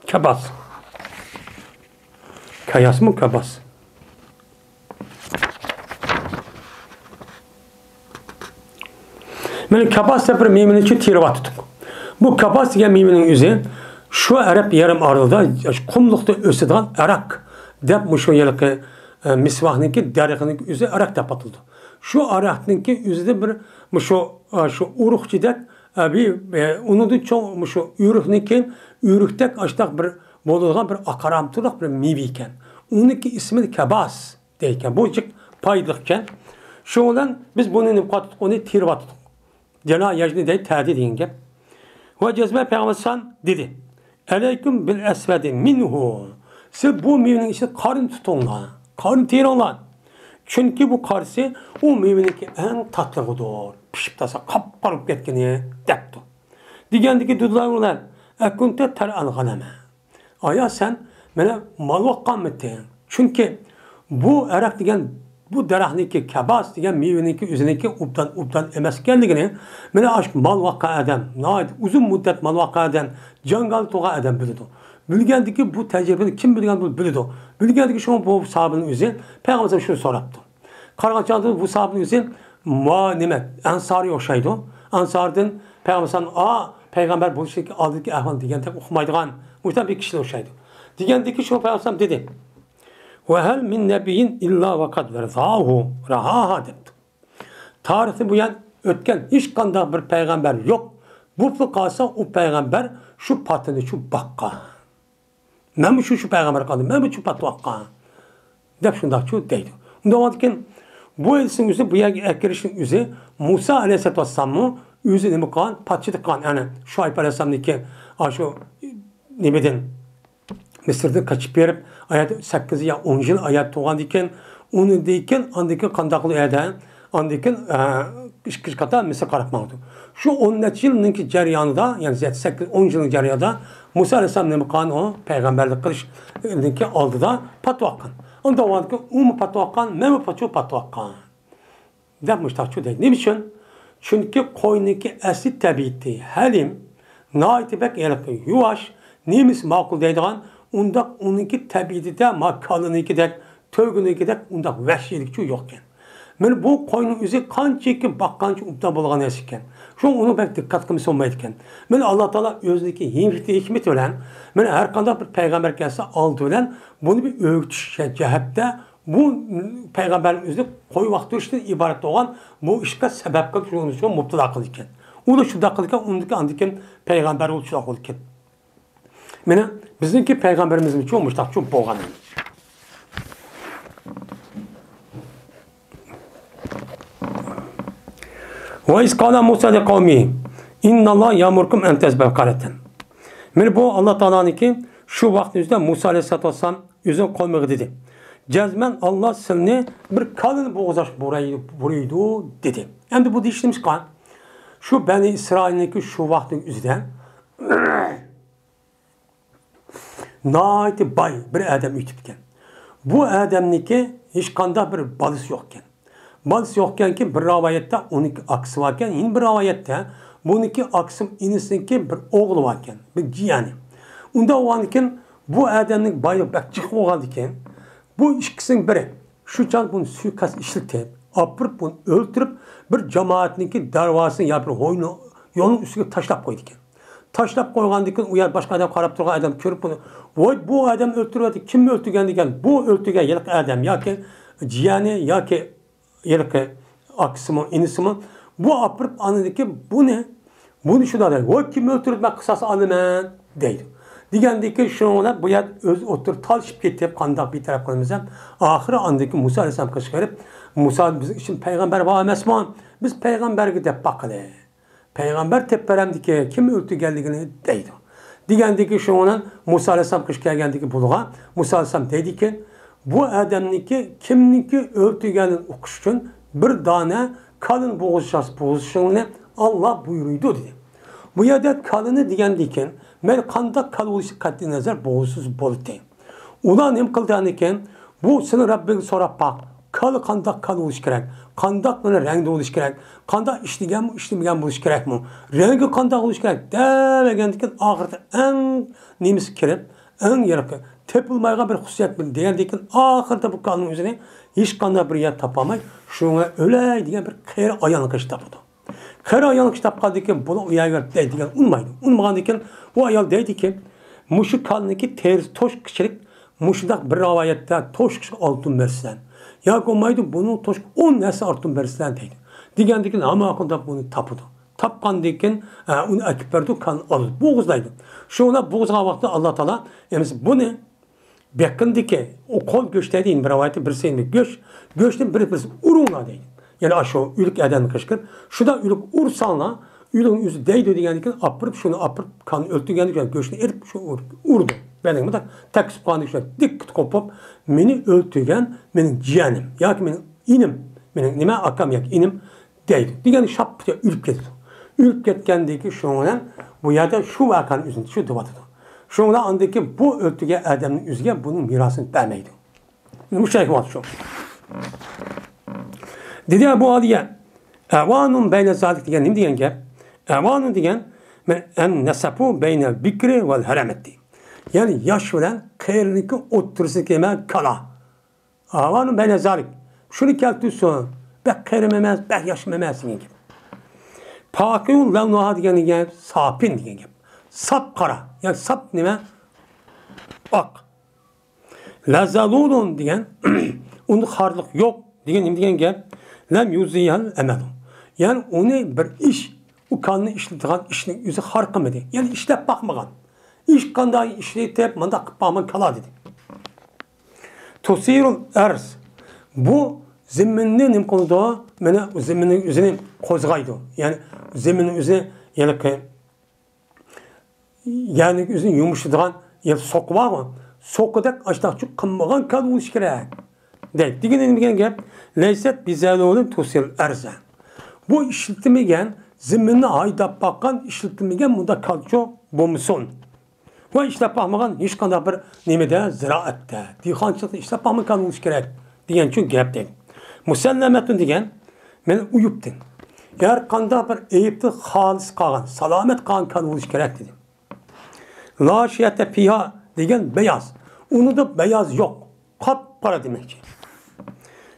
كەباس. كاياسمۇ كەباس. مانا كەباس دەپ بىر مېۋىنى تېرىۋاتتۇق. بۇ كەباس دېگەن مېۋىنىڭ ئۆزى شۇ ئەرەب يېرىم ئارىلىدا قۇملۇقتا ئۆسىدىغان ئەرەك دەپ مۇشۇ ھېلىقى، ئە، مىسۋاكنىڭكى دەرىخىنىڭ ئۆزى ئەرەك دەپ ئاتىلىدۇ. شۇ ئەرەكنىڭكى ئۆزىدە بىر مۇشۇ، ئە، شۇ ئۇرۇقچىدەك، ئە، بىر، ئە، ئۇنىڭدىن چوڭ مۇشۇ ئۆرۈكنىڭكى، ئۆرۈكتەك ئاشتاق بىر بولىدىغان بىر ئاقارامتۇلۇق بىر مېۋە ئىكەن. ئۇنىڭكى ئىسمى كەباس دەيدىكەن. بۇ جىق پايدىلىق ئىكەن. شۇنىڭ بىلەن بىز بۇنى نېمە قىلىۋاتتۇق؟ ئۇنى تېرىۋاتتۇق. جانا ياجنى دەي تەدى دېگەن گەپ. ۋە جەزمەن پەيغەمبەر ئەلەيھىسسالام دېدى: ئەلەيكۇم بىل ئەسۋەدى مىنھۇ. سىز بۇ مېۋىنىڭ ئىچىدە قارىنى تۇتۇڭلار. قارىنى تېرىڭلار. چۈنكى بۇ قارىسى ئۇ مېۋىنىڭكى ئەڭ تاتلىقىدۇر. پىشىپ تاسا قاپقارا بولۇپ كەتكىنى دەپتۇ. دېگەندىكى دۇدۇلار ئۇلار: ئەكۇنتە تەرئەل غەنەمە. ئايا، سەن مانا مال باققانمىدىڭ؟ چۈنكى بۇ ئەرەق دېگەن، بۇ دەرەخنىڭكى، كەباس دېگەن مېۋىنىڭكى ئۆزىنىڭكى ئوبدان، ئوبدان ئەمەس ئىكەنلىكىنى مانا ئاشۇ مال باققان ئادەم، ناھايىتى ئۇزۇن مۇددەت مال باققان ئادەم، جاڭگال تۇرغان ئادەم بىلىدۇ. بىلگەندىكى بۇ تەجرىبىنى كىم بىلگەن بولسا بىلىدۇ. بىلگەندىكى شۇڭا بۇ ساھابىنىڭ ئۆزى پەيغەمبەر شۇنى سوراپتۇ. قارىغان چاغدا بۇ ساھابىنىڭ ئۆزى ما نېمە، ئەنسارىي ئوخشايدۇ. ئەنساردىن پەيغەمبەر ئا، پەيغەمبەر بولۇشتىكى ئالدىدىكى ئەھۋال دېگەندەك ئۇقمايدىغان مۇشۇنداق بىر كىشىگە ئوخشايدۇ. دېگەندىكى شۇ پەيغەمبەر دېدى: ۋەھەل مىن نەبىيين ئىللا ۋەقەد رەزاھۇ رەھاھا دەپتۇ. تارىختىن بۇيان ئۆتكەن ھېچقانداق بىر پەيغەمبەر يوق، بولۇپلا قالسا ئۇ پەيغەمبەر شۇ پاتىنى شۇ باققان. مەنمۇ شۇ، شۇ پەيغەمبەر قالدىم، مەنمۇ شۇ پاتىۋاتقان دەپ شۇنداقچۇ دەيدۇ. ئۇنداق بولغاندىكىن بۇ ھەدىسنىڭ ئۆزى، بۇ يەرگە ئەكىرىشنىڭ ئۆزى مۇسا ئەلەيھىسسالاتۇ ۋەسسالاممۇ ئۆزى نېمە قىلغان؟ پادىشاھلىق قىلغان. يەنى شۇئەيب ئەلەيھىسسالامنىڭكى ئاشۇ نېمىدىن، مىسىردىن قېچىپ بېرىپ، ئايەت سەككىز يا ئون يىل ئايەت تۇرغاندىكىن، ئۇنىڭدىن كېيىن، ئاندىن كېيىن قانداق قىلدى ئەدە؟ ئاندىن كېيىن، ئە، ئىككىنچى قېتىم مىسىرغا قاراپ ماڭدى. شۇ ئون نەچچە يىلنىڭكى جەريانىدا، يەنى يەتتە، سەككىز، ئون يىلنىڭ جەريانىدا مۇسا ئەلەيھىسسالام نېمە قىلغان؟ ئۇ پەيغەمبەرلىك قىلىشنىڭكى ئالدىدا پاتىۋاتقان. ئۇنداق بولغاندىكىن ئۇمۇ پاتىۋاتقان، مەنمۇ پاتىۋاتقان دەپ مۇشتاقچۇ دەيدۇ. نېمە ئۈچۈن؟ چۈنكى قوينىڭكى ئەسلى تەبىئىتى ھەلىم، ناھايىتى بەك ھېلىقى يۇۋاش، نېمىسى ماقۇل دەيدىغان، ئۇنداق ئۇنىڭكى تەبىئىتىدە ما كالىنىڭكىدەك، تۆگىنىڭكىدەك ئۇنداق ۋەھشىيلىكچۇ يوق ئىكەن. مانا بۇ قوينىڭ ئۆزى قانچىكى باققانچە ئوبدان بولغان نەرسە ئىكەن. شۇڭا ئۇنىڭ بەك دىققەت قىلمىسا بولمايدۇ ئىكەن. مانا ئاللا تائالا ئۆزىنىڭكى ھېكمىتى، ھېكمىتى بىلەن، مانا ھەر قانداق بىر پەيغەمبەر كەلسە ئالدى بىلەن بۇنى بىر ئۆگىتىش جەھەتتە بۇ پەيغەمبەرنىڭ ئۆزىنى قوي باقتۇرۇشتىن ئىبارەت بولغان بۇ ئىشقا سەۋەب قىلىپ، شۇنىڭ ئۈچۈن مۇپتىلا قىلىدىكەن. ئۇ شۇنداق قىلىدىكەن، ئۇنىڭدىن ئاندىن كېيىن پەيغەمبەر ئۇ شۇنداق بولىدىكەن. مانا بىزنىڭكى پەيغەمبىرىمىزمۇ مۇشۇنداقچۇ بولغان. ۋە ئىز قالە مۇسا لىقەۋمىھى ئىننەللاھە يەئمۇرۇكۇم ئەن تەزبەھۇ بەقەرەتەن. مانا بۇ ئاللا تائالانىڭكى شۇ ۋاقىتنىڭ ئۆزىدە مۇسا ئەلەيھىسسالاتۇ ۋەسسالام ئۆزىنىڭ قومىغا دېدى: جەزمەن ئاللا سىلنى بىر كالىنى بوغۇزلاش بۇيرۇيدۇ دېدى. ئەمدى بۇ دېيىش نېمىشقا؟ شۇ بەنى ئىسرائىلنىڭكى شۇ ۋاقىتنىڭ ئۆزىدە ناھايىتى باي بىر ئادەم ئۆتۈپتىكەن. بۇ ئادەمنىڭكى ھېچقانداق بىر بالىسى يوق ئىكەن. بالىسى يوق ئىكەنكى، بىر رىۋايەتتە ئۇنىڭكى ئاكىسى بار ئىكەن، يەنە بىر رىۋايەتتە بۇنىڭكى ئاكىسىمۇ ئىنىسىنىڭكى بىر ئوغلى بار ئىكەن، بىر جىيەنى. ئۇنداق بولغاندىكىن، بۇ ئادەمنىڭ بايلىقى بەك جىق بولغاندىكىن، بۇ ئىككىسىنىڭ بىرى شۇ چاغ بۇنى سۇيىقەست ئىشلىتىپ، ئاپىرىپ بۇنى ئۆلتۈرۈپ، بىر جامائەتنىڭكى دەرۋازىسىنى يا بىر ھوينى يولنىڭ ئۈستىگە تاشلاپ قويىدىكەن. تاشلاپ قويغاندىن كېيىن، ئۇ يەردە باشقا ئادەم قاراپ تۇرغان ئادەم كۆرۈپ بۇنى، ۋاي، بۇ ئادەم ئۆلتۈرۈۋەتتى، كىم ئۆلتۈرگەن دېگەن، بۇ ئۆلتۈرگەن ھېلىقى ئادەم ياكى جىيەنى ياكى ھېلىقى ئاكىسىمۇ، ئىنىسىمۇ، بۇ ئاپىرىپ ئاندىكى بۇنى، بۇنى شۇنداق دەيدۇ، ۋاي، كىم ئۆلتۈرۈپ مەن قىساس ئالىمەن دەيدۇ. دېگەندىكى شۇنىڭ بىلەن بۇ يەر ئۆز ئوتتۇرا تالىشىپ كېتىپ، قانداق بىتەرەپ قىلىمىز دەپ، ئاخىرى ئاندىكى مۇسا ئەلەيھىسسالام قىچقىرىپ، مۇسا، بىز ئۈچۈن پەيغەمبەر بار ئەمەسمۇ؟ بىز پەيغەمبەرگە دەپ باقىلى. پەيغەمبەر تېپىپ بېرەمدىكى، كىم ئۆلتۈرگەنلىكىنى دەيدۇ. دېگەندىكى شۇنىڭ بىلەن مۇسا ئەلەيھىسسالام قىچ كەلگەندىكى بۇلىغا، مۇسا ئەلەيھىسسالام دەيدىكى، بۇ ئادەمنىڭكى كىمنىڭكى ئۆلتۈرگەنلىكىنى ئۇقۇش ئۈچۈن بىر دانە كالىنى بوغۇزلىشىڭلار، بوغۇزلىشىڭلارنى ئاللا بۇيرۇيدۇ، دېدى. بۇ يەردە كالىنى دېگەندىكىن، مەيلى قانداق كالا بولۇشى قەتئىي نەزەر بوغۇزسىز بولدى. ئۇلار نېمە قىلدى ئاندىكىن؟ بۇ سېنىڭ رەببىڭگە سوراپ باق. كالا قانداق كالا بولۇشى كېرەك؟ قانداق بىر رەڭدە بولۇشى كېرەك؟ قانداق ئىشلىگەنمۇ، ئىشلىمىگەن بولۇشى كېرەكمۇ؟ رەڭگى قانداق بولۇشى كېرەك؟ دەۋەرگەندىكىن ئاخىرىدا ئەڭ نېمىسى كىرىپ، ئەڭ يېرىقى، تېپىلمايدىغان بىر خۇسۇسىيەت بىلەن دېگەندىكىن ئاخىرىدا بۇ كالىنىڭ ئۆزىنى ھېچقانداق بىر يەر تاپالماي، شۇنىڭ بىلەن ئۆلەي دېگەن بىر قېرى ئايالنى قىچ تاپىدۇ. قېرى ئايالنى قىچ تاپقاندىكىن بۇنى ئۇ يەرگە دەيدىكەن، ئۇنىمايدۇ. ئۇنىمىغاندىكىن ئۇ ئايال دەيدىكى، مۇشۇ كالىنىڭكى تېرىسى توشقا كىچىك، مۇشۇنداق بىر رىۋايەتتە توشقا ئالتۇن بېرىسىلەر. ياكى بولمايدۇ، بۇنىڭ توشقا ئون ھەسسە ئالتۇن بېرىسىلەر دەيدۇ. دېگەندىكىن ھامان قانداق بۇنى تاپىدۇ. تاپقاندىكىن، ئە، ئۇنى ئەكىپ بېرىدۇ، كالىنى ئالىدۇ، بوغۇزلايدۇ. شۇ بوغۇزلىغان ۋاقىتتا ئاللا تائالا ئەمىسە بۇنى بېقىندىكى ئۇ قول گۆش دەيدۇ، يەنە بىر رىۋايەتتە بىرسى يەنە گۆش، گۆشنى بىر-، بىرسى ئۇرۇڭلار دەيدۇ. يەنى ئاشۇ ئۆلۈك ئادەمنى قىچقىرىپ، شۇنداق ئۆلۈك ئۇرساڭلار، ئۆلۈكنىڭ ئۆزى دەيدۇ دېگەندىكىن، ئاپىرىپ، شۇنى ئاپىرىپ، كالىنى ئۆلتۈرگەندىكىن گۆشنى ئېلىپ، شۇ ئۇر-، ئۇرىدۇ. بەدەنگە مۇنداق تەكىسىپ قىلغاندىكىن شۇ دىككىتە قوپۇپ، مېنى ئۆلتۈرگەن مېنىڭ جىيەنىم ياكى مېنىڭ ئىنىم، مېنىڭ نېمە، ئاكام ياكى ئىنىم دەيدۇ. دېگەن شاپپىتى ئۆلۈپ كېتىدۇ. ئۆلۈپ كەتكەندىن كېيىن شۇنىڭ بىلەن بۇ يەردە شۇ ۋەقەنى ئۆزىنى شۇ دەۋاتىدۇ. شۇنىڭ بىلەن ئاندىن كېيىن بۇ ئۆلتۈرگەن ئادەمنىڭ ئۆزىگە بۇنىڭ مىراسىنى بەرمەيدۇ. مۇشۇ ئەھۋال شۇ. دېدى ئەبۇ ئالىيە، ئەۋانۇن بەينە زالىك دېگەن نېمە دېگەن گەپ؟ ئەۋانۇن دېگەن، مەن ئەن نەسەپۇ بەينە بىكرى ۋەل ھەرەمەتتى. يەنى ياش بىلەن قېرىنىڭكى ئوتتۇرىسىدىكى نېمە؟ كالا. ئەۋانۇن بەينە زالىك. شۇنى كەلتۈرسۇن. بەك قېرىم ئەمەس، بەك ياشمۇ ئەمەس دېگەن گەپ. پاقىيۇن لەۋنۇھا دېگەن گەپ، ساپىن دېگەن گەپ. ساپ قارا. يەنى ساپ نېمە؟ ئاق. لەزەلۇلۇن دېگەن، ئۇندا خارلىق يوق دېگەن نېمە دېگەن گەپ؟ لەم يۇزىيەل ئەمەلۇ. يەنى ئۇنى بىر ئىش، ئۇ كالىنى ئىشلىتىدىغان ئىشنىڭ ئۆزى خار قىلمىدى. يەنى ئىشلەپ باقمىغان. ھېچقانداق ئىشلىتىپ، مۇنداق قىلىپ باقمىغان كالا دېدى. تۇسىرۇل ئەرز. بۇ زېمىننى نېمە قىلىدۇ؟ مانا زېمىننىڭ ئۆزىنى قوزغايدۇ. يەنى زېمىننىڭ ئۆزىنى ھېلىقى يەرنىڭ ئۆزىنى يۇمشىتىدىغان يەر سوقا بارغۇ، سوقىدەك ئاشتاقچۇ قىلمىغان كالا بولۇشى كېرەك. دەيدۇ. دېگىنى نېمە دېگەن گەپ؟ لەيسەت بىزەلۇلى تۇسىل ئەرزە. بۇ ئىشلىتىلمىگەن، زېمىننى ھايداپ باققان، ئىشلىتىلمىگەن مۇنداق كالىچۇ بولمىسۇن. ۋە ئىشلەپ باقمىغان ھېچقانداق بىر نېمىدە، زىرائەتتە، دېھقانچىلىقتا ئىشلەپ باقمىغان كالا بولۇشى كېرەك دېگەنچۇ گەپ دەيدۇ. مۇسەللەمەتۇن دېگەن، مەن ئۇيۇپتىن، ھەر قانداق بىر ئەيىبتىن خالىس قالغان، سالامەت قالغان كالا بولۇشى كېرەك دېدى. لاشىيەتە پىيا دېگەن بەياز. ئۇنىدا بەياز يوق. قاپقارا دېمەكچى.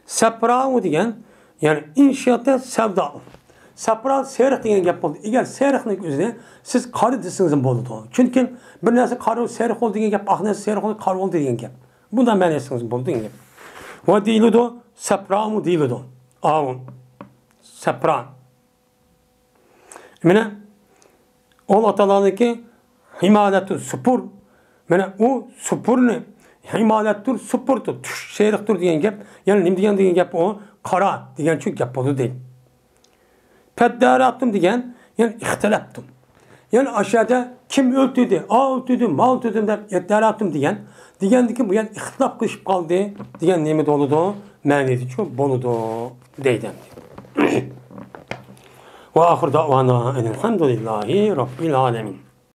سەپراۋۇ دېگەن، يەنى ئىنشىياتە سەۋدا. سەپراۋۇ سېرىق دېگەن گەپ بولدى. ئەگەر سېرىقنىڭ ئۆزىنى سىز قارا دېسىڭىزمۇ بولىدۇ. چۈنكى بىر نەرسە قارا، سېرىق بولدى دېگەن گەپ، ئاق نەرسە سېرىق بولدى، قارا بولدى دېگەن گەپ. بۇنداق مەنە دېسىڭىز بولىدۇ دېگەن گەپ. ۋە دېيىلىدۇ، سەپراۋۇ دېيىلىدۇ. ئاۋۇ. سەپرا. مانا، ئۇ ئاتالارنىڭكى ھىمالەتۇ سۇپۇر. مانا، ئۇ سۇپۇرنى، ھىمالەتتۇر سۇپۇرتۇ، تۈش سېرىقتۇر دېگەن گەپ. يەنى نېمە دېگەن، دېگەن گەپ ئۇ؟ قارا دېگەنچۇ گەپ بولىدۇ دەيدۇ. پەدداراتۇم دېگەن، يەنى ئىختىلەپتۇم. يەنى ئاشۇ يەردە كىم ئۆلتۈردى، ئا ئۆلتۈردى، ما ئۆلتۈردى دەپ ئەدداراتۇم دېگەن. دېگەندىكىن بۇ يەنى ئىختىلاپ قىلىشىپ قالدى دېگەن نېمىدە بولىدۇ؟ مەنىدىچۇ بولىدۇ دەيدۇ. ۋە ئاخىر دەۋانا ئەنىلھەمدۇلىللاھى رەببىل ئالەمىن.